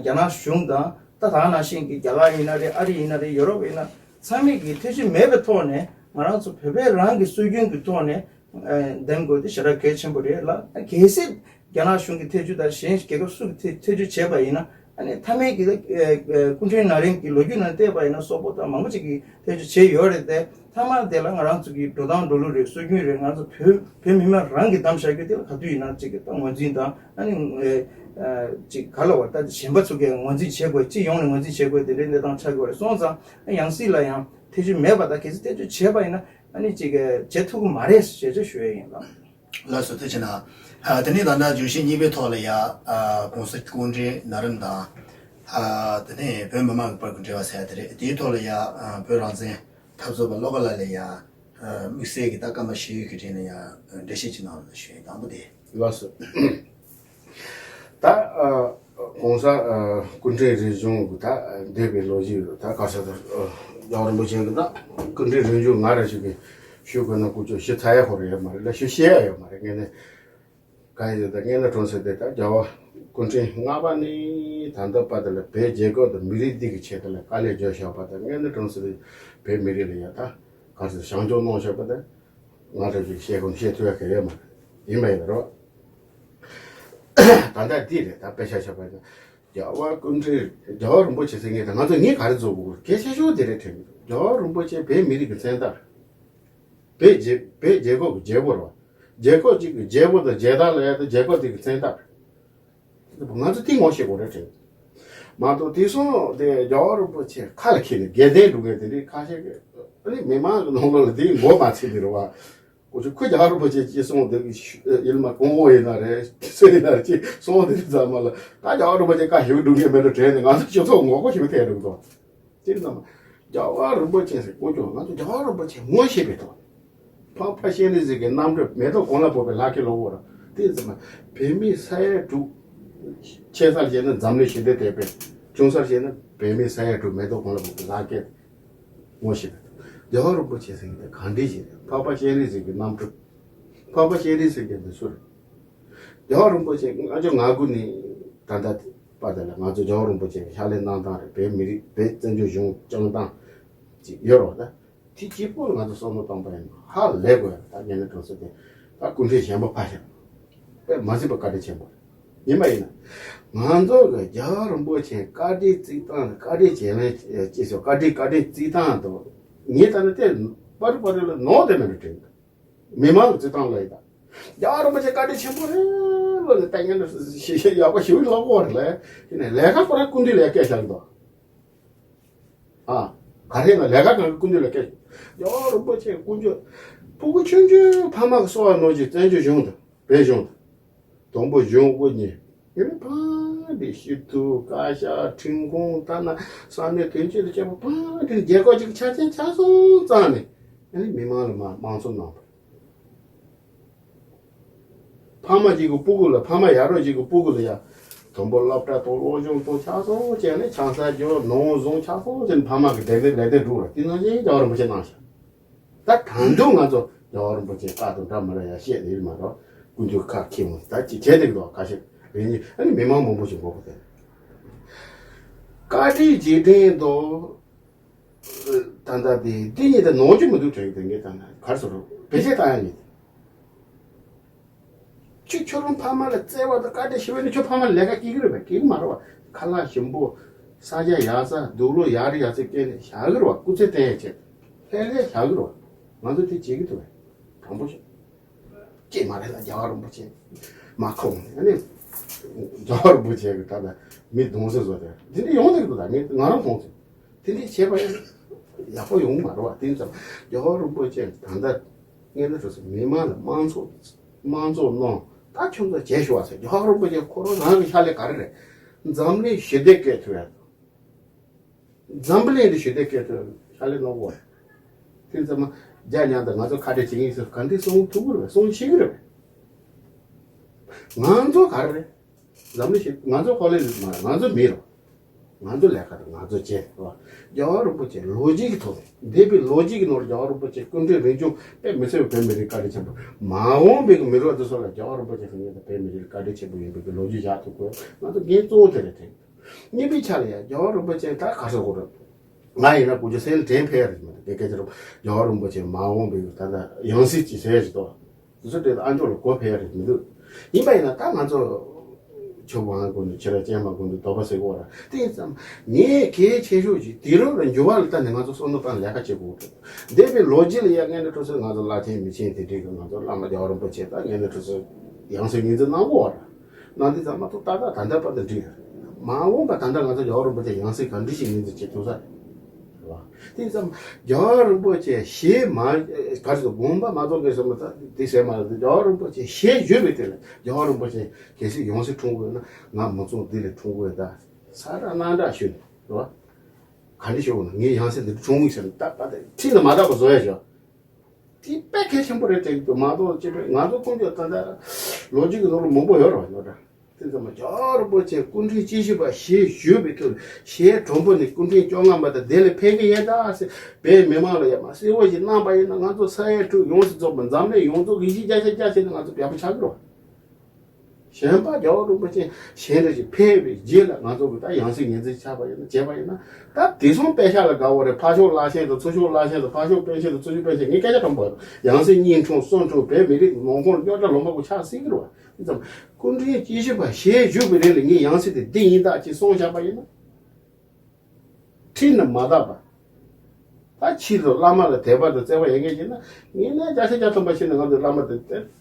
རྒྱ་ནག་གཞུང་དང་ད་ད་ག་ནང་བཞིན་གྱི་རྒྱ་གར་ཡིན་ན་རེད། ཨ་རི་ཡིན་ན་རེད། ཡོ་རོབ་ཡིན་ན་ཚང་མས་ཀྱི་ཐེ་བྱུས་མེད་པའི་ཐོག་ནས་ང་རང་ཚོ་བོད་པའི་རང་གི་སྲོལ་རྒྱུན་གྱི་ཐོག་ནས་ཨ་འདེམས་དགོས་དེ་ཞེ་དྲག་གལ་ཆེན་པོ་རེད་ལ། གལ་སྲིད་རྒྱ་ནག་གཞུང་གི་ཐེ་བྱུས་དང་གཞན་རྒྱལ་ཁབ་སུ་གི་ཐེ་ཐེ་བྱུས་བྱས་པ་ཡིན་ན་ ཨ་ནི་མཐའ་མའི་གི་ཨ་ཨ་སྐུ་ཕྲེང་ན་རིམ་གྱི་ལོ་རྒྱུས་ནང་བལྟས་པ་ཡིན་ན་སོག་པོ་དང་མང་པོ་ཅིག་གིས་ཐེ་བྱུས་བྱས་ཡོད་རེད་དེ། མཐའ་མ་དེ་ལ་ང་རང་ཚོ་གི་འགྲོ་སྟངས་འགྲོ་ལུགས་རེད། སྲོལ་རྒྱུན་རེད། ང་ཚོ་བོད་བོད་མི་མང་རང་གིས་བདམས་བཞག་རྒྱུ་དེ་ལ་ག་དུས་ཡིན་ན་ཅིག་གི་ད་ངོས་འཛིན་དང་། ཨ་ནི་ཨ་ཅིག་ག་ལ་བ་ད་གཞན་པ་ཚོ་གིས་ངོས་འཛིན་བྱེད་དགོས། སྤྱི་ཡོངས་ནས་ངོས་འཛིན་བྱེད་དགོས། དེ་འདྲའི་གནས་སྟངས་ཆགས་ཀྱི་ཡོད་རེད། སོང་ཙང་ཡང་སྲིད་ལ་ཡང་ཐེ་བྱུས་མེད་པ་དང་། གལ་སྲིད་ཐེ་བྱུས་བྱས་པ་ཡིན་ན་ཨ་ནི་ཅིག་བྱེད་ཐུབ་ཀྱི་མ་རེད་ཞེས་ཅིག་ཞུ་ཡ་ཡིན་ལགས། ལགས་སོ། ཐུགས་རྗེ་གནང་། ཨ་དེ་ནས་ད་ལྟ་བརྗོད་གཞི་གཉིས་པའི་ཐོག་ལ་ཡ། ཨ་༸གོང་ས་སྐུ་ཕྲེང་ན་རིམ་དང་། ཨ་དེ་ནས་བོད་མི་མང་གི་བར་གྱི་འབྲེལ་བ་ཟེར་ཡ་དེ་རེད། དེའི་ཐོག་ལ་ཡ་ཨ་བོད་རང་བཙན་འཐབ་རྩོད་པ་བློ་དགའ་ལགས་ལ་ཡ་ཨ་དམིགས་བསལ་གྱི་ད་སྐར་མ་བཞི་གི་རིང་ལ་ཡ་འགྲེལ་བཤད་ཅིག་གནང་རོགས་ཞུ་ཡ། དང་པོ་དེ། ལགས་སོ། ད་ཨ་༸གོང་ས་ཨ་སྐུ་ཕྲེང་རིམ་བྱོན་གྱི་ད་འདས་པའི་ལོ་རྒྱུས་ད་ག་ས་ད་ཨ་རྒྱལ་བ་རིན་པོ་ཆེ་གི་ད་སྐུ་ཕྲེང་རིམ་བྱོན་ང་རང་ཞིག་གིས་ཞུ་དགོས་ན་ཀུ་ཅོ་ཞུ་ཚར་ཡ་ཁོ་རང་ཡོད་མ་རེད་ལ། ཞུ་ཤེས་ཡ་ཡོད་མ་རེད། ངས་ནི་གང་ཡིན་ད་ངས་ནི་གྲོང་གསེབ་དེ་ད་རྒྱལ་བ་སྐུ་ཕྲེང་ལྔ་པ་ནས་ད་ལྟ་བར་དུ་ལ་བོད་རྒྱལ་ཁབ་དང་མི་རིགས་འདི་གི་ཆེད་དུ་ལ་དཀའ་ལས་བརྒྱབ་བཞག་པ་དང་། ངས་ནི་གྲོང་གསེབ་དེ་བོད་མི་རིགས་ལ་ཡ་ད་ག་ཚོད་བྱམས་སྐྱོང་གནང་བཞག་པ་དང་། ང་རང་ཚོས་བཤད་ཁོམ་བཤད་ཐུབ་ཡ་ག་ཡོད་མ་རེད། ཡིན་པ་ཡིན་རོགས། ད་ལྟ་འདི་རེད། ད་དཔེ་ཆ་བཞག་པ་ཡིན་ན་རྒྱལ་བ་སྐུ་ཕྲེང་རྒྱལ་བ་རིན་པོ་ཆེ་ཟེར་མཁན་དེ་ང་ཚོ་ངས་ག་རེ་བཟོ་དགོས། གལ་ཆེ་ཤོས་དེ་རེད་དྲན་གི་འདུག་རྒྱལ་བ་རིན་པོ་ཆེ་བོད་མི་རིགས་ཀྱི་མཚན་རྟགས། བོད་རྒྱལ་བོད་རྒྱལ་ཁབ་ཀྱི་རྒྱལ་པོ་རེད་བ། རྒྱལ་ཁབ་ཅིག་གི་རྒྱལ་པོ་དང་རྒྱལ་དར་ལ་ཡ་དང་རྒྱལ་ཁབ་དེ་གི་མཚན་རྟགས། ང་ཚོ་དེ་ངོ་ཤེས་དགོས་རེད་དྲན། མ་གཏོགས་དེང་སང་དེ་རྒྱལ་བ་རིན་པོ་ཆེ་ཁ་ལ་འཁྱེར་ནས་རྒྱལ་བསྟན་སྒྲུབ་མཁན་དེ་འདྲའི་ཁ་ཤས་ཀྱིས་ཨ་ནི་མི་མང་གི་ནང་ལོགས་ལ་དེའི་མགོ་མ་ཚོས་དེ་རེད་བ། ཁོ་ཚོས་ཁོ་རྒྱལ་བ་རིན་པོ་ཆེ་ཅི་གསུངས་དེ་ཡིན་མ་གོང་འོག་ཡིན་ན་རེད། སུ་ཡིན་ན་རེད། ཅི་གསུངས་དེ་ཚང་མ་ལ་ད་རྒྱལ་བ་རིན་པོ་ཆེ་བཀའ་ཞུ་སྒྲུབ་མཁན་མེད་འགྲོ་དྲན་ནས་ང་ཚོ་སྤྱི་ཚོགས་ངོ་རྒོལ་ཞིག་ཐེབས་འགྲོ་གི་འདུག་དེ་ཙམ། རྒྱལ་བ་རིན་པོ་ཆེ་ཟེར་དཀོན་མཆོག་ང་ཚོ་རྒྱལ་བ་རིན་པོ་ཆེ་ངོ་ཤེས་པའི་ཐོག་འཕགས་པ་སྤྱན་རས་གཟིགས་ཀྱི་རྣམ་སྤྲུལ་མེ་ཏོག་གང་ལ་ཕོག་པའི་ལྷ་སྐལ་ལོ་བོ་ར། དེ་ཙམ་བོད་མི་ས་ཡ་དྲུག་ཆེ་ས་ལ་བྱས་ན་འཛམ་གླིང་ཞི་བདེ་དེད་པའི། ཆུང་ས་ལ་བྱས་ན་བོད་མི་ས་ཡ་དྲུག་མེ་ཏོག་གང་ལ་ཕོག་པའི་ལྷ་སྐལ་ངོ་ཤེས་པའི་ཐོག་རྒྱལ་བ་རིན་པོ་ཆེ་ཟེར་མཁན་དེ་གང་འདྲ་ཞིག་རེད། འཕགས་པ་སྤྱན་རས་གཟིགས་ཀྱི་རྣམ་སྤྲུལ། འཕགས་པ་སྤྱན་རས་གཟིགས་ཀྱི་འདི་ཚོ་རེད། རྒྱལ་བ་རིན་པོ་ཆེ་ལྔ་བཅུ་ང་དགུ་ནས་ད་ལྟ་བར་དུ་ལ་ང་ཚོ་རྒྱལ་བ་རིན་པོ་ཆེ་གི་ཕྱག་ལས་གནང་སྟངས་རེད། བོད་མི་རིགས་བོད་བཙན་བྱོལ་གཞུང་སྐྱོང་སྟངས་ཅིག་ཡོད་རོགས་ད། དེ་གཅིག་པོ་ལ་ང་ཚོ་བསམ་བློ་གཏོང་པ་ཡིན་ན་ཧ་ལས་དགོས་ཡ། ད་ངས་ནི་གང་ཟེར་དེ་ད་སྐུ་ཕྲེང་གཞན་པ་ཕར་བཞག་པས་མ་ཟིན་པ་བཀའ་དྲིན་ཆེན་པོ་རེད། ཡིན་པ་ཡིན་ན་ང་ཚོ་གི་རྒྱལ་བ་རིན་པོ་ཆེ་བཀའ་དྲིན་བརྩི་སྟངས་དང་བཀའ་དྲིན་བྱིན་རླབས་ཅེས་སོགས་བཀའ་དྲིན་བཀའ་དྲིན་བརྩི་སྟངས་དང་ངས་ད་ནི་དེ་པར་པར་ལ་ནོར་དེ་མེད་པ་དྲན། མི་མང་གི་བརྩི་སྟངས་ལ་ཡིན་ད། རྒྱལ་བ་རིན་པོ་ཆེ་བཀའ་དྲིན་ཆེན་པོ་རེད་ལོ་ནས་ལྟ་ངན་ཞེ་ཡག་པོ་ཞིག་ལོག་གོ་རེད་ལས། ཡིན་ནའི་ལས་ཀ་ཁོ་རང་སྐུ་མདུན་ལ་སྐད་བཞག་འདུག་ཨ། ག་རེ་ན་ལས་ཀ་གང་གི་སྐུ་མདུན་ལ་སྐད། རྒྱལ་བ་རིན་པོ་ཆེ་དཀོན་མཆོག་ཕྲུ་གུ་ཆུང་ཆུང་ཕ་མ་གི་གསོ་བ་ནོར་གྱི་བཙན་བྱོལ་གཞུང་དང་བོད་གཞུང་དང་། དང་པོ་གཞུང་དབུ་བརྙེས། དེ་ནས་ཕ་འདི་ཤི་ཐུབ་བཀའ་ཤག་ཁྲིམས་ཁང་ལྟ་ན་ས་གནས་དོན་གཅོད་དང་བཅས་པ་ཕ་འདི་རྒྱལ་ཁབ་ཅིག་ཆ་རྐྱེན་ཆ་ཚང་བཙལ་ནས་ཨ་ནི་མི་མང་ལ་མ་དམངས་གཙོ་གནང་བ། ཕ་མ་གཅིག་གི་སྤུ་གུ་ལ་ཕ་མ་ཡ་རབས་གཅིག་གི་སྤུ་གུ་ལ་ཡ། དང་པོ་སློབ་གྲྭ་དང་སློབ་སྦྱོང་དང་ཆ་ཚང་བྱས་ནས་ཆང་ས་རྒྱག་ནང་བཟུང་ཆ་ཚང་བྱས་ནས་ཕ་མ་གི་དེ་ནས་ལས་དོན་སྒྲུབ་ར། དེ་ནང་བཞིན་རྒྱལ་བ་རིན་པོ་ཆེ་གནང་ཤག་ད་ད་དུང་ང་ཚོ་རྒྱལ་བ་རིན་པོ་ཆེ་བཀའ་དང་འདྲ་མི་འདྲ་ཡང་བཤད་ནས་མ་གཏོགས་ཀུན་སྤྱོད་ཁ་ཁྱེར་མོ་ད་ཅི་བྱས་དེ་གི་དོ་ཁ་ཤས་རེ་གཉིས་ཨ་ནི་མི་མང་མང་པོ་ཞིག་མགོ་སྐོར་ཏེ། བཀའ་དྲིན་རྗེས་དྲན་དོ། ད་ལྟ་དེ་འདི་གཉིས་ད་ནོར་གྱི་མི་འདུག་དྲན་གི་དེ་ངས་ད་ན་གར་སོ་རོ་བེད་སྤྱད་བཏང་ཡ་མེད། ཁྱོད་ཁྱོད་རང་ཕ་མ་ལ་བརྩེ་བ་དང་བཀའ་དྲིན་ཞུ་བས་ནི་ཁྱོད་ཕ་མ་ལ་ལས་ཀ་སྐྱེལ་གི་རེད་པས། སྐྱེལ་གི་མ་རེད་བ། ཁ་ལག་ཞིམ་པོ་ས་ཆ་ཡག་ས་སྡུག་ལོ་ཡག་རེ་ཡག་ཚད་སྐྱེལ་ནས་བཞག་གི་རེད་བ། སྐུ་ཚེ་བརྟན་ཡ་ཆེད་ལྷན་ལྷན་བཞག་གི་རེད་བ། ང་ཚོ་དེ་བྱེད་གི་འདུག་བས། དྲང་པོ་ཤོད། ཅེས་མ་རེད་ལ་རྒྱལ་བ་རིན་པོ་ཆེ་མ་ཁོང་ནས་ཨ་ནི་རྒྱལ་བ་རིན་པོ་ཆེ་གི་ད་ལྟ་མི་གདུང་སེམས་བཟོ་དེ་འདི་འདྲ་ཡོང་ནས་འདུག་ད་ངས་ང་རང་མཐོང་ཚེ། དེ་འདྲའི་བྱས་པ་ཡིན་ན་ཡག་པོ་ཡོང་མ་རེད་བ། དེ་ཙམ་རྒྱལ་བ་རིན་པོ་ཆེ་ད་ལྟ་ངས་ན་ཁྲོ་སོ་མི་མང་ལ་དམངས་གཙོ་དམངས་གཙོ་གནང་ད་ཁྱོད་ཚོ་བྱེད་ཤོག་ཟེར། རྒྱལ་བ་རིན་པོ་ཆེ་ཁོ་རང་རང་གི་ཕྱག་ལས་ག་རེ་རེད། འཛམ་གླིང་ཞི་བདེ་སྐད་ཐོས་ཡ། འཛམ་བུ་གླིང་འདི་ཞི་བདེ་སྐད་ཐོས་ཕྱག་ལས་གནང་གོ། དེ་ཙམ་རྒྱ་ཉམས་དང་ང་ཚོ་ཁ་བྲལ་བྱེད་ངེས་སུ་ག་འདྲའི་གསུང་ཐུབ་ཀྱི་རེད་པས། གསུང་ཤེས་ཀྱི་རེད་པས། ང་ཚོ་ག་རེ་རེད། འཛམ་གླིང་ཞིག་ང་ཚོ་ཧོ་ལེ་ལི་མ་ང་ཚོ་མི་རོ། ང་ཚོ་ལས་ཀ་དང་ང་ཚོ་བྱེད་རོ། རྒྱལ་བ་རིན་པོ་ཆེ་ལོ་རྒྱུས་ཀྱི་ཐོག་ནས་འདས་པའི་ལོ་རྒྱུས་ཀྱི་ནང་ལ་རྒྱལ་བ་རིན་པོ་ཆེ་སྐུ་ཕྲེང་རིམ་བྱོན་དཔེ་མི་སྲིད་པའི་བོད་མི་རིགས་བཀའ་དྲིན་ཆེན་པོ། མ་འོངས་པའི་མི་རབས་འདི་ཚོ་ལ་རྒྱལ་བ་རིན་པོ་ཆེ་ཟེར་མཁན་དེ་བོད་མི་རིགས་བཀའ་དྲིན་ཆེན་པོ་ཡིན་པའི་གི་ལོ་རྒྱུས་བཞག་ཐུབ་དགོས། ང་ཚོ་འགན་གཙོ་བོ་དེ་རེད་དྲན། གཉིས་པའི་ཆ་ལ་ཡང་རྒྱལ་བ་རིན་པོ་ཆེ་ད་ག་ཟེར་དགོས་རེད། ང་ཡིན་ན་ཀུ་ཅོ་སེང་ལ་དྲན་ཕེབས་ཡ་རེད་མ་རེད། དེ་སྐད་ཆ་རེད། རྒྱལ་བ་རིན་པོ་ཆེ་མ་འོངས་པའི་ད་ལྟ་ཡང་སྲིད་ཀྱི་ཟེར་ཞིག་ཏོ། དེ་ཚོ་དེ་ཨ་མཆོག་ལ་གོ་ཕེབས་ཡ་རེད་མི་འདུག་ཡིན་པ་ཡིན་ན་ད་ང་ཚོ་ ཆོས་པ་ཧང་ཀུན་ཏུ་ཁྱེད་རང་སྤྱན་མ་ཀུན་ཏུ་དོགས་པ་ཟེར་གོ་ར། དེ་ཙམ་ངས་གལ་ཆེ་ཤོས་ཀྱི་དུས་རབས་ལ་འགྱུར་བ་ལ་ལྟ་ནས་ང་ཚོ་བསམ་བློ་བཏང་ལས་ཀ་བྱེད་དགོས་འདུག་འདས་པའི་ལོ་རྒྱུས་ལ་ཡ་ངན་ནས་འཕྲོ་སོང་ང་ཚོ་བླ་ཆེན་མི་ཆེན་དེ་འདྲས་ཀྱི་ང་ཚོ་བླ་མ་རྒྱལ་བ་རིན་པོ་ཆེ་དང་ངན་ནས་འཕྲོ་སོང་ཡང་སྲིད་ངོས་འཛིན་གནང་གོ་ར། གནང་དུས་ཙམ་མ་གཏོགས་ཏག་ཏག་ད་ལྟ་བར་དུ་འགྲིག་ཡོད། མ་འོངས་པ་ད་ལྟ་ང་ཚོ་རྒྱལ་བ་རིན་པོ་ཆེ་ཡང་སྲིད་ག་འདྲ་ཞིག་ངོས་འཛིན་བྱེད་ཐུབ་ས་རེད། རེད་བ། དེ་ཙམ་རྒྱལ་བ་རིན་པོ་ཆེ་ཞལ་མ་ག་རེ་ཟེར་དགོངས་པ་མ་རྫོགས་མཁན་ཟེར་མ་ད་དེ་ཟེར་མ་རེད། རྒྱལ་བ་རིན་པོ་ཆེ་ཞལ་བཞུགས་པའི་དུས་ལ་རྒྱལ་བ་རིན་པོ་ཆེ་གལ་སྲིད་ཡང་སྲིད་འཁྲུངས་དགོས་ན་ང་མི་ཚོགས་འདི་ལས་འཁྲུངས་དགོས་ད་ས་ར་གནམ་དྲག་ཞུ་ནས་རེད་བ། ག་འདྲ་ཞུ་དགོས་ན་ངས་ཡང་སྲིད་འདི་འཁྲུངས་ངེས་ཟེར་ནས་ད་ད་ད་ཁྲིད་ནས་མ་དག་པ་བཟོ་ཡ་ཞོག་དེ་དཔེ་གལ་ཆེན་པོ་རེད་དྲན་གྱི་འདུག་མ་གཏོགས་ཅི་དཔེ་ང་ཚོ་ཁོང་ཚོས་ད་ལྟ་ལོ་རྒྱུས་ཀྱི་ནང་ལ་མང་པོ་ཡོད་རེད་བ་ཡོད་འདྲ། དེ་ཚང་མ་རྒྱལ་བ་རིན་པོ་ཆེ་སྐུ་ཕྲེང་བཅུ་བཞི་པ་ཞལ་བཞུགས་པའི་དུས་ཞལ་དྲུང་པོ་ནས་སྐུ་ཕྲེང་བཅོ་ལྔ་པ་དང་དེ་ལས་ཕེབས་ཀྱི་ཡིན་ད་ཟེར་བོད་མི་མང་ལ་ཡ་མ་གསལ་བོ་ཞིག་གནང་པ་ཡིན་ན་ང་ཚོ་ས་ཡ་དྲུག་ཡོངས་སུ་རྫོགས་པ་འཛམ་གླིང་ཡོངས་རྫོགས་ཀྱི་གཞི་རྒྱ་ཆེ་རྒྱ་ཆེ་ནས་ང་ཚོ་བདེ་པོ་ཆགས་ཀྱི་རེད་བ། གཞན་པ་རྒྱལ་བ་རིན་པོ་ཆེ་གཞན་རེ་ཞིག་ཕེབས་པའི་རྗེས་ལ་ང་ཚོ་གི་ད་ཡང་སྲིད་ངོས་འཛིན་ཆགས་པ་ཡིན་ན་བྱས་པ་ཡིན་ན་ད་དེང་སང་དཔེ་ཤག་ལ་དགའ་བོ་རེད། ཕར་ཕྱོགས་བླ་ཆེན་དང་ཚུར་ཕྱོགས་བླ་ཆེན་དང་ཕར་ཕྱོགས་པཎ་ཆེན་དང་ཚུར་ཕྱོགས་པཎ་ཆེན་ངས་སྐད་ཆ་དྲང་པོ་ཡང་སྲིད་གཉིས་འཁྲུངས་གསུམ་འཁྲུངས་བོད་མི་རིགས་ནང་ཁོངས་སྐྱོ་བྲག་ལུང་པ་གུ་ཆགས་སྲིད་ཀྱི་རེད་བ། དེ་ཙམ་སྐུ་ཕྲེང་བཅུ་བཞི་པ་ཞལ་བཞུགས་པའི་རིང་ལ་ངས་ཡང་སྲིད་དེ་འདི་ཡིན་ད་ཅེས་གསུངས་བཞག་པ་ཡིན་ན། ཁྲིད་ནས་མ་དག་པ། ད་ཕྱིས་སུ་བླ་མ་ལ་དད་པ་དང་བརྩེ་བ་ཡོད་མཁན་ཡིན་ན་ངས་ན་བརྒྱ་ཆ་བརྒྱ་ཐམ་པ་ཕྱིན་ན་ང་ཚོའི་བླ་མ་དེ་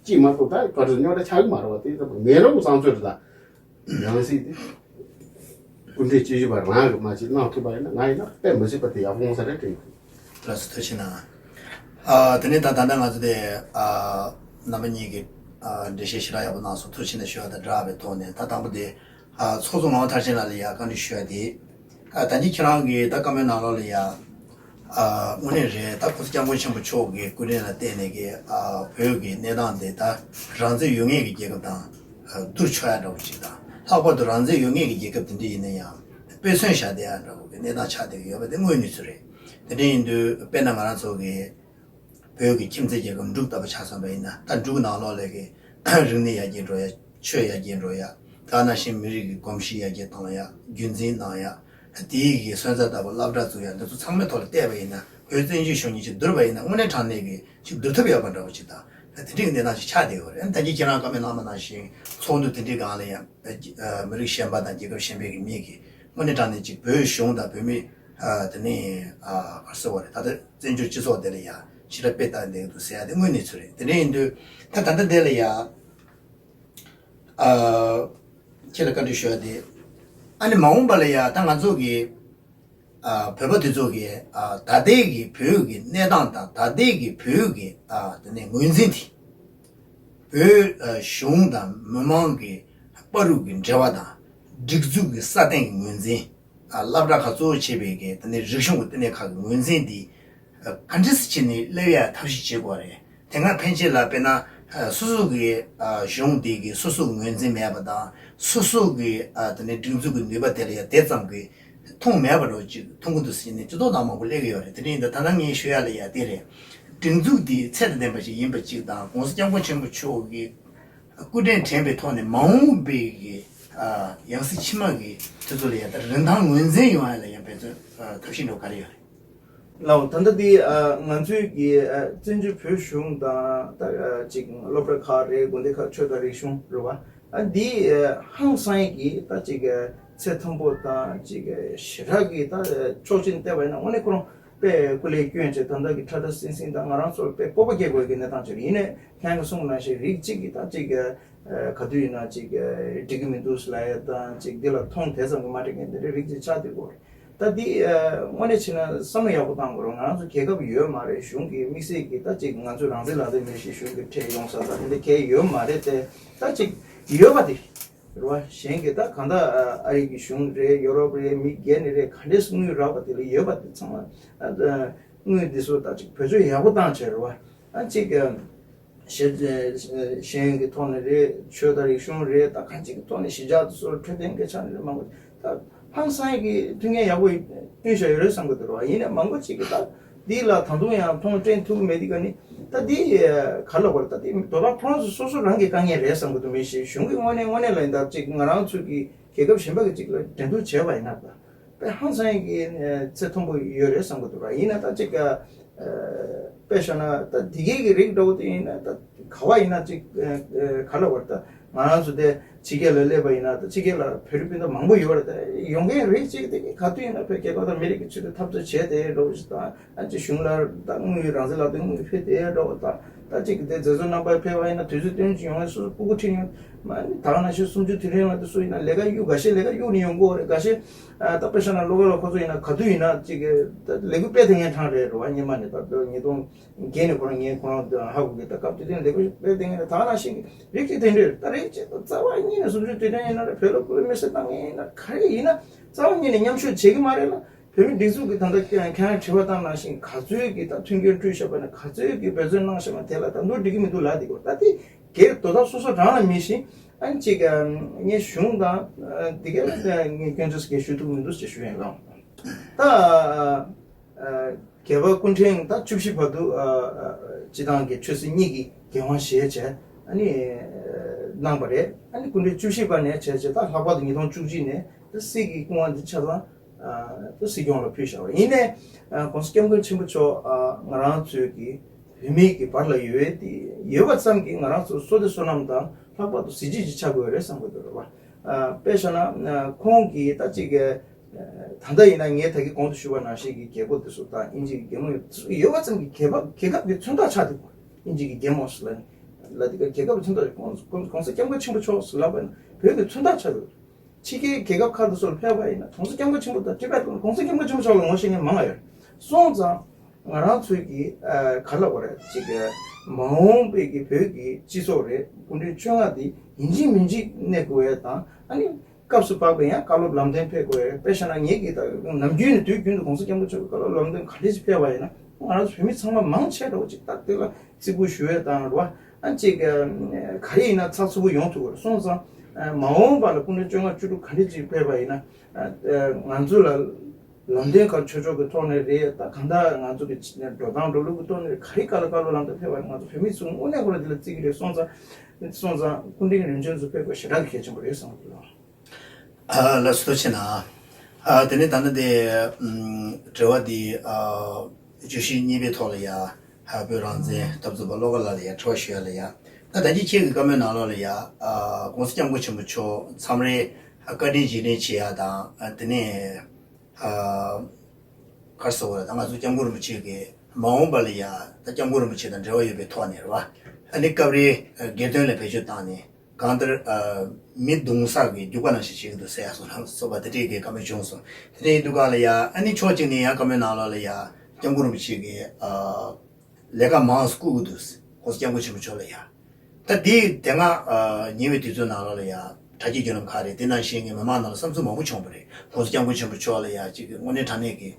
ཅིས་མ་གཏོགས་ད་བར་དུ་རྙོག་དྲ་ཆགས་ཀྱི་མ་རེད་བ། དེ་ལྟ་བུ་མེད་རུང་བསམ་ཚོད་རེད་ད། ཡང་སྲིད་དེ་སྐུ་ཕྲེང་བཅུ་བཞི་པ་རང་གིས་མ་ཅིག་གནང་ཐུབ་པ་ཡིན་ན་ང་ཡིན་ན་དཔེ་མི་སྲིད་པ་དེ་ཡག་པོ་ཡོང་ས་རེད་དྲན་གྱི་འདུག་ལགས་སོ་ཐུགས་རྗེ་གནང་། ཨ་དེ་ནས་ད་ད་ལྟ་ང་ཚོ་དེ་ཨ་རྣམ་པ་གཉིས་ཀྱིས་ཨ་འགྲེལ་བཤད་ཞེ་དྲག་ཡག་པོ་གནང་སོང་། ཐུགས་རྗེ་ཆེ་གནང་ཞུ་བ་དང་སྦྲགས་པའི་ཐོག་ནས་ད་དང་པོ་དེ། ཨ་ཚོགས་གཙོ་ངག་དབང་མཐར་ཕྱིན་ལགས་ལ་ཡ་བཀའ་འདྲི་ཞུ་ཡ་དེ། ཨ་ད་གིན་ཁྱེད་རང་གིས་ད་བཀའ་མོལ་ནང་ལོགས་ལ་ཡ། ཨ་དངོས་གནས་རེད། ད་༸གོང་ས་༸སྐྱབས་མགོན་ཆེན་པོ་མཆོག་གི་སྐུ་དྲིན་ལ་བརྟེན་ནས་ཀྱི་ཨ་བོད་ཀྱི་གནས་སྟངས་དེ་ད་རང་བཙན་ཡོད་མཁན་གྱི་རྒྱལ་ཁབ་དང་ཨ་བསྡུར་ཆོག་ཡ་འདྲ་བོ་ཅིག་དང་། ལྷག་པར་དུ་རང་བཙན་ཡོད་མཁན་གྱི་རྒྱལ་ཁབ་དེ་འདྲ་ཡིན་ན་ཡང་དཔེ་མཚོན་བཞག་བསྡད་ཡ་འདྲ་བོ་གི་གནས་སྟངས་ཆགས་བསྡད་ཀྱི་ཡོད་པ་དེ་དངོས་གནས་ཚུལ་རེད། དེ་འདྲ་ཡིན་དུས་དཔེར་ན་ང་རང་ཚོ་གི་བོད་ཀྱི་ཁྱིམ་མཚེས་རྒྱལ་ཁབ་འབྲུག་ལྟ་བུ་ཆ་མཚོན་པ་ཡིན་ན་ད་འབྲུག་ནང་ལོགས་ལ་གི་རིག་གནས་ཡར་རྒྱས་འགྲོ་ཡ། ཆོས་ཡར་རྒྱས་འགྲོ་ཡ། དེ་ནང་བཞིན་མི་རིགས་ཀྱི་གོམས་གཤིས་ཡར་རྒྱས་གཏོང་ཡ། རྒྱུན་འཛིན་གནང་ཡ། དེའི་གི་སོན་རྩ་ལྟ་བུ་སློབ་གྲྭ་བཙུགས་ཡ་འདི་ཚོ་ཚང་མའི་ཐོག་ལ་བལྟས་པ་ཡིན་ན་བོད་བཙན་བྱོལ་གཞུང་གཉིས་ཅིག་བསྡུར་བ་ཡིན་ན་དངོས་གནས་དྲང་གནས་ཀྱི་ཅིག་བསྡུར་ཐུབ་ཡོད་པ་འདྲ་བོ་ཅིག་དང་དེ་འདྲའི་གི་གནས་སྟངས་ཅིག་ཆགས་བསྡད་ཡོད་རེད། ད་གིན་ཁྱེད་རང་བཀའ་མོལ་གནང་བ་ནང་བཞིན་ཚོགས་འདུ་དེ་འདྲའི་སྒང་ལ་ཡང་མི་རིགས་གཞན་པ་དང་རྒྱལ་ཁབ་གཞན་པའི་གི་མི་གི་དངོས་གནས་དྲང་གནས་ཅིག་བོད་གཞུང་དང་བོད་མི་དེ་ནས་ག་རེ་ཟེར་བ་རེད། ད་ལྟ་བཙན་བྱོལ་སྤྱི་ཚོགས་དེ་ལ་ཡང་ཞེ་དྲག་དཔེ་བལྟས་བསྡད་ཀྱི་འདུག་ཟེར་ཡ་དེ་དངོས་གནས་ཚུལ་རེད། དེ་འདྲ་ཡིན་དུས་ད་ད་ལྟ་འདི་ལ་ཡང་ཨ་ཁྱེད་ལ་བཀའ་འདྲི་ཞུ་ཡ་དེ། ཨ་ནི་མ་འོངས་པ་ལ་ཡ་ད་ང་ཚོ་གི་ཨ་བོད་པ་དེ་ཚོ་གི་ཨ་ད་ལྟའི་གི་བོད་ཀྱི་གནས་སྟངས་དང་ད་ལྟའི་གི་བོད་ཀྱི་ཨ་དེ་ནས་ངོས་འཛིན་དེ། བོད་ཨ་གཞུང་དང་མི་མང་གི་བར་དུ་གི་འབྲེལ་བ་དང་སྒྲིག་འཛུགས་ཀྱི་སྲ་བརྟན་གྱི་ངོས་འཛིན། ཨ་སློབ་གྲྭ་ཁག་གཙོ་བོ་བྱས་པའི་གི་དེ་ནས་རིག་གཞུང་གི་ལྟེ་གནས་ཁག་གི་ངོས་འཛིན་འདི་ཨ་ག་འདྲ་སེ་བྱས་ནས་སླེབས་ཡ་ཐབས་ཤེས་བྱེད་དགོས་རེད། དེ་སྔ་ཕན་ཆད་ལ་དཔེར་ན་ཨ་སོ་སོ་གི་ཨ་གཞུང་འདི་གི་སོ་སོ་ངོས་འཛིན་མེད་པ་དང་སོ་སོ་གི་ཨ་དེ་ནས་སྒྲིག་འཛུགས་ཀྱི་ནུས་པ་དེ་ལ་ཡ་དེ་ཙམ་གི་མཐོང་མེད་པ་འདྲ་ཅིག་མཐོང་གི་འདུག་ཟེར་ནས་སྤྱི་ཚོགས་ནང་མང་པོ་སླེབས་ཀྱི་ཡོད་རེད། དེ་འདྲ་ཡིན་ད་ད་ལྟ་ངས་ཞུ་ཡ་ལ་ཡ་དེ་རེད། སྒྲིག་འཛུགས་འདི་ཚད་དང་ལྡན་པ་ཞིག་ཡིན་པ་ཅིག་དང་༸གོང་ས་༸སྐྱབས་མགོན་ཆེན་པོ་མཆོག་གི་སྐུ་དྲིན་དྲན་པའི་ཐོག་ནས་མ་འོངས་པའི་གི་ཨ་ཡང་སྲིད་ཕྱི་མ་གི་དུས་ཚོད་ལ་ཡང་ད་རིན་ཐང་ངོས་འཛིན་ཡོང་ཡ་ལ་ཡང་འབད་བརྩོན་ཨ་ཐབས་ཤེས་འགྲོ་ག་རེ་ཡོད་རེད། ལགས་ད་ལྟ་འདི་ཨ་ང་ཚོའི་གི་ཨ་བཙན་བྱོལ་བོད་གཞུང་དང་ད་ཨ་ཅིག་སློབ་གྲྭ་ཁག་རེད། དགོན་སྡེ་ཁག་ཆོས་དང་རིག་གཞུང་རེད་བ། ཨ་འདི་ཨ་ཧང་སང་གི་ད་ཅིག་ཨ་ཚད་མཐོན་པོ་དང་ཅིག་ཨ་ཞེ་དྲག་གི་ད་ཕྱོགས་གཅིག་ནས་བལྟས་པ་ཡིན་ན་དངོས་གནས་ཁོ་རང་དཔེ་སྐུ་ལས་བསྐྱོན་བྱས་ད་ལྟ་གི་ཁྲ་ཁྲ་སིང་སིང་དང་ང་རང་ཚོར་དཔེ་སྤོབས་པ་སྐྱེ་དགོས་ཀྱི་གནས་སྟངས་ཅིག་རེད། ཡིན་ནའི་ཁྱེད་རང་གིས་གསུངས་པ་ནང་བཞིན་རིགས་གཅིག་གིས་ད་ཅིག་ག་དུས་ཡིན་ན་ཅིག་འགྲིག་གི་མི་འདུག་ལབ་ཡ་དང་ཅིག་འདི་ལ་མཐོང་དེ་ཙམ་གྱིས་མ་འགྲིག་མཁན་དེ་འདྲའི་རིགས་ཅིག་ཆགས་བསྡད་ཡོད་རེད། ད་འདི་དངོས་གནས་བྱས་ན་བསམ་བློ་ཡག་པོ་བཏང་དགོས་རེད། ང་རང་ཚོ་རྒྱལ་ཁབ་ཡོད་མ་རེད། གཞུང་གི་དམིགས་བསལ་གྱི་ད་ཅིག་ང་ཚོའི་རང་བཙན་ལག་དེབ་མི་ཤེས་གཞུང་གི་ཁྲལ་ཡོང་ས་དང་དེ་འདྲ་གལ་ཡོད་མ་རེད་དེ། ད་ཅིག་ཡོད་པ་དེ་རེད་བ། གཞན་གྱི་ད་གང་ལྟར་ཨ་རི་གི་གཞུང་རེད། ཡོ་རོབ་རེད། མི་སྒེར་ནས་རེད། ག་འདྲས་དངུལ་རག་པ་དེ་ལ་ཡོད་པ་དེ་ཚང་མ་ཨ་དངུལ་འདི་ཚོ་ད་ཅིག་བེད་སྤྱོད་ཡག་པོ་བཏང་བྱས་རེད་བ། ཨ་ཅིག་ཨ་ཞེ་ཞེན་གྱི་ཐོག་ནས་རེད། ཆོས་དང་རིག་གཞུང་རེད། ད་གང་ཅིག་གི་ཐོག་ནས་གཞིས་ཆགས་དེ་ཚོར་འཕྲོད་བསྟེན་སྐད་ཆ་ནས་མང་པོ་ད་ཧང་སང་གི་མཐུན་རྐྱེན་ཡག་པོ་བསྐྲུན་བཞག་ཡོད་རེད་བསམ་གི་འདུག་རེད་བ། ཡིན་ནའི་མང་པོ་ཅིག་གིས་ད་འདི་ལ་ད་དུང་ཡང་མཐོང་སྤྲད་ཐུབ་ཀྱི་མེད་དུས་ཀ་ནི་ད་འདི་ག་ལ་བར་ད་འདི་དོ་བདག་ཁོ་རང་ཚོ་སོ་སོ་རང་གི་དཀའ་ངལ་རེད་བསམ་གི་འདུག་མི་ཤེས། གཞུང་གི་དངོས་གནས་དངོས་གནས་ལ་ཡིན་ད་ཅིག་ང་རང་ཚོ་གི་རྒྱལ་ཁབ་གཞན་པ་གི་ཅིག་ལ་འགྲན་བསྡུར་བྱས་པ་ཡིན་ན་ད་དཔེ་ཧང་སང་གི་ཚད་མཐོན་པོ་ཡོད་རེད་བསམ་གི་འདུག་ར། ཡིན་ན་ད་ཅིག་དཔེ་བཞག་ན་ད་འདི་གའི་གི་རིགས་འདྲ་བོ་དེ་ཡིན་ན་ད་ག་བ་ཡིན་ན་ཅིག་ག་ལ་བར་ད་ ང་རང་ཚོ་དེ་ཕྱི་རྒྱལ་ལ་སླེབས་པ་ཡིན་ན། ད་ཕྱི་རྒྱལ་ལ་བོད་རིགས་སྤུན་ཟླ་མང་པོ་ཡོད་རེད། ད་ཡོང་མཁན་རེད། ཅིག་དེ་ག་དུས་ཡིན་ན་བོད་རྒྱལ་ཁབ་དང་མི་རིགས་ཀྱི་ཆེད་དུ་འཐབ་རྩོད་བྱས་ཏེ་འགྲོ་བ་ཞིག་དང་། ཨ་ཅིག་གཞུང་ལ་ད་དངོས་ཡོད་རང་བཙན་ལག་དེབ་དངོས་ཡོད་ཕེབས་ཏེ་འགྲོ་བ་དང་། ད་ཅིག་དེ་མཛད་གཙོ་རྣམ་པ་ཕེབས་པ་ཡིན་ན་དུས་ཚོད་བཏོན་ཅིག་ཡོང་ནས་སོ་སོ་སྤུ་གུ་ཁྲིད་ཡོང་། མ་ནི་ད་ག་ནང་བཞིན་སུམ་ཅུ་དུས་དྲན་ལ་དེ་སུ་ཡིན་ན་ལས་ཀ་གཡུག་འགའ་ཤས་ལས་ཀ་གཡུག་ནས་ཡོང་གི་ཡོད་རེད། འགའ་ཤས་ཨ་ད་དཔེ་བཞག་ན་བློ་དགའ་ལགས་ཁོ་ཚོ་ཡིན་ན་ག་དུས་ཡིན་ན་ཅིག་ད་ལས་འགུལ་སྤེལ་བསྡད་མཁན་གྲས་རེད་བ། སྔོན་མ་ནས་ད་ལྟ་ཉིས་སྟོང་བརྒྱད་ནས་ཁོ་རང་ངས་ཁོ་རང་ཧ་གོ་གི། ད་སྐབས་དེ་དུས་ལས་འགུལ་སྤེལ་བསྡད་མཁན་རེད། ད་ག་ནང་བཞིན་རིགས་གཅིག་དེ་འདྲས་ད་རེད། ཅེས་ད་རྩ་བ་ཉིད་ནས་སུམ་ཅུ་དུས་དྲན་ཡིན་ན་རེད། བོད་ལ་སྐུ་ལུས་མེ་སྲེག་བཏང་མཁན་ཡིན་ན་ག་རེ་ཡིན་ན་རྩ་བ་ཉིད་ནས་མཉམ་ཞུགས་བྱེད་ཀྱི་མ་རེད་ལ། བོད་མི་སྒྲིག་འཛུགས་ཀྱི་ད་ལྟ་ཁྱེད་རང་དྲི་བ་བཏང་ནང་བཞིན་ག་ཚོད་ཀྱི་ད་མཐུན་རྐྱེན་བསྐྲུན་བཞག་པ་ན། ག་ཚོད་ཀྱི་འབད་བརྩོན་གནང་བཞག་པ་དེ་ལ་ད་དུང་འགྲིག་གི་མི་འདུག་ལབ་བསྡད་ཀྱི་ཡོད། ད་དེ་སྒེར་དོ་བདག་སོ་སོ་རང་ལ་མེད་བཞིན། ཨ་ནི་ཅིག་ངས་གཞུང་དང་འདི་ག་ལ་ངས་སྐྱོན་བརྗོད་ཟེར་ཞུ་ཐུབ་མི་འདུག་ཅེས་ཞུ་ཡིན་ལགས། ད་རྒྱལ་བ་སྐུ་ཕྲེང་ད་བཅུ་བཞི་བར་དུ་སྤྱི་བཏང་གི་ཆོས་སྲིད་གཉིས་ཀྱི་འགན་དབང་བཞེས་བྱས་ཨ་ནི་གནང་བ་རེད། ཨ་ནི་སྐུ་ཕྲེང་བཅུ་བཞི་པ་ནས་བྱས་བྱས་ད་ལྷག་པར་དུ་ཉིས་སྟོང་བཅུ་གཅིག་ནས་ད་སྲིད་ཀྱི་སྐུ་དབང་འདི་ཆ་ཚང་ད་སྲིད་སྐྱོང་ལ་ཕུལ་བཞག་པ་ཡིན་ནའི། གོང་ས་སྐྱབས་མགོན་ཆེན་པོ་མཆོག་ང་རང་ཚོའི་གི་བོད་མིའི་གི་བར་ལ་ཡོད་དེ་ཡོད་པ་ཙམ་གྱིས་ང་རང་ཚོ་བསོད་བདེ་བསོད་ནམས་དང་ལྷག་པར་དུ་གཟི་བརྗིད་ཅིག་ཆགས་དགོས་རེད་བསམ་གྱི་འདུག་རེད་བ། དཔེ་བཞག་ན་ཁོང་གིས་ད་ཅིག་ད་ལྟ་ཡིན་ན་ངས་ད་གིན་གོང་དུ་ཞུས་པ་ནང་བཞིན་གྱི་རྒྱལ་པོ་དེ་ཚོ་དང་དབྱིན་ཇི་གི་རྒྱལ་མོ་ཡོད་པ་ཙམ་གྱིས་རྒྱལ་པ་རྒྱལ་ཁབ་ཀྱི་མཚོན་རྟགས་ཆགས་འདུག་དབྱིན་ཇི་གི་རྒྱལ་མོ་ཟེར་ལ་ལ་དེ་ག་རྒྱལ་ཁབ་ཀྱི་མཚོན་རྟགས། གོང་གོང་ས་སྐྱབས་མགོན་ཆེན་པོ་མཆོག་ཟེར་ལབ་པ་ཡིན་ན་བོད་ཀྱི་མཚོན་རྟགས་ཆགས་འདུག་ཕྱི་རྒྱལ་རྒྱལ་ཁབ་ཁག་དེ་ཚོ་ལ་ཕེབས་པ་ཡིན་ན་གོང་ས་སྐྱབས་མགོན་ཆེན་པོ་དང་ཊི་བེཊ་ལ་གོང་ས་སྐྱབས་མགོན་ཆེན་པོ་མཆོག་ལ་ངོ་ཤེས་མཁན་མང་བ་ཡོད། སོང་ཙང་ང་རང་ཚོའི་གི་ག་ལབ་དགོས་རེད། ཅིག་མ་འོངས་པའི་གི་བོད་ཀྱི་སྤྱི་ཚོགས་རེད། སྐུ་ཕྲེང་བཅོ་ལྔ་དེ་ཡིན་གཅིག་མིན་གཅིག་གནས་དགོས་ཡས་དང་། ཨ་ནི་སྐབས་སུ་བབས་པའི་ཡང་བཀའ་སློབ་ལམ་སྟོན་ཕེབས་དགོས་ཡས། དཔེ་བཞག་ན་ངེད་ཀྱིས་ད་ནམ་རྒྱུན་ནས་དུས་རྒྱུན་དུ་གོང་ས་སྐྱབས་མགོན་མཆོག་གི་བཀའ་སློབ་ལམ་སྟོན་ག་འདྲས་ཞིག་ཕེབས་པ་ཡིན་ན་ང་རང་ཚོ་བོད་མི་ཚང་མ་མང་ཆེ་འདྲ་བོ་ཅིག་ད་དེ་ལ་བརྩི་བཀུར་ཞུ་ཡས་དང་རེད་བ། ཨ་ཅིག་ག་རེ་ཡིན་ན་ཚགས་ཚུད་པོ་ཡོང་ཐུབ་དགོས་རེད། སོང་ཙང་མ་འོངས་པ་ལ་སྐུ་ཕྲེང་བཅོ་ལྔ་བཅུ་དྲུག་ག་འདྲས་ཅིག་ཕེབས་པ་ཡིན་ན་ང་ཚོ་ལ་ལམ་སྟོན་ག་ཆོས་ཕྱོགས་ཀྱི་ཐོག་ནས་རེད། ད་གང་ལྟར་ང་ཚོ་གི་འགྲོ་སྟངས་འགྲོ་ལུགས་ཀྱི་ཐོག་ནས་ག་རེ་ག་ལ་བཀའ་སློབ་ལམ་སྟོན་ཕེབས་པ་ཡིན་ན་ང་ཚོ་བོད་མི་ཚོ་དངོས་གནས་ཁོ་རང་འདི་ལ་བརྩི་གི་རེད། སོང་ཙང་སོང་ཙང་སྐུ་ཕྲེང་རིམ་བྱོན་ཚོ་ཕེབས་དགོས་ཞེ་དྲག་གི་གལ་ཆེན་པོ་རེད་བསམ་གི་འདུག་ཨ་ལགས་སོ་ཐུགས་རྗེ་གནང་། ཨ་དེ་ནས་ད་ནི་དེ་ཨམ་དྲི་བ་འདི་ཨ་བརྗོད་གཞི་གཉིས་པའི་ཐོག་ལ་ཡ་ཨ་བོད་རང་བཙན་འཐབ་རྩོད་པ་བློ་དགའ་ལགས་ལ་ཡ་དྲི་བ་ཞུ་ཡ་ལ་ཡ། ད་ད་གིན་ཁྱེད་ཀྱི་བཀའ་མོལ་ནང་ལོགས་ལ་ཡ་ཨ་༸གོང་ས་༸སྐྱབས་མགོན་ཆེན་པོ་མཆོག་མཚམས་རེ་བཀའ་དྲིན་རྗེས་དྲན་བྱེད་ཡ་དང་། ཨ་དེ་ནས་ཨ་ག་རེ་ཟེར་དགོས་རེད། ད་ང་ཚོ་༸སྐྱབས་མགོན་རིན་པོ་ཆེ་གི་མ་འོངས་པ་ལ་ཡ་ད་༸སྐྱབས་མགོན་རིན་པོ་ཆེ་དང་འབྲེལ་བ་ཡོད་པའི་ཐོག་ནས་རེད་བ། ཨ་ནི་སྐབས་རེ་སྒེར་དོན་ལ་བེད་སྤྱོད་བཏང་ནས། གང་ལྟར་ཨ་མི་རྡུང་ས་གི་རྒྱུག་པ་ནང་བཞིན་བྱེད་ཀྱི་འདུག་ཟེར་ཡ་སོགས་ལ་སོགས་པ་དེ་འདྲའི་གི་བཀའ་མོལ་བྱུང་སོང་། དེ་འདྲའི་དུས་སྒང་ལ་ཡ་ཨ་ནི་ཕྱོགས་གཅིག་ནས་ཡང་བཀའ་མོལ་ནང་ལོགས་ལ་ཡ་༸སྐྱབས་མགོན་རིན་པོ་ཆེ་གིས་ཨ་ལས་ཀ་མང་ཙམ་བསྐུལ་གྱི་འདུག ༸གོང་ས་༸སྐྱབས་མགོན་ཆེན་པོ་མཆོག་ལ་ཡ། ད་དེ་དེ་སྔ་ཨ་ཉེ་བའི་དུས་ཚོད་ནང་ལོགས་ལ་ཡ་དྲ་རྒྱའི་བརྒྱུད་ལམ་ཁག་རེད། དེ་ནང་བཞིན་གྱི་མི་མང་ནང་ལ་བསམ་ཚུལ་མང་པོ་བྱུང་བ་རེད། ༸གོང་ས་༸སྐྱབས་མགོན་ཆེན་པོ་མཆོག་ལ་ཡ་ཅིག་གི་དངོས་གནས་དྲང་གནས་ཀྱི་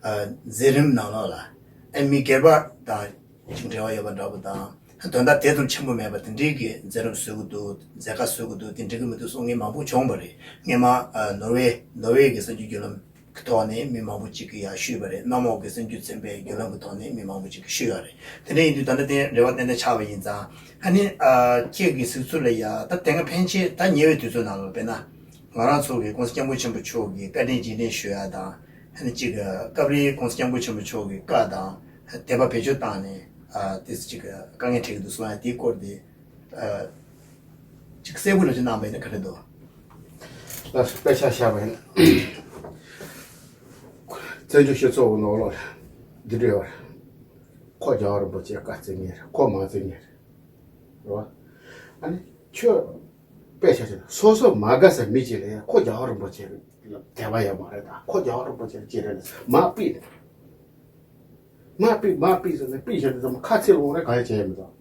ཨ་མཛད་རིམ་ནང་ལོགས་ལ་ཨ་མི་སྒེར་པ་དང་། ཅིག་འབྲེལ་བ་ཡོད་པ་འདྲ་པོ་དང་། དོན་དག་དེ་ཙམ་ཆེན་པོ་མེད་པ་དེ་འདྲའི་གི་མཛད་རིམ་བཟོ་གི་འདུག་མཛད་དཀའ་བཟོ་གི་འདུག་དེ་འགྲིག་གི་མི་འདུག་གསུང་མཁན་མང་པོ་བྱུང་བ་རེད། སྔོན་མ་ཨ་ནོར་ཝེ་ནོར་ཝེ་གི་གསར་འགྱུར་བརྒྱུད་ལམ་གི་ཐོག་ནས་མི་མང་པོ་ཅིག་གིས་ཡང་ཞུས་པ་རེད། གནམ་འོག་གི་གསར་འགྱུར་ཚན་པའི་བརྒྱུད་ལམ་གི་ཐོག་ནས་མི་མང་པོ་ཅིག་གིས་ཞུས་ཡོད་རེད། དེ་འདྲ་ཡིན་དུས་ད་ལྟ་དེ་རེ་བ་ཏན་ཏན་ཆགས་པ་ཡིན་ཙང་། ཨ་ནི་ཨ་ཁྱེད་ཀྱི་གཟིགས་ཚུལ་ལ་ཡང་ད་དེ་སྔ་ཕན་ཆད་ད་ཉེ་བའི་དུས་ཚོད་ནང་ལ་དཔེར་ན། ང་རང་ཚོ་གི་༸གོང་ས་༸སྐྱབས་མགོན་ཆེན་པོ་མཆོག་གི་བཀའ་དྲིན་རྗེས་དྲན་ཞུ་ཡ་དང་། ཨ་ནི་གཅིག་གི་སྐབས་རེའི་༸གོང་ས་༸སྐྱབས་མགོན་ཆེན་པོ་མཆོག་གི་བཀའ་དང་དད་པ་བེད་སྤྱོད་བཏང་ནས་ཨ་ཏོག་ཙམ་གཅིག་གི་དཀའ་ངལ་འཕྲད་ཀྱི་འདུག་གསུང་ཡ་དེའི་སྐོར་དེ་ཨ་གཅིག་གསལ་པོ་ལབ་ཅིག་གནང་བ་ཡིན་ན་ག་རེ་འདུག་ལགས་སོ། དཔེ་ཆ་བཞག་པ་ཡིན་ན། བཙན་བྱོལ་སྤྱི་ཚོགས་ཀྱི་ནང་ལོགས་ལ་འདི་འདྲ་ཡོད་རེད། ཁོ་རྒྱལ་བ་རིན་པོ་ཆེ་བཀའ་བརྩི་མཁན་རེད། ཁོ་མ་བརྩི་མཁན་རེད། རེད་བ། ཨ་ནི་ཁྱོད་དཔེ་ཆ་བཞག་ན་སོ་སོ་མ་དགའ་ས་མི་གཅིག་ལ་ཡང་ཁོ་རྒྱལ་བ་རིན་པོ་ཆེ་ལ་དད་པ་ཡོད་མ་རེད་ད། ཁོ་རྒྱལ་བ་རིན་པོ་ཆེ་ལ་ཅི་རེད་ལ་མ་ཕུད་ནས། མ་ཕུད་མ་ཕུད་ཟེར་ནས་ཕུད་བཞག་དུས་ཙམ་ཁ་ཚིག་ལོང་རེ་གང་ཡང་བྱས་ཡོད་མི་འདུག་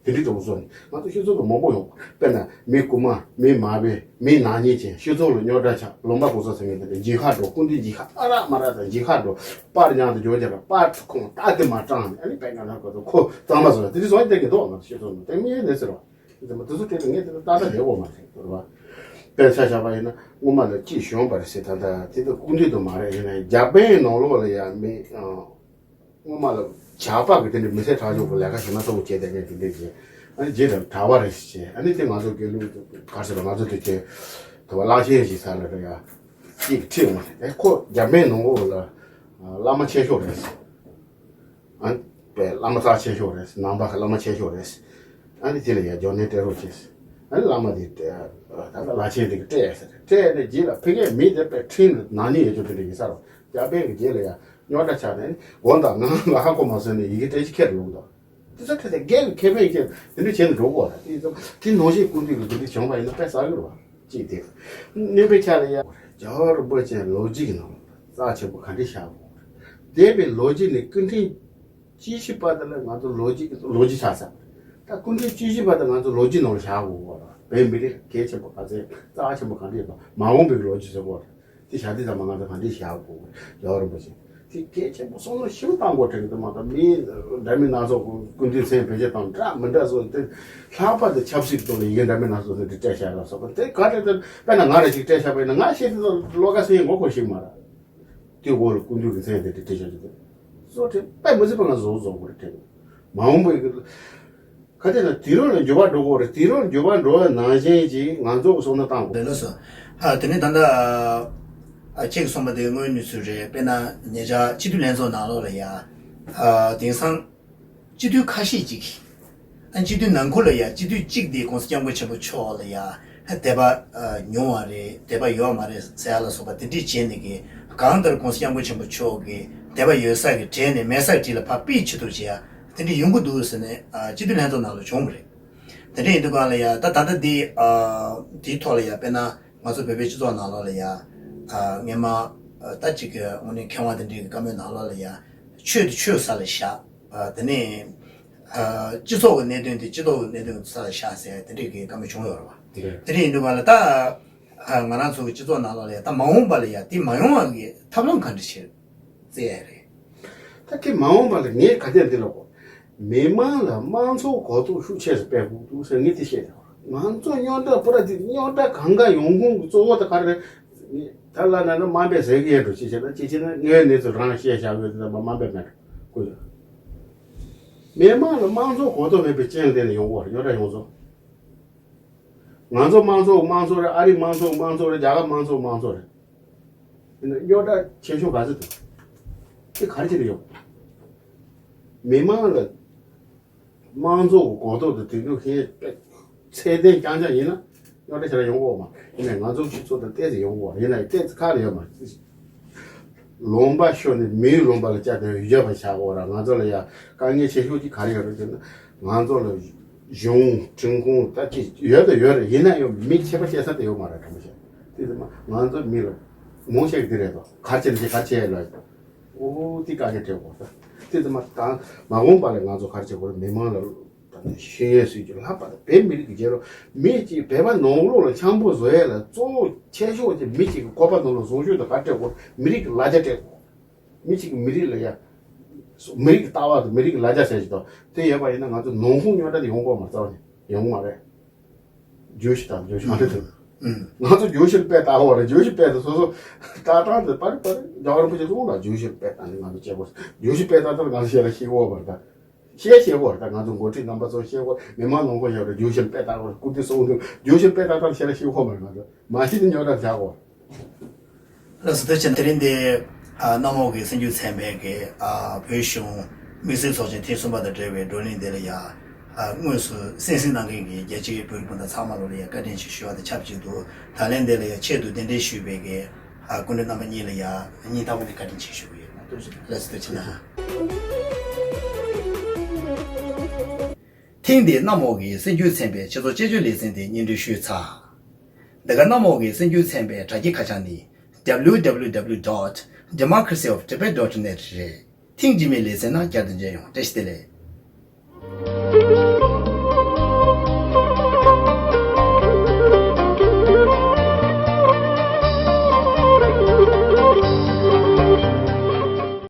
དེ་འདྲའི་གྲོགས་སོ་ནི་ང་ཚོ་སྤྱི་ཚོགས་ལ་མང་པོ་ཡོང་། དཔེར་ན་མི་རྐུ་མ། མི་མ་བེ། མི་ནག་ཉེས་ཅན། སྤྱི་ཚོགས་ལ་རྙོག་དྲ་ཆགས། ལུང་པ་གོ་ས་ཟེར་མཁན་དེ་འདྲ་འཇིགས་ཁ་འགྲོ། སྐུ་མདུན་འཇིགས་ཁ་ཨ་རག་མ་རག་དང་འཇིགས་ཁ་འགྲོ། པར་རྙིང་དུ་འཇོག་རྒྱབ་པར་ཁོང་ད་དེ་མ་སྤྲང་ནས་ཨ་ནི་དཔེ་ང་རང་གོ་ཚོ་ཁོ་གཙང་མ་བཟོ་ལ་དེ་འདྲའི་བཟོ་ཡ་དེ་གི་འདུག་ང་ཚོ་སྤྱི་ཚོགས་ནང་དེ་མི་ཡེ་ནས་ཟེར་བ། དེ་ཚོ་དེ་ཚོ་དེ་ལ་ངས་དེ་ལ་ཏག་ཏག་བསྡད་དགོས་མ་རེད་ཟེར་བ། དཔེར་ཆ་བཞག་པ་ཡིན་ན་སྔོན་མ་ལ་ཅིག་གཞོན་པ་རེད་ཟེར། ད་ལྟ་དེ་ཚོ་སྐུ་མདུན་དུ་མ་རེད། ཡིན་ན་རྒྱ་བལ་ནང་ལོགས་ལ་ཡ་མི་སྔོན་མ་ལ་ཇག་པ་གི་དེ་འདྲའི་མི་སེར་གྲགས་ལྗོངས་ཀྱི་ལས་ཀ་ཞིག་མ་གཏོགས་བྱས་བསྡད་མཁན་དེ་འདྲས་ཀྱི་ཨ་ནི་རྗེས་དང་གྲྭ་བ་རེད་ཟེར། ཨ་ནི་དེ་ང་ཚོ་དགེ་ལུགས་ག་རེ་ཟེར་བ། ང་ཚོ་དེ་ཚོའི་དུ་བ་གླང་ཆེན་ཞིག་ས་ལ་རེད་ཡ། ཅིག་ཁྲིད་འོང་། ཨེ་ཁོ་རྒྱ་བལ་ནང་ལོགས་ལ་བླ་མ་ཆེ་ཤོས་རེད་ཟེར། ཨ་ནི་བལ་བླ་མ་རྩ་ཆེ་ཤོས་རེད་ཟེར། ནང་པ་གི་བླ་མ་ཆེ་ཤོས་རེད་ཟེར། ཨ་ནི་དེ་ལ་ཡ་སྦྱོར་ནས་སྤྲད་རོགས་བྱས་ཟེར། བླ་མ་དེ་ད་ལྟ་བླ་ཆེན་དེ་གིས་སྤྲད་ཟེར། སྤྲད་ནས་རྗེས་ལ་ཕ་གིའི་མི་དེ་དཔེ་ཁྲིམས་ནང་ནས་ཡོད་ཆོག་དེ་འདྲ་ཡིན་ས་རེད། རྒྱ་དཔོན་གྱིས་རྗེས་ལ་ཡ་རྙོག་དྲ་ཆགས་ནས་དགོངས་དག་ང་ལ་ཧ་གོ་མ་སོང་ནས་ཡི་གེ་སྤྲད་ཅི་ཁྱེར་ལོག་དང་། དེ་ཚོ་ཁྲིད་དེ་རྒན་གྱི་ཁེ་ཕན་ཁྱེར་དེ་འདྲ་བྱས་ནས་འགྲོ་དགོས་རེད། དེ་ཚོ་དེ་ནང་བཞིན་སྐུ་མདུན་གྱི་དེ་འདྲ་བྱུང་བ་ཡིན་ན་དཔེ་བསགས་ཀྱི་རེད་བ། གཅིག་དེ། གཉིས་པའི་ཆ་ལ་ཡ། རྒྱལ་བ་རིན་པོ་ཆེ་ལོ་རྒྱུས་ཀྱི་ནང་རྩ་ཆེན་པོ་ག་འདྲ་བཞག་དགོས་རེད། འདས་པའི་ལོ་རྒྱུས་ནས་སྐུ་ཕྲེང་བཅུ་བཞི་པ་དེ་ལ་ང་ཚོ་ལོ་རྒྱུས་ལོ་རྒྱུས་ཆགས་ས། ད་སྐུ་ཕྲེང་བཅུ་བཞི་པ་དེ་ང་ཚོ་ལོ་རྒྱུས་ནང་ལ་བཞག་དགོས་རེད། བོད་མི་རིགས་གལ་ཆེན་པོ་ག་ཚད་རྩ་ཆེན་པོ་ག་འདྲ་ཡོད་པ། མ་འོངས་པའི་ལོ་རྒྱུས་ཟེར་དགོས་རེད། དེ་བྱ་དུས་ཙམ་པ་ང་ཚོ་ག་འདྲས་བཞག་དགོས། རྒྱལ་བ་རིན་པོ་ཆེ་དེ་གལ་ཆེན་པོ་བསམ་བློ་ཞིབ་བཏང་དགོས་དྲན་གྱི་འདུག་མ་གཏོགས་མི་འདྲ་མིན་སྣ་ཚོགས་སྐུ་མདུན་མཚན་བེད་སྤྱོད་བཏང་འདྲ་མི་འདྲ་སོགས་དེ། ལྷག་པར་དུ་ཆབ་སྲིད་ཐོག་ལ་ཡི་གེ་འདྲ་མིན་སྣ་ཚོགས་དེ་འདྲ་སྤྲད་བཞག་ལ་སོགས་པ་དེ་ག་རེ་དེ་དཔེར་ན་ང་རེ་ཞིག་སྤྲད་བཞག་པ་ཡིན་ན་ང་ཤེས་དུས་བློ་དགའ་སེང་ངས་ངོ་ཤེས་ཀྱི་མ་རེད། དེའི་འོག་ལ་སྐུ་མདུན་གྱི་མཚན་དེ་འདྲ་བྲིས་བཞག་རྒྱུ་དེ་སོགས་དེ་དཔེ་མི་སྲིད་པ་ང་བཟོ་བཟོ་དགོས་རེད་དྲན། མ་འོངས་པའི་ག་དེ་ན་དུས་རབས་ལ་འགྱུར་བ་འགྲོ་གི་རེད། དུས་རབས་འགྱུར་བ་འགྲོ་བའི་ནང་བཞིན་གྱིས་ང་ཚོ་གི་བསམ་བློ་བཏང་དགོས། ལགས་སོ། ཨ་དེ་ནས་ད་ལྟ་ཨ་ཁྱེད་ཀྱིས་གསུངས་པ་དེ་དངོས་གནས་ཚུལ་རེད། དཔེར་ན་ཉེ་ཆར་སྤྱི་འཐུས་ལྷན་ཚོགས་ནང་ལོགས་ལ་ཡ་ཨ་དེང་སང་སྤྱི་འཐུས་ཁ་ཤས་ཅིག་ཨ་སྤྱི་འཐུས་ནང་ཁུལ་ལ་ཡ་སྤྱི་འཐུས་གཅིག་དེ་༸གོང་ས་༸སྐྱབས་མགོན་ཆེན་པོ་མཆོག་ལ་ཡ་དད་པ་ཨ་ཉུང་བ་རེད། དད་པ་ཡོད་མ་རེད་ཟེར་ཡ་ལ་སོགས་པ་དེ་འདྲས་བྱས་ནས་ཀྱི་གང་ལྟར་༸གོང་ས་༸སྐྱབས་མགོན་ཆེན་པོ་མཆོག་གི་དད་པ་ཡོད་ས་གི་གྲས་ནས་མེད་ས་གི་གྲས་ལ་ཕར་ཕུད་བྱེད་ཐུབ་བྱེད་ཡ་དེ་འདྲས་ཡོང་གི་འདུག་ཟེར་ནས་ཨ་སྤྱི་འཐུས་ལྷན་ཚོགས་ནང་ལ་བྱུང་བ་རེད། དེ་འདྲ་ཡིན་དུས་གང་ལ་ཡ་ད་ད་ལྟ་འདི་ཨ་འདིའི་ཐོག་ལ་ཡ་དཔེར་ན་ང་ཚོ་བོད་པའི་སྤྱི་ཚོགས་ནང་ལོགས་ལ་ཡ་ཨ་སྔན་མ་ཨ་ད་ཅིག་གི་དངོས་གནས་མཁས་དབང་དེ་འདྲའི་གི་བཀའ་མོལ་ནང་ལོགས་ལ་ཡ་ཆོས་དེ་ཆོས་ས་ལ་བཞག་ཨ་དེ་ནས་ཨ་སྤྱི་ཚོགས་ཀྱི་གནད་དོན་དེ་སྤྱི་ཚོགས་ཀྱི་གནད་དོན་ས་ལ་བཞག་ཟེར་དེ་འདྲའི་གི་བཀའ་མོལ་བྱུང་ཡོད་རེད་བ། དེ་འདྲ་ཡིན་དུས་གང་ལ་ད་ཨ་ང་རང་ཚོ་གི་སྤྱི་ཚོགས་ནང་ལོགས་ལ་ཡ་ད་མ་འོངས་པ་ལ་ཡ་དེ་མ་ཡོང་བ་གི་ཐབས་ལམ་ག་འདྲ་བྱེད། བཙལ་ཡ་རེད། ད་དེ་མ་འོངས་པ་ལ་ངས་ག་དེ་འདི་ལ་གོ་མི་མང་ལ་དམངས་གཙོ་གོ་རྟོགས་ཤུགས་ཆེ་རུ་སྤེལ་དགོས་འདུག་ཟེར་ངས་དེ་བཤད་ཡོད། ང་ཚོ་རྙོག་དྲ་པོ་ར་དེ་རྙོག་དྲ་གང་ག་ཡོང་ཁུངས་ཀྱི་གཙོ་བོ་དེ་ག་རེ་རེད། ངས་ད་ལ་ན་ན་དམའ་འབེབས་ཟེར་གི་ཡོད་འགྲོ་ཅི་བྱས་ན་ཅི་བྱས་ན་ངའི་གནས་ཚུལ་རང་བཤད་བཞག་ཡོད་དེ་ད་དམའ་འབེབས་མེད་འགྲོ་ཀུ་ཡོད། མི་མང་ལ་དམངས་གཙོ་གོ་རྟོགས་མེད་པའི་རྐྱེན་ལས་ནས་ཡོང་གི་ཡོད་རེད། རྙོག་དྲ་ཡོང་ཚུལ། ང་ཚོ་དམངས་གཙོ་དམངས་གཙོ་རེད། ཨ་རི་དམངས་གཙོ་དམངས་གཙོ་རེད། རྒྱ་གར་དམངས་གཙོ་དམངས་གཙོ་རེད། ཡིན་ན་རྙོག་དྲ་ཆེ་ཤོས་ག་ཚོད་འདུག་དེ་ག་རེ་བྱས་ནས་ཡོང་། མི་མང་ལ་དམངས་གཙོ་གི་གོ་རྟོགས་དང་དེ་ཚོ་ཧེ་ཚད་ལྡན་རྐྱང་རྐྱང་ཡིན་ན་རྙོག་དྲ་ཞེ་དྲག་ཡོང་གི་ཡོད་མ་རེད། ཡིན་ནའི་ང་ཚོ་སྤྱི་ཚོགས་དང་ཏོག་ཙམ་ཡོང་གི་ཡོད་རེད། ཡིན་ནའི་ཏོག་ཙམ་ཁག་ལ་ཡོད་མ་རེད། ལུང་པ་ཤོར་ནས་མིའི་ལུང་པ་ལ་བཅར་ཏེ་ཡོད་པ་བྱ་དགོས་ར། ང་ཚོ་ལ་ཡ་དཀའ་ངལ་ཆེ་ཤོས་ཅིག་ག་རེ་ཡོད་རེད་ཟེར་ན་ང་ཚོ་ལ་གཞུང་ཁྲིམས་ཁང་ད་ཅི་ཡོད་དང་ཡོད་རེད། ཡིན་ན་ཡང་མི་ཁྱད་པར་བཤད་ས་དེ་ཡོད་མ་རེད། དྲང་མོ་བཤད་དེ་ཚོ་མ་ང་ཚོ་མི་ལ་མང་ཆེ་གི་དེ་རེད་དོ། ག་རེ་བྱས་ན་ཅི་ག་རེ་བྱས་ལ་ཡོད། ཨོ་དེ་དཀའ་ངལ་འཕྲད་དགོས་རེད། དེ་ཚོ་མ་ད་མ་འོངས་པ་ལ་ང་ཚོ་ག་རེ་བྱེད་དགོས་རེད། མི་མང་ལ། ད་ནི་ཤེས་ཡོན་སྲིད་ཇུས་ལྷག་པར་དུ་བོད་མི་རིགས་ཀྱི་རྒྱལ་རབས་མི་གཅིག་བོད་པ་ནང་ལོགས་ལ་འཆམ་པོ་བཟོ་ཡས་ལ་གཙོ་བོ་ཆེ་ཤོས་ཀྱི་མི་གཅིག་གི་ཁོག་པ་ནང་ལ་བཟུང་ཤོས་དེ་ག་སྤྲད་དགོས། མི་རིགས་ཀྱི་ལ་རྒྱ་སྤྲད་དགོས། མི་གཅིག་གི་མི་རིགས་ལ་ཡ། མི་རིགས་ཀྱི་ལྟ་བ་དང་མི་རིགས་ཀྱི་ལ་རྒྱ་ཟེར་གྱི་དང་དེ་ཡོད་པ་ཡིན་ན་ང་ཚོ་ནང་ཁོངས་རྙོག་དྲ་དེ་ཡོང་གི་ཡོད་མ་རེད། རྩ་བ་ནས་ཡོང་གི་མ་རེད། བརྗོད་གཞི་དང་བརྗོད་གཞི་མ་རེད་དེ། ང་ཚོ་བརྗོད་གཞི་ལ་དཔེ་ལྟ་བ་རེད། བརྗོད་གཞི་དཔེ་དེ་སོ་སོ་ལྟ་སྟངས་དེ་པར་པར་རྒྱལ་བ་རིན་པོ་ཆེ་གསུངས་ལ་བརྗོད་གཞི་ལ་དཔེ་ལྟ་ནས་ང་ཚོ་བྱེད་དགོས། བརྗོད་གཞི་དཔེ་ལྟ་ལྟར་ང་ཚོ་བཤད་ལ་ཤེས་དགོས་པ་རེད་ད། བཤད་ཤེས་དགོས་རེད་ད། ང་ཚོ་འགོ་ཁྲིད་རྣམ་པ་ཚོ་ཤེས་དགོས། མི་མང་ནང་ཁོངས་ཡོད་རེད། བརྗོད་གཞི་ལ་དཔེ་ལྟ་དགོས་རེད། སྐུ་དྲིན་གསུངས་འདུག་བརྗོད་གཞི་དཔེ་ལྟ་ལྟར་བཤད་ལ་ཤེས་དགོས་པ་རེད་ང་ཚོ། མ་གཞི་དེ་རྙོག་དྲ་བཞག་དགོས། ལགས་སོ། ཐུགས་རྗེ་ཆེ། དེ་རིང་འདི་ཨ་གནམ་འོག་གི་སྲིད་བྱུས་ཚན་པའི་གི་ཨ་བོད་གཞུང་དམིགས་བསལ་ཚོགས་ཆེན་ཐེངས་གསུམ་པ་དང་འབྲེལ་བའི་བགྲོ་གླེང་འདི་ལ་ཡ་ཨ་དངོས་སུ་གསན་གཟིགས་གནང་མཁན་གྱི་རྒྱལ་སྤྱིའི་བོད་རིགས་སྤུན་ཟླ་ཚང་མ་ལོ་ལ་ཡ་བཀའ་དྲིན་ཆེ་ཞུ་བ་དང་ཆབས་ཅིག་ཏུ་ད་ལན་འདི་ལ་ཡ་ཆེད་དུ་གདན་འདྲེན་ཞུས་པའི་གི་ཨ་སྐུ་མགྲོན་རྣམ་པ་གཉིས་ལ་ཡ་སྙིང་ཐག་པ་ནས་བཀའ་དྲིན་ཆེ་ཞུ་གི་ཡོད། ལགས་སོ། ཐུགས་རྗེ་ཆེ་གནང་། ཐེངས་འདིའི་གནམ་འོག་གི་སྲིད་བྱུས་ཚན་པའི་ཆེད་གཙོ་དཔྱད་བརྗོད་ལེ་ཚན་དེ་སྙན་སྒྲོན་ཞུས་ཚར། འདི་ག་གནམ་འོག་གི་སྲིད་བྱུས་ཚན་པའི་དྲ་རྒྱའི་ཁ་བྱང་ནི། W W W dot democracy of tibet dot net རེད། ཐེངས་རྗེས་མའི་ལེ་ཚན་ནང་བསྐྱར་དུ་མཇལ་ཡོང་། བཀྲ་ཤིས་བདེ་ལེགས།